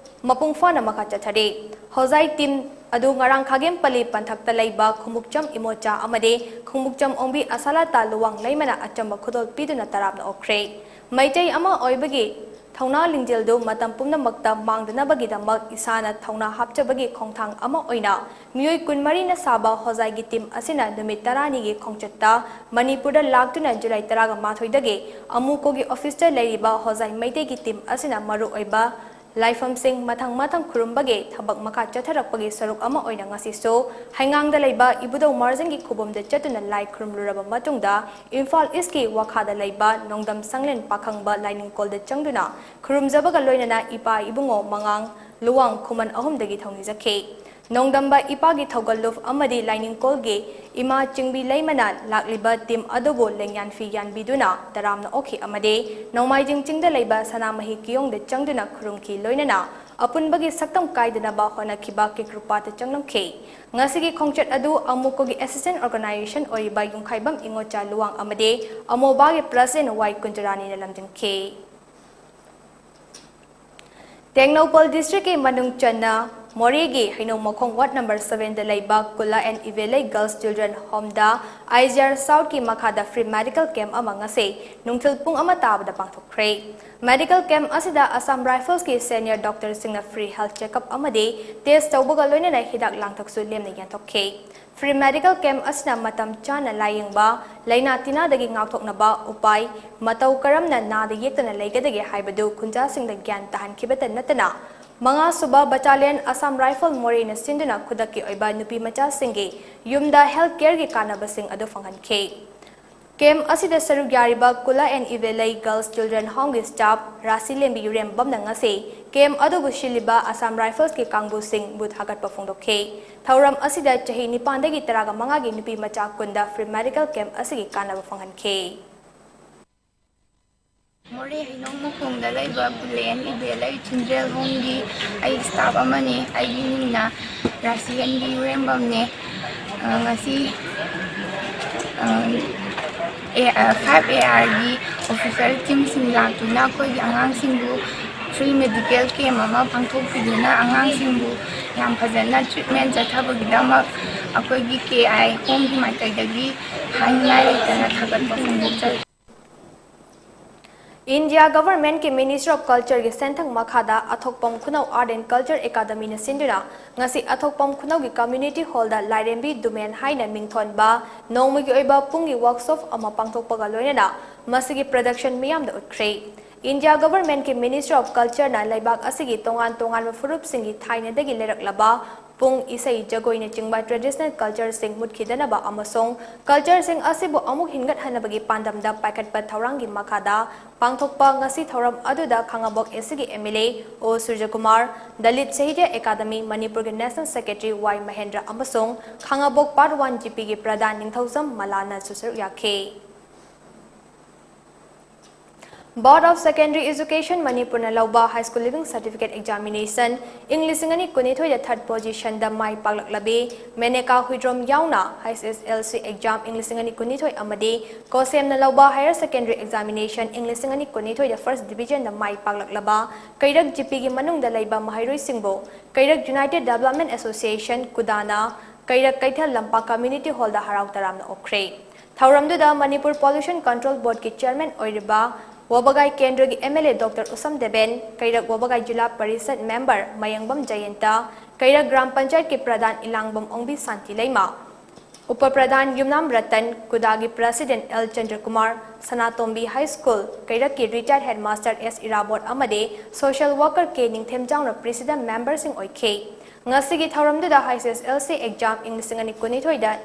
ꯃꯄꯨꯡ ꯐꯥꯅ ꯃꯈꯥ ꯆꯠꯊꯔꯤ꯫ ꯍꯣꯖꯥꯏ ꯇꯤꯝ ꯑꯗꯨ ꯉꯔꯥꯡ ꯈꯥꯒꯦꯝꯄꯜꯂꯤ ꯄꯟꯊꯛꯇ ꯂꯩꯕ ꯈꯣꯡꯎꯞꯆꯝ ꯏꯃꯣꯆꯥ ꯑꯃꯗꯤ ꯈꯣꯡꯎꯞꯆꯝ ꯑꯣꯡꯕꯤ ꯑꯁꯥꯂꯥꯇꯥ ꯂꯨꯋꯥꯡ ꯂꯩꯃꯅ ꯑꯆꯝꯕ ꯈꯨꯗꯣꯜ ꯄꯤꯗꯨꯅ ꯇꯔꯥꯝꯅ ꯑꯣꯛꯈ꯭ꯔꯦ꯫ ꯃꯩꯇꯩ ꯑꯃ ꯑꯣꯏꯕꯒꯤ ꯊꯧꯅꯥ ꯂꯤꯡꯖꯦꯜꯗꯨ ꯃꯇꯝ ꯄꯨꯝꯅꯃꯛꯇ ꯃꯥꯡꯗꯅꯕꯒꯤꯗꯃꯛ ꯏꯁꯥꯅ ꯊꯧꯅꯥ ꯍꯥꯞꯆꯕꯒꯤ ꯈꯣꯡꯊꯥꯡ ꯑꯃ ꯑꯣꯏꯅ ꯃꯤꯑꯣꯏ ꯀꯨꯟꯃꯔꯤꯅ ꯁꯥꯕ ꯍꯣꯖꯥꯏꯒꯤ ꯇꯤꯝ ꯑꯁꯤꯅ ꯅꯨꯃꯤꯠ ꯇꯔꯥꯅꯤꯒꯤ ꯈꯣꯡꯆꯠꯇ ꯃꯅꯤꯄꯨꯔꯗ ꯂꯥꯛꯇꯨꯅ ꯖꯨꯂꯥꯏ ꯇꯔꯥꯒ ꯃꯥꯊꯣꯏꯗꯒꯤ ꯑꯃꯨꯀꯣꯒꯤ ꯑꯣꯐꯤꯁꯇ ꯂꯩꯔꯤꯕ ꯍꯣꯖꯥꯏ ꯃꯩꯇꯩꯒꯤ ꯇꯤꯝ ꯑꯁꯤꯅ ꯃꯔꯨꯑꯣꯏꯕ ꯂꯥꯏꯐꯝꯁꯤꯡ ꯃꯊꯪ ꯃꯊꯪ ꯈꯨꯔꯨꯝꯕꯒꯤ ꯊꯕꯛ ꯃꯈꯥ ꯆꯠꯊꯔꯛꯄꯒꯤ ꯁꯔꯨꯛ ꯑꯃ ꯑꯣꯏꯅ ꯉꯁꯤꯁꯨ ꯍꯩꯉꯥꯡꯗ ꯂꯩꯕ ꯏꯕꯨꯙꯧ ꯃꯥꯔꯖꯤꯡꯒꯤ ꯈꯨꯕꯝꯗ ꯆꯠꯇꯨꯅ ꯂꯥꯏ ꯈꯨꯔꯨꯝꯂꯨꯔꯕ ꯃꯇꯨꯡꯗ ꯏꯝꯐꯥꯜ ꯏꯁꯀꯤ ꯋꯥꯈꯥꯗ ꯂꯩꯕ ꯅꯣꯡꯗꯝ ꯁꯪꯂꯦꯟ ꯄꯥꯈꯪꯕ ꯂꯥꯏꯅꯤꯡꯀꯣꯜꯗ ꯆꯪꯗꯨꯅ ꯈꯨꯔꯨꯝꯖꯕꯒ ꯂꯣꯏꯅꯅ ꯏꯄꯥ ꯏꯕꯨꯡꯉꯣ ꯃꯉꯥꯡ ꯂꯨꯋꯥꯡ ꯈꯨꯃꯟ ꯑꯍꯨꯝꯗꯒꯤ ꯊꯧꯅꯤꯖꯈꯤ꯫ ꯅꯣꯡꯗꯝꯕ ꯏꯄꯥꯒꯤ ꯊꯧꯒꯜꯂꯨꯞ ꯑꯃꯗꯤ ꯂꯥꯏꯅꯤꯡꯀꯣꯜꯒꯤ ꯏꯃꯥ ꯆꯤꯡꯕꯤ ꯂꯩꯃꯅ ꯂꯥꯛꯂꯤꯕ ꯇꯤꯝ ꯑꯗꯨꯕꯨ ꯂꯦꯡꯌꯥꯟ ꯐꯤ ꯌꯥꯟꯕꯤꯗꯨꯅ ꯇꯔꯥꯝꯅ ꯑꯣꯛꯈꯤ ꯑꯃꯗꯤ ꯅꯣꯡꯃꯥꯏꯖꯤꯡ ꯆꯤꯡꯗ ꯂꯩꯕ ꯁꯅꯥꯃꯍꯤ ꯀꯤꯌꯣꯡꯗ ꯆꯪꯗꯨꯅ ꯈꯨꯔꯨꯝꯈꯤ꯫ ꯂꯣꯏꯅꯅ ꯑꯄꯨꯟꯕꯒꯤ ꯁꯛꯇꯝ ꯀꯥꯏꯗꯅꯕ ꯍꯣꯠꯅꯈꯤꯕ ꯀꯦꯀ꯭ꯔꯨꯄꯥꯠꯇ ꯆꯪꯂꯝꯈꯤ꯫ ꯉꯁꯤꯒꯤ ꯈꯣꯡꯆꯠ ꯑꯗꯨ ꯑꯃꯨꯀꯣꯒꯤ ꯑꯦꯁꯤꯁꯇꯦꯟ ꯑꯣꯔꯒꯅꯥꯏꯖꯦꯁꯟ ꯑꯣꯏꯔꯤꯕ ꯌꯨꯝꯈꯥꯏꯕꯝ ꯏꯉꯣꯆꯥ ꯂꯨꯋꯥꯡ ꯑꯃꯗꯤ ꯑꯃꯣꯕꯥꯒꯤ ꯄ꯭ꯔꯁꯤꯗꯦꯟ ꯋꯥꯏ ꯀꯨꯟꯖꯔꯥꯅꯤꯅ ꯂꯝꯖꯤꯡꯈꯤ꯫ ꯇꯦꯡꯅꯧꯄꯜ ꯗꯤꯁꯇ꯭ꯔꯤꯛꯀꯤ ꯃꯅꯨꯡ ꯆꯟꯅ ꯃꯣꯔꯦꯒꯤ ꯍꯩꯅꯧ ꯃꯈꯣꯡ ꯋꯥꯔꯗ ꯅꯝꯕꯔ ꯁꯚꯦꯟꯗ ꯂꯩꯕ Kula N Ibelei girls children ꯍꯣꯝꯗ ꯑꯥꯏ ꯖꯤ ꯑꯥꯔ ꯁꯥꯎꯠꯀꯤ ꯃꯈꯥꯗ ꯐ꯭ꯔꯤ ꯃꯦꯗꯤꯀꯦꯜ ꯀꯦꯝꯞ ꯑꯃ ꯉꯁꯤ ꯅꯨꯡꯊꯤꯜ ꯄꯨꯡ ꯑꯃ ꯇꯥꯕꯗ ꯄꯥꯡꯊꯣꯛꯈ꯭ꯔꯦ꯫ ꯃꯦꯗꯤꯀꯦꯜ ꯀꯦꯝꯞ ꯑꯁꯤꯗ ꯑꯁꯥꯝ ꯔꯥꯏꯐꯜꯁꯀꯤ ꯁꯦꯅꯤꯌꯔ ꯗꯣꯛꯇꯔꯁꯤꯡꯅ ꯐ꯭ꯔꯤ ꯍꯦꯜꯊ ꯆꯦꯛꯑꯞ ꯑꯃꯗꯤ ꯇꯦꯁ ꯇꯧꯕꯒ ꯂꯣꯏꯅꯅ ꯍꯤꯗꯥꯛ ꯂꯥꯡꯊꯛꯁꯨ ꯂꯦꯝꯅ ꯌꯦꯟꯊꯣꯛꯈꯤ꯫ ꯐ꯭ꯔꯤ ꯃꯦꯗꯤꯀꯦꯜ ꯀꯦꯝꯞ ꯑꯁꯤꯅ ꯃꯇꯝ ꯆꯥꯅ ꯂꯥꯌꯦꯡꯕ, ꯂꯥꯏꯅꯥ ꯇꯤꯟꯅꯥꯗꯒꯤ ꯉꯥꯛꯊꯣꯛꯅꯕ ꯎꯄꯥꯏ, ꯃꯇꯧ ꯀꯔꯝꯅ ꯅꯥꯗ ꯌꯦꯛꯇꯅ ꯂꯩꯒꯗꯒꯦ ꯍꯥꯏꯕꯗꯨ ꯈꯨꯟꯖꯥꯁꯤꯡꯗ ꯒ꯭ꯌꯥꯟ ꯇꯥꯍꯟꯈꯤꯕꯇ ꯅꯠꯇꯅ, ꯃꯉꯥꯁꯨꯕ ꯕꯠꯇꯥꯂꯤꯌꯟ ꯑꯁꯥꯝ ꯔꯥꯏꯐꯜ ꯃꯣꯔꯦꯅ ꯁꯤꯟꯗꯨꯅ ꯈꯨꯗꯛꯀꯤ ꯑꯣꯏꯕ ꯅꯨꯄꯤ ꯃꯆꯥꯁꯤꯡꯒꯤ ꯌꯨꯝꯗ ꯍꯦꯜꯊ ꯀꯦꯌꯔꯒꯤ ꯀꯥꯟꯅꯕꯁꯤꯡ ꯑꯗꯨ ꯐꯪꯍꯟꯈꯤ꯫ ꯀꯦꯝꯞ ꯑꯁꯤꯗ ꯁꯔꯨꯛ ꯌꯥꯔꯤꯕ ꯀꯨꯂꯥ N Ibelei girls children ꯍꯣꯝꯒꯤ staff ꯔꯥꯁꯤ ꯂꯦꯝꯕꯤ ꯌꯨꯔꯦꯝꯕꯝꯅ ꯉꯁꯤ ꯀꯦꯝꯞ ꯑꯗꯨꯕꯨ ꯁꯤꯜꯂꯤꯕ ꯑꯁꯥꯝ ꯔꯥꯏꯐꯜꯁꯀꯤ ꯀꯥꯡꯕꯨꯁꯤꯡꯕꯨ ꯊꯥꯒꯠꯄ ꯐꯣꯡꯗꯣꯛꯈꯤ꯫ ꯊꯧꯔꯝ ꯑꯁꯤꯗ ꯆꯍꯤ ꯅꯤꯄꯥꯟꯗꯒꯤ ꯇꯔꯥꯒ ꯃꯉꯥꯒꯤ ꯅꯨꯄꯤ ꯃꯆꯥ ꯀꯨꯟꯗ ꯐ꯭ꯔꯤ ꯃꯦꯗꯤꯀꯦꯜ ꯀꯦꯝꯞ ꯑꯁꯤꯒꯤ ꯀꯥꯟꯅꯕ ꯐꯪꯍꯟꯈꯤ꯫ ꯃꯣꯔꯦ ꯍꯩꯅꯧ ꯃꯈꯣꯡꯗ ꯂꯩꯕ ꯀꯨꯂꯦꯟ ꯏꯕꯦꯂꯩ ꯆꯤꯜꯗ꯭ꯔꯦꯟ ꯍꯣꯝꯒꯤ ꯑꯩ ꯁ꯭ꯇꯥꯐ ꯑꯃꯅꯤ꯫ ꯑꯩꯒꯤ ꯃꯤꯡꯅ ꯔꯥꯁꯤ ꯍꯦꯟꯕꯤ ꯏꯔꯦꯝꯕꯝꯅꯦ꯫ ꯑ, ꯉꯁꯤ, ꯑ, ꯑꯦ, ꯑ, ꯐꯥꯏꯚ ꯑꯦ ꯑꯥꯔꯒꯤ ꯑꯣꯐꯤꯁꯔ ꯇꯤꯝꯁꯤꯡ ꯂꯥꯛꯇꯨꯅ ꯑꯩꯈꯣꯏꯒꯤ ꯑꯉꯥꯡꯁꯤꯡꯕꯨ ꯐ꯭ꯔꯤ ꯃꯦꯗꯤꯀꯦꯜ ꯀꯦꯝꯞ ꯑꯃ ꯄꯥꯡꯊꯣꯛꯄꯤꯗꯨꯅ ꯑꯉꯥꯡꯁꯤꯡꯕꯨ ꯌꯥꯝ ꯐꯖꯅ ꯇ꯭ꯔꯤꯠꯃꯦꯟ ꯆꯠꯊꯕꯒꯤꯗꯃꯛ ꯑꯩꯈꯣꯏꯒꯤ ꯀꯦ ꯑꯥꯏ ꯍꯣꯝꯒꯤ ꯃꯥꯏꯀꯩꯗꯒꯤ ꯍꯥꯏꯅꯤꯡꯉꯥꯏ ꯂꯩꯇꯅ ꯊꯥꯒꯠꯄ ꯐꯣꯡꯗꯣꯛꯆꯔꯤ꯫ India Government ꯀꯤ Ministry of Culture ꯒꯤ ꯁꯦꯟꯊꯪ ꯃꯈꯥꯗ ꯑꯊꯣꯛꯄꯝ ꯈꯨꯅꯧ Art and Culture Academy ꯅ ꯁꯤꯟꯗꯨꯅ ꯉꯁꯤ ꯑꯊꯣꯛꯄꯝ ꯈꯨꯅꯧꯒꯤ Community Hall ꯗ ꯂꯥꯏꯔꯦꯝꯕꯤ ꯗꯨꯃꯦꯟ ꯍꯥꯏꯅ ꯃꯤꯡꯊꯣꯟꯕ ꯅꯣꯡꯃꯒꯤ ꯑꯣꯏꯕ ꯄꯨꯡꯒꯤ workshop ꯑꯃ ꯄꯥꯡꯊꯣꯛꯄꯒ ꯂꯣꯏꯅꯅ ꯃꯁꯤꯒꯤ production ꯃꯤꯌꯥꯝꯗ ꯎꯠꯈ꯭ꯔꯦ꯫ India Government ꯀꯤ Ministry of Culture ꯅ ꯂꯩꯕꯥꯛ ꯑꯁꯤꯒꯤ ꯇꯣꯉꯥꯟ ꯇꯣꯉꯥꯟꯕ ꯐꯨꯔꯨꯞꯁꯤꯡꯒꯤ ꯊꯥꯏꯅꯗꯒꯤ ꯂꯩꯔꯛꯂꯕ ꯄꯨꯡ, ꯏꯁꯩ, ꯖꯒꯣꯏꯅꯆꯤꯡꯕ traditional culture ꯁꯤꯡ ꯃꯨꯠꯈꯤꯗꯅꯕ ꯑꯃꯁꯨꯡ culture ꯁꯤꯡ ꯑꯁꯤꯕꯨ ꯑꯃꯨꯛ ꯍꯤꯡꯒꯠꯍꯟꯅꯕꯒꯤ ꯄꯥꯟꯗꯝꯗ ꯄꯥꯏꯈꯠꯄ ꯊꯧꯔꯥꯡꯒꯤ ꯃꯈꯥꯗ ꯄꯥꯡꯊꯣꯛꯄ ꯉꯁꯤ ꯊꯧꯔꯝ ꯑꯗꯨꯗ ꯈꯥꯉꯕꯣꯛ A C ꯒꯤ M L A O ꯁꯨꯔꯖꯀꯨꯃꯥꯔ, Dalit Sahitya Academy ꯃꯅꯤꯄꯨꯔꯒꯤ National Secretary Y ꯃꯍꯦꯟꯗ꯭ꯔ ꯑꯃꯁꯨꯡ ꯈꯥꯉꯕꯣꯛ Part One G P ꯒꯤ ꯄ꯭ꯔꯙꯥꯟ ꯅꯤꯡꯊꯧꯖꯝ ꯃꯂꯥꯅꯁꯨ ꯁꯔꯨꯛ ꯌꯥꯈꯤ꯫ Board of Secondary Education ꯃꯅꯤꯄꯨꯔꯅ ꯂꯧꯕ High School Leaving Certificate Examination ꯏꯪ ꯂꯤꯁꯤꯡ ꯑꯅꯤ ꯀꯨꯟꯅꯤꯊꯣꯏꯗ third position ꯗ ꯃꯥꯏ ꯄꯥꯛꯂꯛꯂꯕꯤ ꯃꯦꯅꯦꯀꯥ ꯍꯨꯏꯗ꯭ꯔꯣꯝ ꯌꯥꯎꯅ H S L C exam ꯏꯪ ꯂꯤꯁꯤꯡ ꯑꯅꯤ ꯀꯨꯟꯅꯤꯊꯣꯏ ꯑꯃꯗꯤ ꯀꯣꯁꯦꯝꯅ ꯂꯧꯕ Higher Secondary Examination ꯏꯪ ꯂꯤꯁꯤꯡ ꯑꯅꯤ ꯀꯨꯟꯅꯤꯊꯣꯏꯗ first division ꯗ ꯃꯥꯏ ꯄꯥꯛꯂꯛꯂꯕ ꯀꯩꯔꯛ G P ꯒꯤ ꯃꯅꯨꯡꯗ ꯂꯩꯕ ꯃꯍꯩꯔꯣꯏꯁꯤꯡꯕꯨ ꯀꯩꯔꯛ United Development Association, ꯀꯨꯗꯥꯅ ꯀꯩꯔꯛ ꯀꯩꯊꯦꯜ ꯂꯝꯄꯥꯛ Community Hall ꯗ ꯍꯔꯥꯎ ꯇꯔꯥꯝꯅ ꯑꯣꯛꯈ꯭ꯔꯦ꯫ ꯊꯧꯔꯝꯗꯨꯗ ꯃꯅꯤꯄꯨꯔ Pollution Control Board ꯀꯤ Chairman ꯑꯣꯏꯔꯤꯕ ꯋꯥꯕꯒꯥꯏ ꯀꯦꯟꯗ꯭ꯔꯒꯤ M L A Doctor ꯎꯁꯝ ꯗꯦꯕꯦꯟ, ꯀꯩꯔꯛ ꯋꯥꯕꯒꯥꯏ ꯖꯤꯂꯥ ꯄꯔꯤꯁꯠ member ꯃꯌꯦꯡꯕꯝ ꯖꯌꯟꯇ, ꯀꯩꯔꯛ ꯒ꯭ꯔꯥꯝ ꯄꯟꯆꯥꯌꯠꯀꯤ ꯄ꯭ꯔꯙꯥꯟ ꯏꯂꯥꯡꯕꯝ ꯑꯣꯡꯕꯤ ꯁꯥꯟꯇꯤ ꯂꯩꯃ, ꯎꯄ ꯄ꯭ꯔꯙꯥꯟ ꯌꯨꯝꯅꯥꯝ ꯔꯇꯟ, ꯀꯨꯗꯥꯒꯤ President L ꯆꯟꯗ꯭ꯔꯀꯨꯃꯥꯔ, ꯁꯅꯥꯇꯣꯝꯕꯤ High School, ꯀꯩꯔꯛꯀꯤ retired headmaster S ꯏꯔꯥꯕꯣꯠ ꯑꯃꯗꯤ social worker K ꯅꯤꯡꯊꯦꯝꯖꯥꯎꯅ President member ꯁꯤꯡ ꯑꯣꯏꯈꯤ꯫ ꯉꯁꯤꯒꯤ ꯊꯧꯔꯝꯗꯨꯗ H S L C exam ꯏꯪ ꯂꯤꯁꯤꯡ ꯑꯅꯤ ꯀꯨꯟꯅꯤꯊꯣꯏꯗ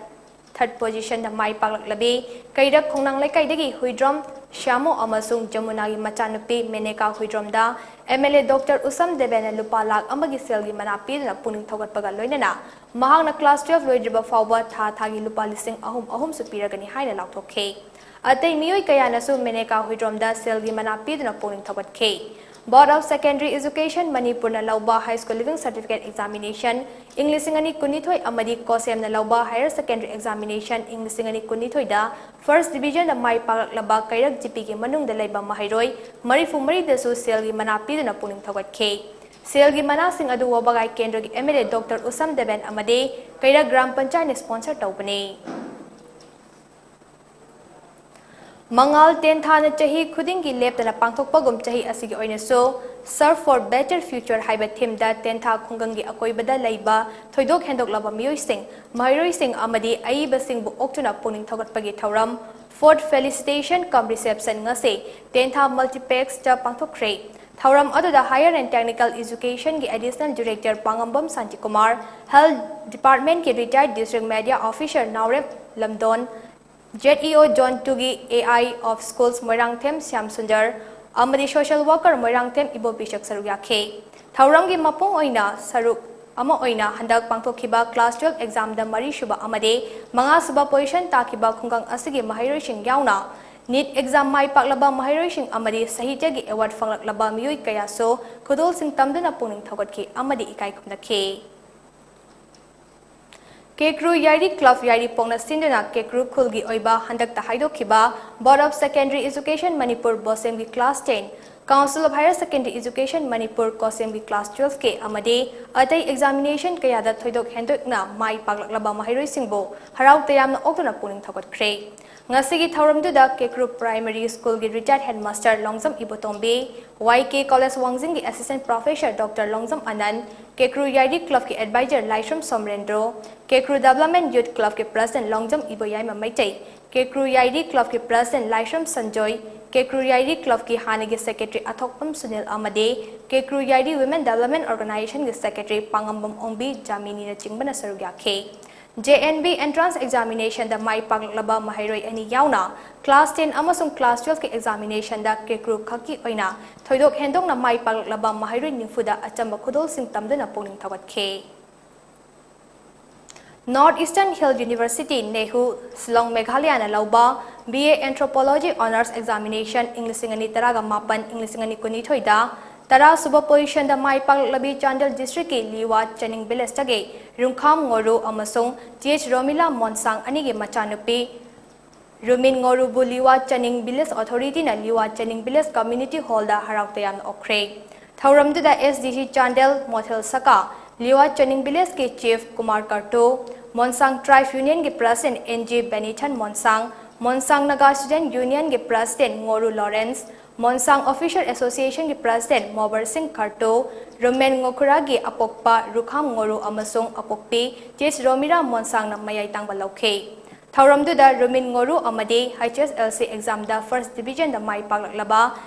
third position ꯗ ꯃꯥꯏ ꯄꯥꯛꯂꯛꯂꯕꯤ ꯀꯩꯔꯛ ꯈꯣꯡꯅꯥꯡ ꯂꯩꯀꯥꯏꯗꯒꯤ ꯍꯨꯏꯗ꯭ꯔꯣꯝ ꯁ꯭ꯌꯥꯃꯨ ꯑꯃꯁꯨꯡ ꯖꯃꯨꯅꯥꯒꯤ ꯃꯆꯥꯅꯨꯄꯤ ꯃꯦꯅꯦꯀꯥ ꯍꯨꯏꯗ꯭ꯔꯣꯝꯗ M L A Doctor ꯎꯁꯝ ꯗꯦꯕꯦꯟꯅ ꯂꯨꯄꯥ ꯂꯥꯈ ꯑꯃꯒꯤ ꯁꯦꯜꯒꯤ ꯃꯅꯥ ꯄꯤꯗꯨꯅ ꯄꯨꯛꯅꯤꯡ ꯊꯧꯒꯠꯄꯒ ꯂꯣꯏꯅꯅ ꯃꯍꯥꯛꯅ class twelve ꯂꯣꯏꯗ꯭ꯔꯤꯕ ꯐꯥꯎꯕ ꯊꯥ ꯊꯥꯒꯤ ꯂꯨꯄꯥ ꯂꯤꯁꯤꯡ ꯑꯍꯨꯝ ꯑꯍꯨꯝꯁꯨ ꯄꯤꯔꯒꯅꯤ ꯍꯥꯏꯅ ꯂꯥꯎꯊꯣꯛꯈꯤ꯫ ꯑꯇꯩ ꯃꯤꯑꯣꯏ ꯀꯌꯥꯅꯁꯨ ꯃꯦꯅꯦꯀꯥ ꯍꯨꯏꯗ꯭ꯔꯣꯝꯗ ꯁꯦꯜꯒꯤ ꯃꯅꯥ ꯄꯤꯗꯨꯅ ꯄꯨꯛꯅꯤꯡ ꯊꯧꯒꯠꯈꯤ꯫ Board of Secondary Education ꯃꯅꯤꯄꯨꯔꯅ ꯂꯧꯕ High School Leaving Certificate Examination ꯏꯪ ꯂꯤꯁꯤꯡ ꯑꯅꯤ ꯀꯨꯟꯅꯤꯊꯣꯏ ꯑꯃꯗꯤ ꯀꯣꯁꯦꯝꯅ ꯂꯧꯕ Higher Secondary Examination ꯏꯪ ꯂꯤꯁꯤꯡ ꯑꯅꯤ ꯀꯨꯟꯅꯤꯊꯣꯏꯗ first division ꯗ ꯃꯥꯏ ꯄꯥꯛꯂꯛꯂꯕ ꯀꯩꯔꯛ G P ꯒꯤ ꯃꯅꯨꯡꯗ ꯂꯩꯕ ꯃꯍꯩꯔꯣꯏ ꯃꯔꯤꯐꯨ ꯃꯔꯤꯗꯁꯨ ꯁꯦꯜꯒꯤ ꯃꯅꯥ ꯄꯤꯗꯨꯅ ꯄꯨꯛꯅꯤꯡ ꯊꯧꯒꯠꯈꯤ꯫ ꯁꯦꯜꯒꯤ ꯃꯅꯥꯁꯤꯡ ꯑꯗꯨ ꯋꯥꯕꯒꯥꯏ ꯀꯦꯟꯗ꯭ꯔꯒꯤ M L A Doctor ꯎꯁꯝ ꯗꯦꯕꯦꯟ ꯑꯃꯗꯤ ꯀꯩꯔꯛ ꯒ꯭ꯔꯥꯝ ꯄꯟꯆꯥꯌꯠꯅ sponsor ꯇꯧꯕꯅꯤ꯫ ꯃꯉꯥꯜ ꯇꯦꯟꯊꯥꯅ ꯆꯍꯤ ꯈꯨꯗꯤꯡꯒꯤ ꯂꯦꯞꯇꯅ ꯄꯥꯡꯊꯣꯛꯄꯒꯨꯝ ꯆꯍꯤ ꯑꯁꯤꯒꯤ ꯑꯣꯏꯅꯁꯨ Search for Better Future ꯍꯥꯏꯕ themeꯗ ꯇꯦꯟꯊꯥ ꯈꯨꯡꯒꯪꯒꯤ ꯑꯀꯣꯏꯕꯗ ꯂꯩꯕ ꯊꯣꯏꯗꯣꯛ ꯍꯦꯟꯗꯣꯛꯂꯕ ꯃꯤꯑꯣꯏꯁꯤꯡ, ꯃꯍꯩꯔꯣꯏꯁꯤꯡ ꯑꯃꯗꯤ ꯑꯏꯕꯁꯤꯡꯕꯨ ꯑꯣꯛꯇꯨꯅ ꯄꯨꯛꯅꯤꯡ ꯊꯧꯒꯠꯄꯒꯤ ꯊꯧꯔꯝ Fourth Felicitation cum Reception ꯉꯁꯤ ꯇꯦꯟꯊꯥ Multiplexꯇ ꯄꯥꯡꯊꯣꯛꯈ꯭ꯔꯦ꯫ ꯊꯧꯔꯝ ꯑꯗꯨꯗ Higher and Technical Educationꯒꯤ Additional Director ꯄꯥꯉꯝꯕꯝ Shantikumar, Health Departmentꯀꯤ Retired District Media Officer Naorem ꯂꯝꯗꯣꯟ, ZEO Zone twoꯒꯤ AI of Schools Moirangthem Shyam Sundar ꯑꯃꯗꯤ Social Worker ꯃꯣꯏꯔꯥꯡꯊꯦꯝ ꯏꯕꯣꯕꯤꯁꯛ ꯁꯔꯨꯛ ꯌꯥꯈꯤ꯫ ꯊꯧꯔꯝꯒꯤ ꯃꯄꯨꯡ ꯑꯣꯏꯅ ꯁꯔꯨꯛ ꯑꯃ ꯑꯣꯏꯅ ꯍꯟꯗꯛ ꯄꯥꯡꯊꯣꯛꯈꯤꯕ Class twelve examꯗ ꯃꯔꯤꯁꯨꯕ ꯑꯃꯗꯤ ꯃꯉꯥꯁꯨꯕ position ꯇꯥꯈꯤꯕ ꯈꯨꯡꯒꯪ ꯑꯁꯤꯒꯤ ꯃꯍꯩꯔꯣꯏꯁꯤꯡ ꯌꯥꯎꯅ NEET exam ꯃꯥꯏ ꯄꯥꯛꯂꯕ ꯃꯍꯩꯔꯣꯏꯁꯤꯡ ꯑꯃꯗꯤ ꯁꯥꯍꯤꯇ꯭ꯌꯒꯤ award ꯐꯪꯂꯛꯂꯕ ꯃꯤꯑꯣꯏ ꯀꯌꯥꯁꯨ ꯈꯨꯗꯣꯜꯁꯤꯡ ꯇꯝꯗꯨꯅ ꯄꯨꯛꯅꯤꯡ ꯊꯧꯒꯠꯈꯤ ꯑꯃꯗꯤ ꯏꯀꯥꯏ ꯈꯨꯝꯅꯈꯤ꯫ ꯀꯦꯀ꯭ꯔꯨ ꯌꯥꯏꯔꯤ Club ꯌꯥꯏꯔꯤꯄꯣꯛꯅ ꯁꯤꯟꯗꯨꯅ ꯀꯦꯀ꯭ꯔꯨ ꯈꯨꯜꯒꯤ ꯑꯣꯏꯕ ꯍꯟꯗꯛꯇ ꯍꯥꯏꯗꯣꯛꯈꯤꯕ Board of Secondary Education Manipur BOSEMꯒꯤ Class ten, Council of Higher Secondary Education Manipur COHSEMꯒꯤ Class twelveꯀꯤ ꯑꯃꯗꯤ ꯑꯇꯩ examination ꯀꯌꯥꯗ ꯊꯣꯏꯗꯣꯛ ꯍꯦꯟꯗꯣꯛꯅ ꯃꯥꯏ ꯄꯥꯛꯂꯛꯂꯕ ꯃꯍꯩꯔꯣꯏꯁꯤꯡꯕꯨ ꯍꯔꯥꯎ ꯇꯌꯥꯝꯅ ꯑꯣꯛꯇꯨꯅ ꯄꯨꯛꯅꯤꯡ ꯊꯧꯒꯠꯈ꯭ꯔꯦ꯫ ꯉꯁꯤꯒꯤ ꯊꯧꯔꯝꯗꯨꯗ ꯀꯦꯀ꯭ꯔꯨ Primary Schoolꯒꯤ Retired Headmaster ꯂꯣꯡꯖꯝ ꯏꯕꯣꯇꯣꯝꯕꯤ, YK College ꯋꯥꯡꯖꯤꯡꯒꯤ Assistant Professor Doctor Longjam ꯑꯅꯟ, ꯀꯦꯀ꯭ꯔꯨ ꯌꯥꯏꯔꯤ Clubꯀꯤ Advisor ꯂꯥꯏꯁ꯭ꯔꯝ ꯁꯣꯝꯔꯦꯟꯗ꯭ꯔꯣ, ꯀꯦꯀ꯭ꯔꯨ Development Youth Clubꯀꯤ President ꯂꯣꯡꯖꯝ ꯏꯕꯣꯌꯥꯏꯃ ꯃꯩꯇꯩ, ꯀꯦꯀ꯭ꯔꯨ ꯌꯥꯏꯔꯤ Clubꯀꯤ President ꯂꯥꯏꯁ꯭ꯔꯝ ꯁꯟꯖꯣꯏ, ꯀꯦꯀ꯭ꯔꯨ ꯌꯥꯏꯔꯤ Clubꯀꯤ ꯍꯥꯟꯅꯒꯤ Secretary ꯑꯊꯣꯛꯄꯝ ꯁꯨꯅꯤꯜ ꯑꯃꯗꯤ ꯀꯦꯀ꯭ꯔꯨ ꯌꯥꯏꯔꯤ Women Development Organizationꯒꯤ Secretary ꯄꯥꯉꯝꯕꯝ ꯑꯣꯡꯕꯤ ꯖꯥꯃꯤꯅꯤꯅꯆꯤꯡꯕꯅ ꯁꯔꯨꯛ ꯌꯥꯈꯤ꯫ JNV Entrance Examinationꯗ ꯃꯥꯏ ꯄꯥꯛꯂꯛꯂꯕ ꯃꯍꯩꯔꯣꯏ ꯑꯅꯤ ꯌꯥꯎꯅ Class ten ꯑꯃꯁꯨꯡ Class twelveꯀꯤ examinationꯗ ꯀꯦꯀ꯭ꯔꯨ ꯈꯛꯀꯤ ꯑꯣꯏꯅ ꯊꯣꯏꯗꯣꯛ ꯍꯦꯟꯗꯣꯛꯅ ꯃꯥꯏ ꯄꯥꯛꯂꯛꯂꯕ ꯃꯍꯩꯔꯣꯏ ꯅꯤꯐꯨꯗ ꯑꯆꯝꯕ ꯈꯨꯗꯣꯜꯁꯤꯡ ꯇꯝꯗꯨꯅ ꯄꯨꯛꯅꯤꯡ ꯊꯧꯒꯠꯈꯤ꯫ North Eastern Hill University, ꯅꯦꯍꯨ, Shillong, ꯃꯦꯘꯥꯂꯌꯥꯅ ꯂꯧꯕ BA Anthropology Honours Examination ꯏꯪ ꯂꯤꯁꯤꯡ ꯑꯅꯤ ꯇꯔꯥꯒ ꯃꯥꯄꯟ, ꯏꯪ ꯂꯤꯁꯤꯡ ꯑꯅꯤ ꯀꯨꯟꯅꯤꯊꯣꯏꯗ ꯇꯔꯥꯁꯨꯕ positionꯗ ꯃꯥꯏ ꯄꯥꯛꯂꯛꯂꯕꯤ ꯆꯥꯟꯗꯦꯜ districtꯀꯤ ꯂꯤꯋꯥ ꯆꯅꯤꯡ villageꯇꯒꯤ ꯔꯨꯡꯈꯥꯝ ꯉꯣꯔꯨ ꯑꯃꯁꯨꯡ TH ꯔꯣꯃꯤꯂꯥ ꯃꯣꯟꯁꯥꯡ ꯑꯅꯤꯒꯤ ꯃꯆꯥꯅꯨꯄꯤ ꯔꯨꯃꯤꯟ ꯉꯣꯔꯨꯕꯨ ꯂꯤꯋꯥ ꯆꯅꯤꯡ village authorityꯅ ꯂꯤꯋꯥ ꯆꯅꯤꯡ village community hallꯗ ꯍꯔꯥꯎ ꯇꯌꯥꯝꯅ ꯑꯣꯛꯈ꯭ꯔꯦ꯫ ꯊꯧꯔꯝꯗꯨꯗ SDC ꯆꯥꯟꯗꯦꯜ ꯃꯣꯊꯦꯜ ꯁꯀꯥ, ꯂꯤꯋꯥ ꯆꯅꯤꯡ villageꯀꯤ chief ꯀꯨꯃꯥꯔ ꯀꯔꯇꯣ, ꯃꯣꯟꯁꯥꯡ tribe unionꯒꯤ president NG Benithan Monsang, Monsang Naga student ꯌꯨꯅꯤꯌꯟꯒꯤ president Ngoru Lawrence, Monsang officer ꯑꯦꯁꯣꯁꯤꯌꯦꯁꯟꯒꯤ ꯄ꯭ꯔꯁꯤꯗꯦꯟꯠ ꯃꯣꯕꯔ ꯁꯤꯡ ꯈꯔꯇꯣ, ꯔꯨꯃꯦꯟ ꯉꯣꯈꯨꯔꯥꯒꯤ ꯑꯄꯣꯛꯄ ꯔꯨꯈꯥꯝ ꯉꯣꯔꯨ ꯑꯃꯁꯨꯡ ꯑꯄꯣꯛꯄꯤ ꯇꯤꯁ ꯔꯣꯃꯤꯔꯥ ꯃꯣꯟꯁꯥꯡꯅ ꯃꯌꯥꯏ ꯇꯥꯡꯕ ꯂꯧꯈꯤ꯫ ꯊꯧꯔꯝꯗꯨꯗ ꯔꯨꯃꯤꯟ ꯉꯣꯔꯨ ꯑꯃꯗꯤ ꯍꯩꯆ ꯑꯦꯁ ꯑꯦꯜ ꯁꯤ ꯑꯦꯛꯖꯥꯝꯗ ꯐꯥꯔꯁꯠ ꯗꯤꯕꯤꯖꯟꯗ ꯃꯥꯏ ꯄꯥꯛꯂꯛꯂꯕ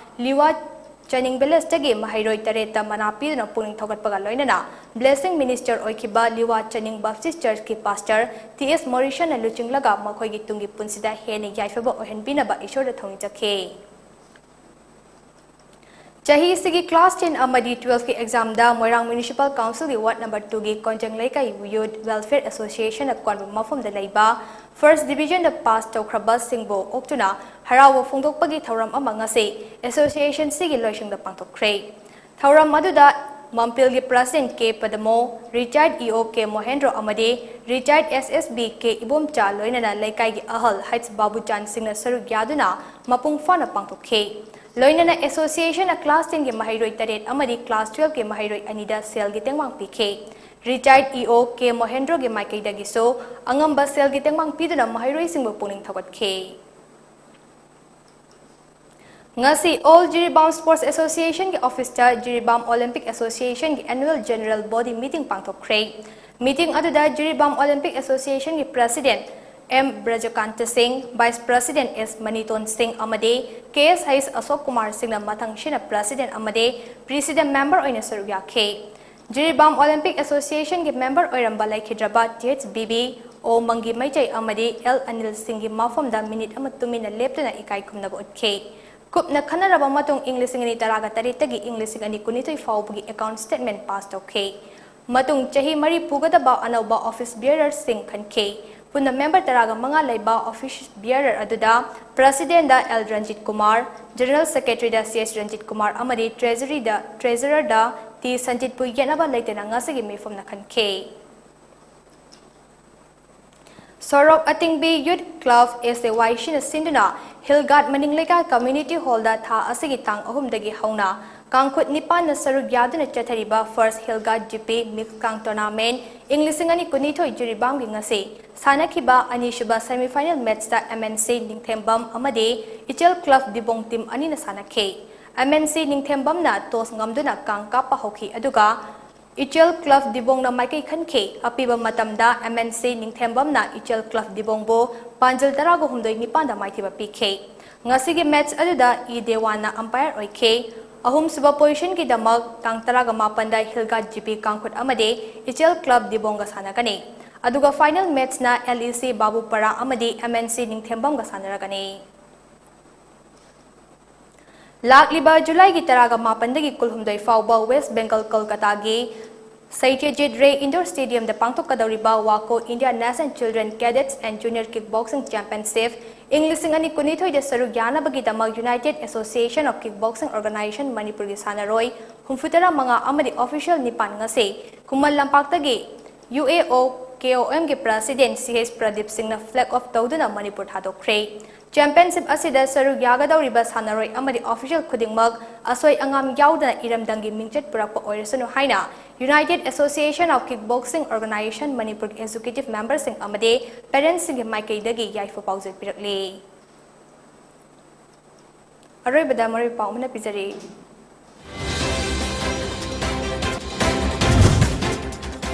ꯂꯤꯋꯥ ꯆꯅꯤꯡ ꯚꯤꯂꯦꯖꯇꯒꯤ ꯃꯍꯩꯔꯣꯏ ꯇꯔꯦꯠꯇ ꯃꯅꯥ ꯄꯤꯗꯨꯅ ꯄꯨꯛꯅꯤꯡ ꯊꯧꯒꯠꯄꯒ ꯂꯣꯏꯅꯅ ꯕ꯭ꯂꯦꯁꯤꯡ ꯃꯤꯅꯤꯁꯇꯔ ꯑꯣꯏꯈꯤꯕ ꯂꯤꯋꯥ ꯆꯅꯤꯡ ꯕꯞꯇꯤꯁ ꯆꯔꯆꯀꯤ ꯄꯥꯁꯇꯔ ꯇꯤ ꯑꯦꯁ ꯃꯣꯔꯤꯁꯟꯅ ꯂꯨꯆꯤꯡꯂꯒ ꯃꯈꯣꯏꯒꯤ ꯇꯨꯡꯒꯤ ꯄꯨꯟꯁꯤꯗ ꯍꯦꯟꯅ ꯌꯥꯏꯐꯕ ꯑꯣꯏꯍꯟꯕꯤꯅꯕ ꯏꯁꯣꯔꯗ ꯊꯧꯅꯤꯖꯈꯤ꯫ ꯆꯍꯤꯁꯤꯒꯤ ꯀ꯭ꯂꯥꯁ ꯇꯦꯟ ꯑꯃꯗꯤ ꯇꯨꯋꯦꯜꯐꯀꯤ ꯑꯦꯛꯖꯥꯝꯗ ꯃꯣꯏꯔꯥꯡ ꯃ꯭ꯌꯨꯅꯤꯁꯤꯄꯥꯜ ꯀꯥꯎꯟꯁꯤꯜꯒꯤ ꯋꯥꯔꯗ ꯅꯝꯕꯔ ꯇꯨꯒꯤ ꯀꯣꯟꯖꯪ ꯂꯩꯀꯥꯏ ꯌꯨꯠ ꯋꯦꯜꯐꯤꯌꯔ ꯑꯦꯁꯣꯁꯤꯌꯦꯁꯟꯅ ꯀꯣꯟꯕ ꯃꯐꯝꯗ ꯂꯩꯕ ꯐꯥꯔꯁꯠ ꯗꯤꯕꯤꯖꯟꯗ ꯄꯥꯁ ꯇꯧꯈ꯭ꯔꯕꯁꯤꯡꯕꯨ ꯑꯣꯛꯇꯨꯅ ꯍꯔꯥꯎꯕ ꯐꯣꯡꯗꯣꯛꯄꯒꯤ ꯊꯧꯔꯝ ꯑꯃ ꯉꯁꯤ ꯑꯦꯁꯣꯁꯤꯌꯦꯁꯟꯁꯤꯒꯤ ꯂꯣꯏꯁꯪꯗ ꯄꯥꯡꯊꯣꯛꯈ꯭ꯔꯦ꯫ ꯊꯧꯔꯝ ꯑꯗꯨꯗ ꯃꯝꯄꯤꯜꯒꯤ ꯄ꯭ꯔꯁꯤꯗꯦꯟꯠ ꯀꯦ ꯄꯗꯃꯣ, ꯔꯤꯇꯥꯌꯔꯗ ꯏ ꯑꯣ ꯀꯦ ꯃꯣꯍꯦꯟꯗ꯭ꯔꯣ ꯑꯃꯗꯤ ꯔꯤꯇꯥꯌꯔꯗ ꯑꯦꯁ ꯑꯦꯁ ꯕꯤ ꯀꯦ ꯏꯕꯣꯝꯆꯥ ꯂꯣꯏꯅꯅ ꯂꯩꯀꯥꯏꯒꯤ ꯑꯍꯜ ꯍꯩꯆ ꯕꯥꯕꯨꯆꯥꯟ ꯁꯤꯡꯅ ꯁꯔꯨꯛ ꯌꯥꯗꯨꯅ ꯃꯄꯨꯡ ꯐꯥꯅ ꯄꯥꯡꯊꯣꯛꯈꯤ꯫ ꯂꯣꯏꯅꯅ ꯑꯦꯁꯣꯁꯤꯌꯦꯁꯟꯅ ꯀ꯭ꯂꯥꯁ ꯇꯦꯟꯒꯤ ꯃꯍꯩꯔꯣꯏ ꯇꯔꯦꯠ ꯑꯃꯗꯤ ꯀ꯭ꯂꯥꯁ ꯇꯨꯋꯦꯜꯐꯀꯤ ꯃꯍꯩꯔꯣꯏ ꯑꯅꯤꯗ ꯁꯦꯜꯒꯤ ꯇꯦꯡꯕꯥꯡ ꯄꯤꯈꯤ꯫ ꯔꯤꯇꯥꯌꯔꯗ ꯏ ꯑꯣ ꯀꯦ ꯃꯣꯍꯦꯟꯗ꯭ꯔꯣꯒꯤ ꯃꯥꯏꯀꯩꯗꯒꯤꯁꯨ ꯑꯉꯝꯕ ꯁꯦꯜꯒꯤ ꯇꯦꯡꯕꯥꯡ ꯄꯤꯗꯨꯅ ꯃꯍꯩꯔꯣꯏꯁꯤꯡꯕꯨ ꯄꯨꯛꯅꯤꯡ ꯊꯧꯒꯠꯈꯤ꯫ ꯉꯁꯤ ꯑꯣꯜ ꯖꯤꯔꯤꯕꯥꯝ ꯁ꯭ꯄꯣꯔꯠꯁ ꯑꯦꯁꯣꯁꯤꯌꯦꯁꯟꯒꯤ ꯑꯣꯐꯤꯁꯇ ꯖꯤꯔꯤꯕꯥꯝ ꯑꯣꯂꯤꯝꯄꯤꯛ ꯑꯦꯁꯣꯁꯤꯌꯦꯁꯟꯒꯤ ꯑꯦꯅꯨꯋꯦꯜ ꯖꯦꯅꯔꯦꯜ ꯕꯣꯗꯤ ꯃꯤꯇꯤꯡ ꯄꯥꯡꯊꯣꯛꯈ꯭ꯔꯦ꯫ ꯃꯤꯇꯤꯡ ꯑꯗꯨꯗ ꯖꯤꯔꯤꯕꯥꯝ ꯑꯣꯂꯤꯝꯄꯤꯛ ꯑꯦꯁꯣꯁꯤꯌꯦꯁꯟꯒꯤ president M Brajakanta Singh, vice president ꯑꯦꯁ ꯃꯅꯤꯇꯣꯟ ꯁꯤꯡ ꯑꯃꯗꯤ ꯀꯦ ꯑꯦꯁ ꯍꯩꯆ ꯑꯁꯣꯛ ꯀꯨꯃꯥꯔ ꯁꯤꯡꯅ ꯃꯊꯪꯁꯤꯅ ꯄ꯭ꯔꯁꯤꯗꯦꯟꯠ ꯑꯃꯗꯤ ꯄ꯭ꯔꯤꯁꯤꯗꯦꯟꯠ ꯃꯦꯝꯕꯔ ꯑꯣꯏꯅ ꯁꯔꯨꯛ ꯌꯥꯈꯤ꯫ ꯖꯤꯔꯤꯕꯥꯝ ꯑꯣꯂꯤꯝꯄꯤꯛ ꯑꯦꯁꯣꯁꯤꯌꯦꯁꯟꯒꯤ ꯃꯦꯝꯕꯔ ꯑꯣꯏꯔꯝꯕ ꯂꯩꯈꯤꯗ꯭ꯔꯕ ꯇꯤ ꯑꯩꯆ ꯕꯤ ꯕꯤ ꯑꯣ ꯃꯪꯒꯤ ꯃꯩꯇꯩ ꯑꯃꯗꯤ ꯑꯦꯜ ꯑꯅꯤꯜ ꯁꯤꯡꯒꯤ ꯃꯐꯝꯗ ꯃꯤꯅꯤꯠ ꯑꯃ ꯇꯨꯃꯤꯟꯅ ꯂꯦꯞꯇꯨꯅ ꯏꯀꯥꯏ ꯈꯨꯝꯅꯕ ꯎꯠꯈꯤ꯫ ꯀꯨꯞꯅ ꯈꯟꯅꯔꯕ ꯃꯇꯨꯡ, ꯏꯪ ꯂꯤꯁꯤꯡ ꯑꯅꯤ ꯇꯔꯥꯒ ꯇꯔꯦꯠꯇꯒꯤ ꯏꯪ ꯂꯤꯁꯤꯡ ꯑꯅꯤ ꯀꯨꯟꯅꯤꯊꯣꯏ ꯐꯥꯎꯕꯒꯤ ꯑꯦꯀꯥꯎꯟꯠ ꯁ꯭ꯇꯦꯠꯃꯦꯟꯠ ꯄꯥꯁ ꯇꯧꯈꯤ꯫ ꯃꯇꯨꯡ ꯆꯍꯤ ꯃꯔꯤ ꯄꯨꯒꯗꯕ ꯑꯅꯧꯕ ꯑꯣꯐꯤꯁ ꯕꯤꯌꯔꯔꯁꯤꯡ ꯈꯟꯈꯤ꯫ ꯄꯨꯟꯅ ꯃꯦꯝꯕꯔ ꯇꯔꯥꯒ ꯃꯉꯥ ꯂꯩꯕ ꯑꯣꯐꯤꯁ ꯕꯤꯌꯔꯔ ꯑꯗꯨꯗ ꯄ꯭ꯔꯁꯤꯗꯦꯟꯠꯗ ꯑꯦꯜ ꯔꯟꯖꯤꯠ ꯀꯨꯃꯥꯔ, ꯖꯦꯅꯔꯦꯜ ꯁꯦꯀ꯭ꯔꯦꯇꯔꯤꯗ ꯁꯤ ꯑꯦꯁ ꯔꯟꯖꯤꯠ ꯀꯨꯃꯥꯔ ꯑꯃꯗꯤ ꯇ꯭ꯔꯦꯖꯔꯤꯗ, ꯇ꯭ꯔꯦꯖꯔꯔꯗ ꯇꯤ ꯁꯟꯖꯤꯠꯄꯨ ꯌꯦꯠꯅꯕ ꯂꯩꯇꯅ ꯉꯁꯤꯒꯤ ꯃꯤꯐꯝꯅ ꯈꯟꯈꯤ꯫ ꯁꯣꯔꯣꯛ ꯑꯇꯤꯡꯕꯤ ꯌꯨꯠ ꯀ꯭ꯂꯕ, ꯑꯦꯁ ꯑꯦ ꯋꯥꯏ ꯁꯤꯅ ꯁꯤꯟꯗꯨꯅ ꯍꯤꯜ ꯒꯥꯔꯗ ꯃꯅꯤꯡ ꯂꯩꯀꯥꯏ ꯀꯝꯃ꯭ꯌꯨꯅꯤꯇꯤ ꯍꯣꯜꯗ ꯊꯥ ꯑꯁꯤꯒꯤ ꯇꯥꯡ ꯑꯍꯨꯝꯗꯒꯤ ꯍꯧꯅ ꯀꯥꯡꯈꯨꯠ ꯅꯤꯄꯥꯟꯅ ꯁꯔꯨꯛ ꯌꯥꯗꯨꯅ ꯆꯠꯊꯔꯤꯕ First Hill Guard G P Mix Kang Tournament ꯏꯪ ꯂꯤꯁꯤꯡ ꯑꯅꯤ ꯀꯨꯟꯅꯤꯊꯣꯏ ꯖꯤꯔꯤꯕꯥꯝꯒꯤ ꯉꯁꯤ ꯁꯥꯟꯅꯈꯤꯕ ꯑꯅꯤꯁꯨꯕ semi final match ꯇ M N C ꯅꯤꯡꯊꯦꯝꯕꯝ ꯑꯃꯗꯤ ꯏꯆꯦꯜ Club ꯗꯤꯕꯣꯡ team ꯑꯅꯤꯅ ꯁꯥꯟꯅꯈꯤ꯫ M N C ꯅꯤꯡꯊꯦꯝꯕꯝꯅ toss ꯉꯝꯗꯨꯅ ꯀꯥꯡ ꯀꯥꯞꯄ ꯍꯧꯈꯤ, ꯑꯗꯨꯒ ꯏꯆꯦꯜ Club ꯗꯤꯕꯣꯡꯅ ꯃꯥꯏꯀꯩ ꯈꯟꯈꯤ꯫ ꯑꯄꯤꯕ ꯃꯇꯝꯗ M N C ꯅꯤꯡꯊꯦꯝꯕꯝꯅ ꯏꯆꯦꯜ Club ꯗꯤꯕꯣꯡꯕꯨ ꯄꯥꯟꯖꯜ ꯇꯔꯥꯒ ꯍꯨꯝꯗꯣꯏ ꯅꯤꯄꯥꯟꯗ ꯃꯥꯏꯊꯤꯕ ꯄꯤꯈꯤ꯫ ꯉꯁꯤꯒꯤ match ꯑꯗꯨꯗ ꯏ ꯗꯦꯋꯥꯟꯅ umpire ꯑꯣꯏꯈꯤ꯫ ꯑꯍꯨꯝꯁꯨꯕ position ꯒꯤꯗꯃꯛ ꯇꯥꯡ ꯇꯔꯥꯒ ꯃꯥꯄꯟꯗ Hill Guard G P ꯀꯥꯡꯈꯨꯠ ꯑꯃꯗꯤ ꯏꯆꯦꯜ Club ꯗꯤꯕꯣꯡꯒ ꯁꯥꯟꯅꯒꯅꯤ꯫ ꯑꯗꯨꯒ final match ꯅ L E C ꯕꯥꯕꯨꯄꯥꯔꯥ ꯑꯃꯗꯤ M N C ꯅꯤꯡꯊꯦꯝꯕꯝꯒ ꯁꯥꯟꯅꯔꯒꯅꯤ꯫ ꯂꯥꯛꯂꯤꯕ ꯖꯨꯂꯥꯏꯒꯤ ꯇꯔꯥꯒ ꯃꯥꯄꯟꯗꯒꯤ ꯀꯨꯟꯍꯨꯝꯗꯣꯏ ꯐꯥꯎꯕ West Bengal ꯀꯣꯜꯀꯇꯥꯒꯤ ꯁꯩꯇ꯭ꯌꯖꯤꯠ ray Indoor Stadium the ꯄꯥꯡꯊꯣꯛꯀꯗꯧꯔꯤꯕ ꯋꯥꯀꯣ India National Children Cadets and Junior Kickboxing Championship ꯏꯪ ꯂꯤꯁꯤꯡ ꯑꯅꯤ ꯀꯨꯟꯅꯤꯊꯣꯏꯗ ꯁꯔꯨꯛ ꯌꯥꯅꯕꯒꯤꯗꯃꯛ United Association of Kickboxing Organization ꯃꯅꯤꯄꯨꯔꯒꯤ ꯁꯥꯟꯅꯔꯣꯏ ꯍꯨꯝꯐꯨꯇꯔꯥ ꯃꯉꯥ ꯑꯃꯗꯤ official ꯅꯤꯄꯥꯟ ꯉꯁꯤ ꯈꯨꯃꯟ ꯂꯝꯄꯥꯛꯇꯒꯤ U A O K O M ꯒꯤ president C H ꯄ꯭ꯔꯗꯤꯞ ꯁꯤꯡꯅ flag off ꯇꯧꯗꯨꯅ ꯃꯅꯤꯄꯨꯔ ꯊꯥꯗꯣꯛꯈ꯭ꯔꯦ꯫ Championship ꯑꯁꯤꯗ ꯁꯔꯨꯛ ꯌꯥꯒꯗꯧꯔꯤꯕ ꯁꯥꯟꯅꯔꯣꯏ ꯑꯃꯗꯤ official ꯈꯨꯗꯤꯡꯃꯛ ꯑꯁꯣꯏ ꯑꯉꯥꯝ ꯌꯥꯎꯗꯅ ꯏꯔꯝꯗꯝꯒꯤ ꯃꯤꯡꯆꯠ ꯄꯨꯔꯛꯄ ꯑꯣꯏꯔꯁꯅꯨ ꯍꯥꯏꯅ United Association of Kickboxing Organization ꯃꯅꯤꯄꯨꯔꯒꯤ executive member ꯁꯤꯡ ꯑꯃꯗꯤ parent ꯁꯤꯡꯒꯤ ꯃꯥꯏꯀꯩꯗꯒꯤ ꯌꯥꯏꯐ ꯄꯥꯎꯖꯦꯜ ꯄꯤꯔꯛꯂꯤ꯫ ꯑꯔꯣꯏꯕꯗ ꯃꯔꯨꯑꯣꯏꯕ ꯄꯥꯎ ꯑꯃꯅ ꯄꯤꯖꯔꯤ꯫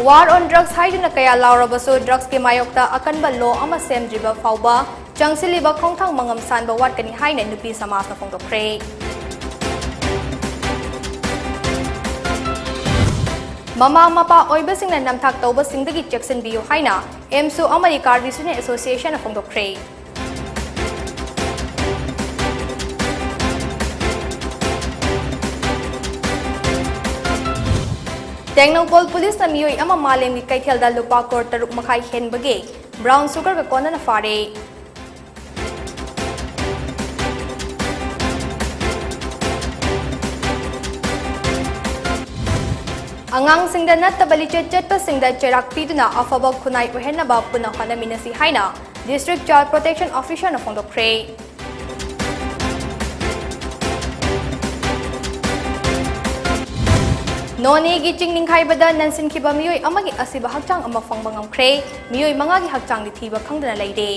War on drugs ꯍꯥꯏꯗꯨꯅ ꯀꯌꯥ ꯂꯥꯎꯔꯕꯁꯨ drugs ꯀꯤ ꯃꯥꯌꯣꯛꯇ ꯑꯀꯟꯕ law ꯑꯃ ꯁꯦꯝꯗ꯭ꯔꯤꯕ ꯐꯥꯎꯕ ꯆꯪꯁꯤꯜꯂꯤꯕ ꯈꯣꯡꯊꯥꯡ ꯃꯉꯝ ꯁꯥꯟꯕ ꯋꯥꯠꯀꯅꯤ ꯍꯥꯏꯅ ꯅꯨꯄꯤ ꯁꯃꯥꯖꯅ ꯐꯣꯡꯗꯣꯛꯈ꯭ꯔꯦ꯫ ꯃꯃꯥ ꯃꯄꯥ ꯑꯣꯏꯕꯁꯤꯡꯅ ꯅꯝꯊꯥꯛ ꯇꯧꯕꯁꯤꯡꯗꯒꯤ ꯆꯦꯛꯁꯤꯟꯕꯤꯌꯨ ꯍꯥꯏꯅ ꯑꯦꯝꯁꯨ ꯑꯃꯗꯤ Karbi Student Association ꯅ ꯐꯣꯡꯗꯣꯛꯈ꯭ꯔꯦ꯫ ꯇꯦꯡꯅꯧꯄꯜ ꯄꯨꯂꯤꯁꯅ ꯃꯤꯑꯣꯏ ꯑꯃ ꯃꯥꯂꯦꯝꯒꯤ ꯀꯩꯊꯦꯜꯗ ꯂꯨꯄꯥ ꯀ꯭ꯔꯣꯔ ꯇꯔꯨꯛ ꯃꯈꯥꯏ ꯍꯦꯟꯕꯒꯤ brown sugar ꯒ ꯀꯣꯟꯅꯅ ꯐꯥꯔꯦ꯫ ꯑꯉꯥꯡꯁꯤꯡꯗ ꯅꯠꯇꯕ ꯂꯤꯆꯠ ꯆꯠꯄꯁꯤꯡꯗ ꯆꯩꯔꯥꯛ ꯄꯤꯗꯨꯅ ꯑꯐꯕ ꯈꯨꯟꯅꯥꯏ ꯑꯣꯏꯍꯟꯅꯕ ꯄꯨꯟꯅ ꯍꯣꯠꯅꯃꯤꯟꯅꯁꯤ ꯍꯥꯏꯅ District Child Protection Officer ꯅ ꯐꯣꯡꯗꯣꯛꯈ꯭ꯔꯦ꯫ ꯅꯣꯅꯦꯒꯤ ꯆꯤꯡ ꯅꯤꯡꯈꯥꯏꯕꯗ ꯅꯟꯁꯤꯟꯈꯤꯕ ꯃꯤꯑꯣꯏ ꯑꯃꯒꯤ ꯑꯁꯤꯕ ꯍꯛꯆꯥꯡ ꯑꯃ ꯐꯪꯕ ꯉꯝꯈ꯭ꯔꯦ꯫ ꯃꯤꯑꯣꯏ ꯃꯉꯥꯒꯤ ꯍꯛꯆꯥꯡꯗꯤ ꯊꯤꯕ ꯈꯪꯗꯅ ꯂꯩꯔꯦ꯫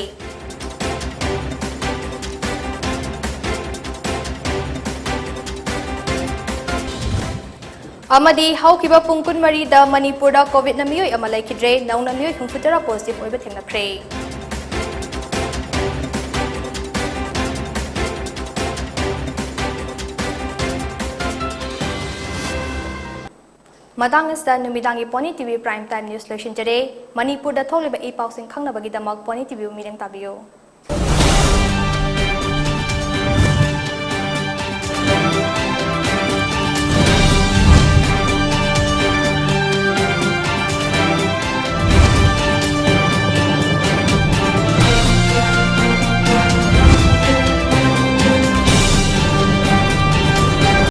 ꯑꯃꯗꯤ ꯍꯧꯈꯤꯕ ꯄꯨꯡ ꯀꯨꯟꯃꯔꯤꯗ ꯃꯅꯤꯄꯨꯔꯗ ꯀꯣꯚꯤꯗꯅ ꯃꯤꯑꯣꯏ ꯑꯃ ꯂꯩꯈꯤꯗ꯭ꯔꯦ, ꯅꯧꯅ ꯃꯤꯑꯣꯏ ꯍꯨꯝꯐꯨꯇꯔꯥ ꯄꯣꯖꯤꯇꯤꯚ ꯑꯣꯏꯕ ꯊꯦꯡꯅꯈ꯭ꯔꯦ꯫ ꯃꯇꯥꯡ ꯑꯁꯤꯗ ꯅꯨꯃꯤꯗꯥꯡꯒꯤ pony TV Prime Time News ꯂꯣꯏꯁꯤꯟꯖꯔꯦ꯫ ꯃꯅꯤꯄꯨꯔꯗ ꯊꯣꯛꯂꯤꯕ ꯏ ꯄꯥꯎꯁꯤꯡ ꯈꯪꯅꯕꯒꯤꯗꯃꯛ ꯄꯣꯅꯤ ꯇꯤꯚꯤꯕꯨ ꯃꯤꯠꯌꯦꯡ ꯇꯥꯕꯤꯌꯨ꯫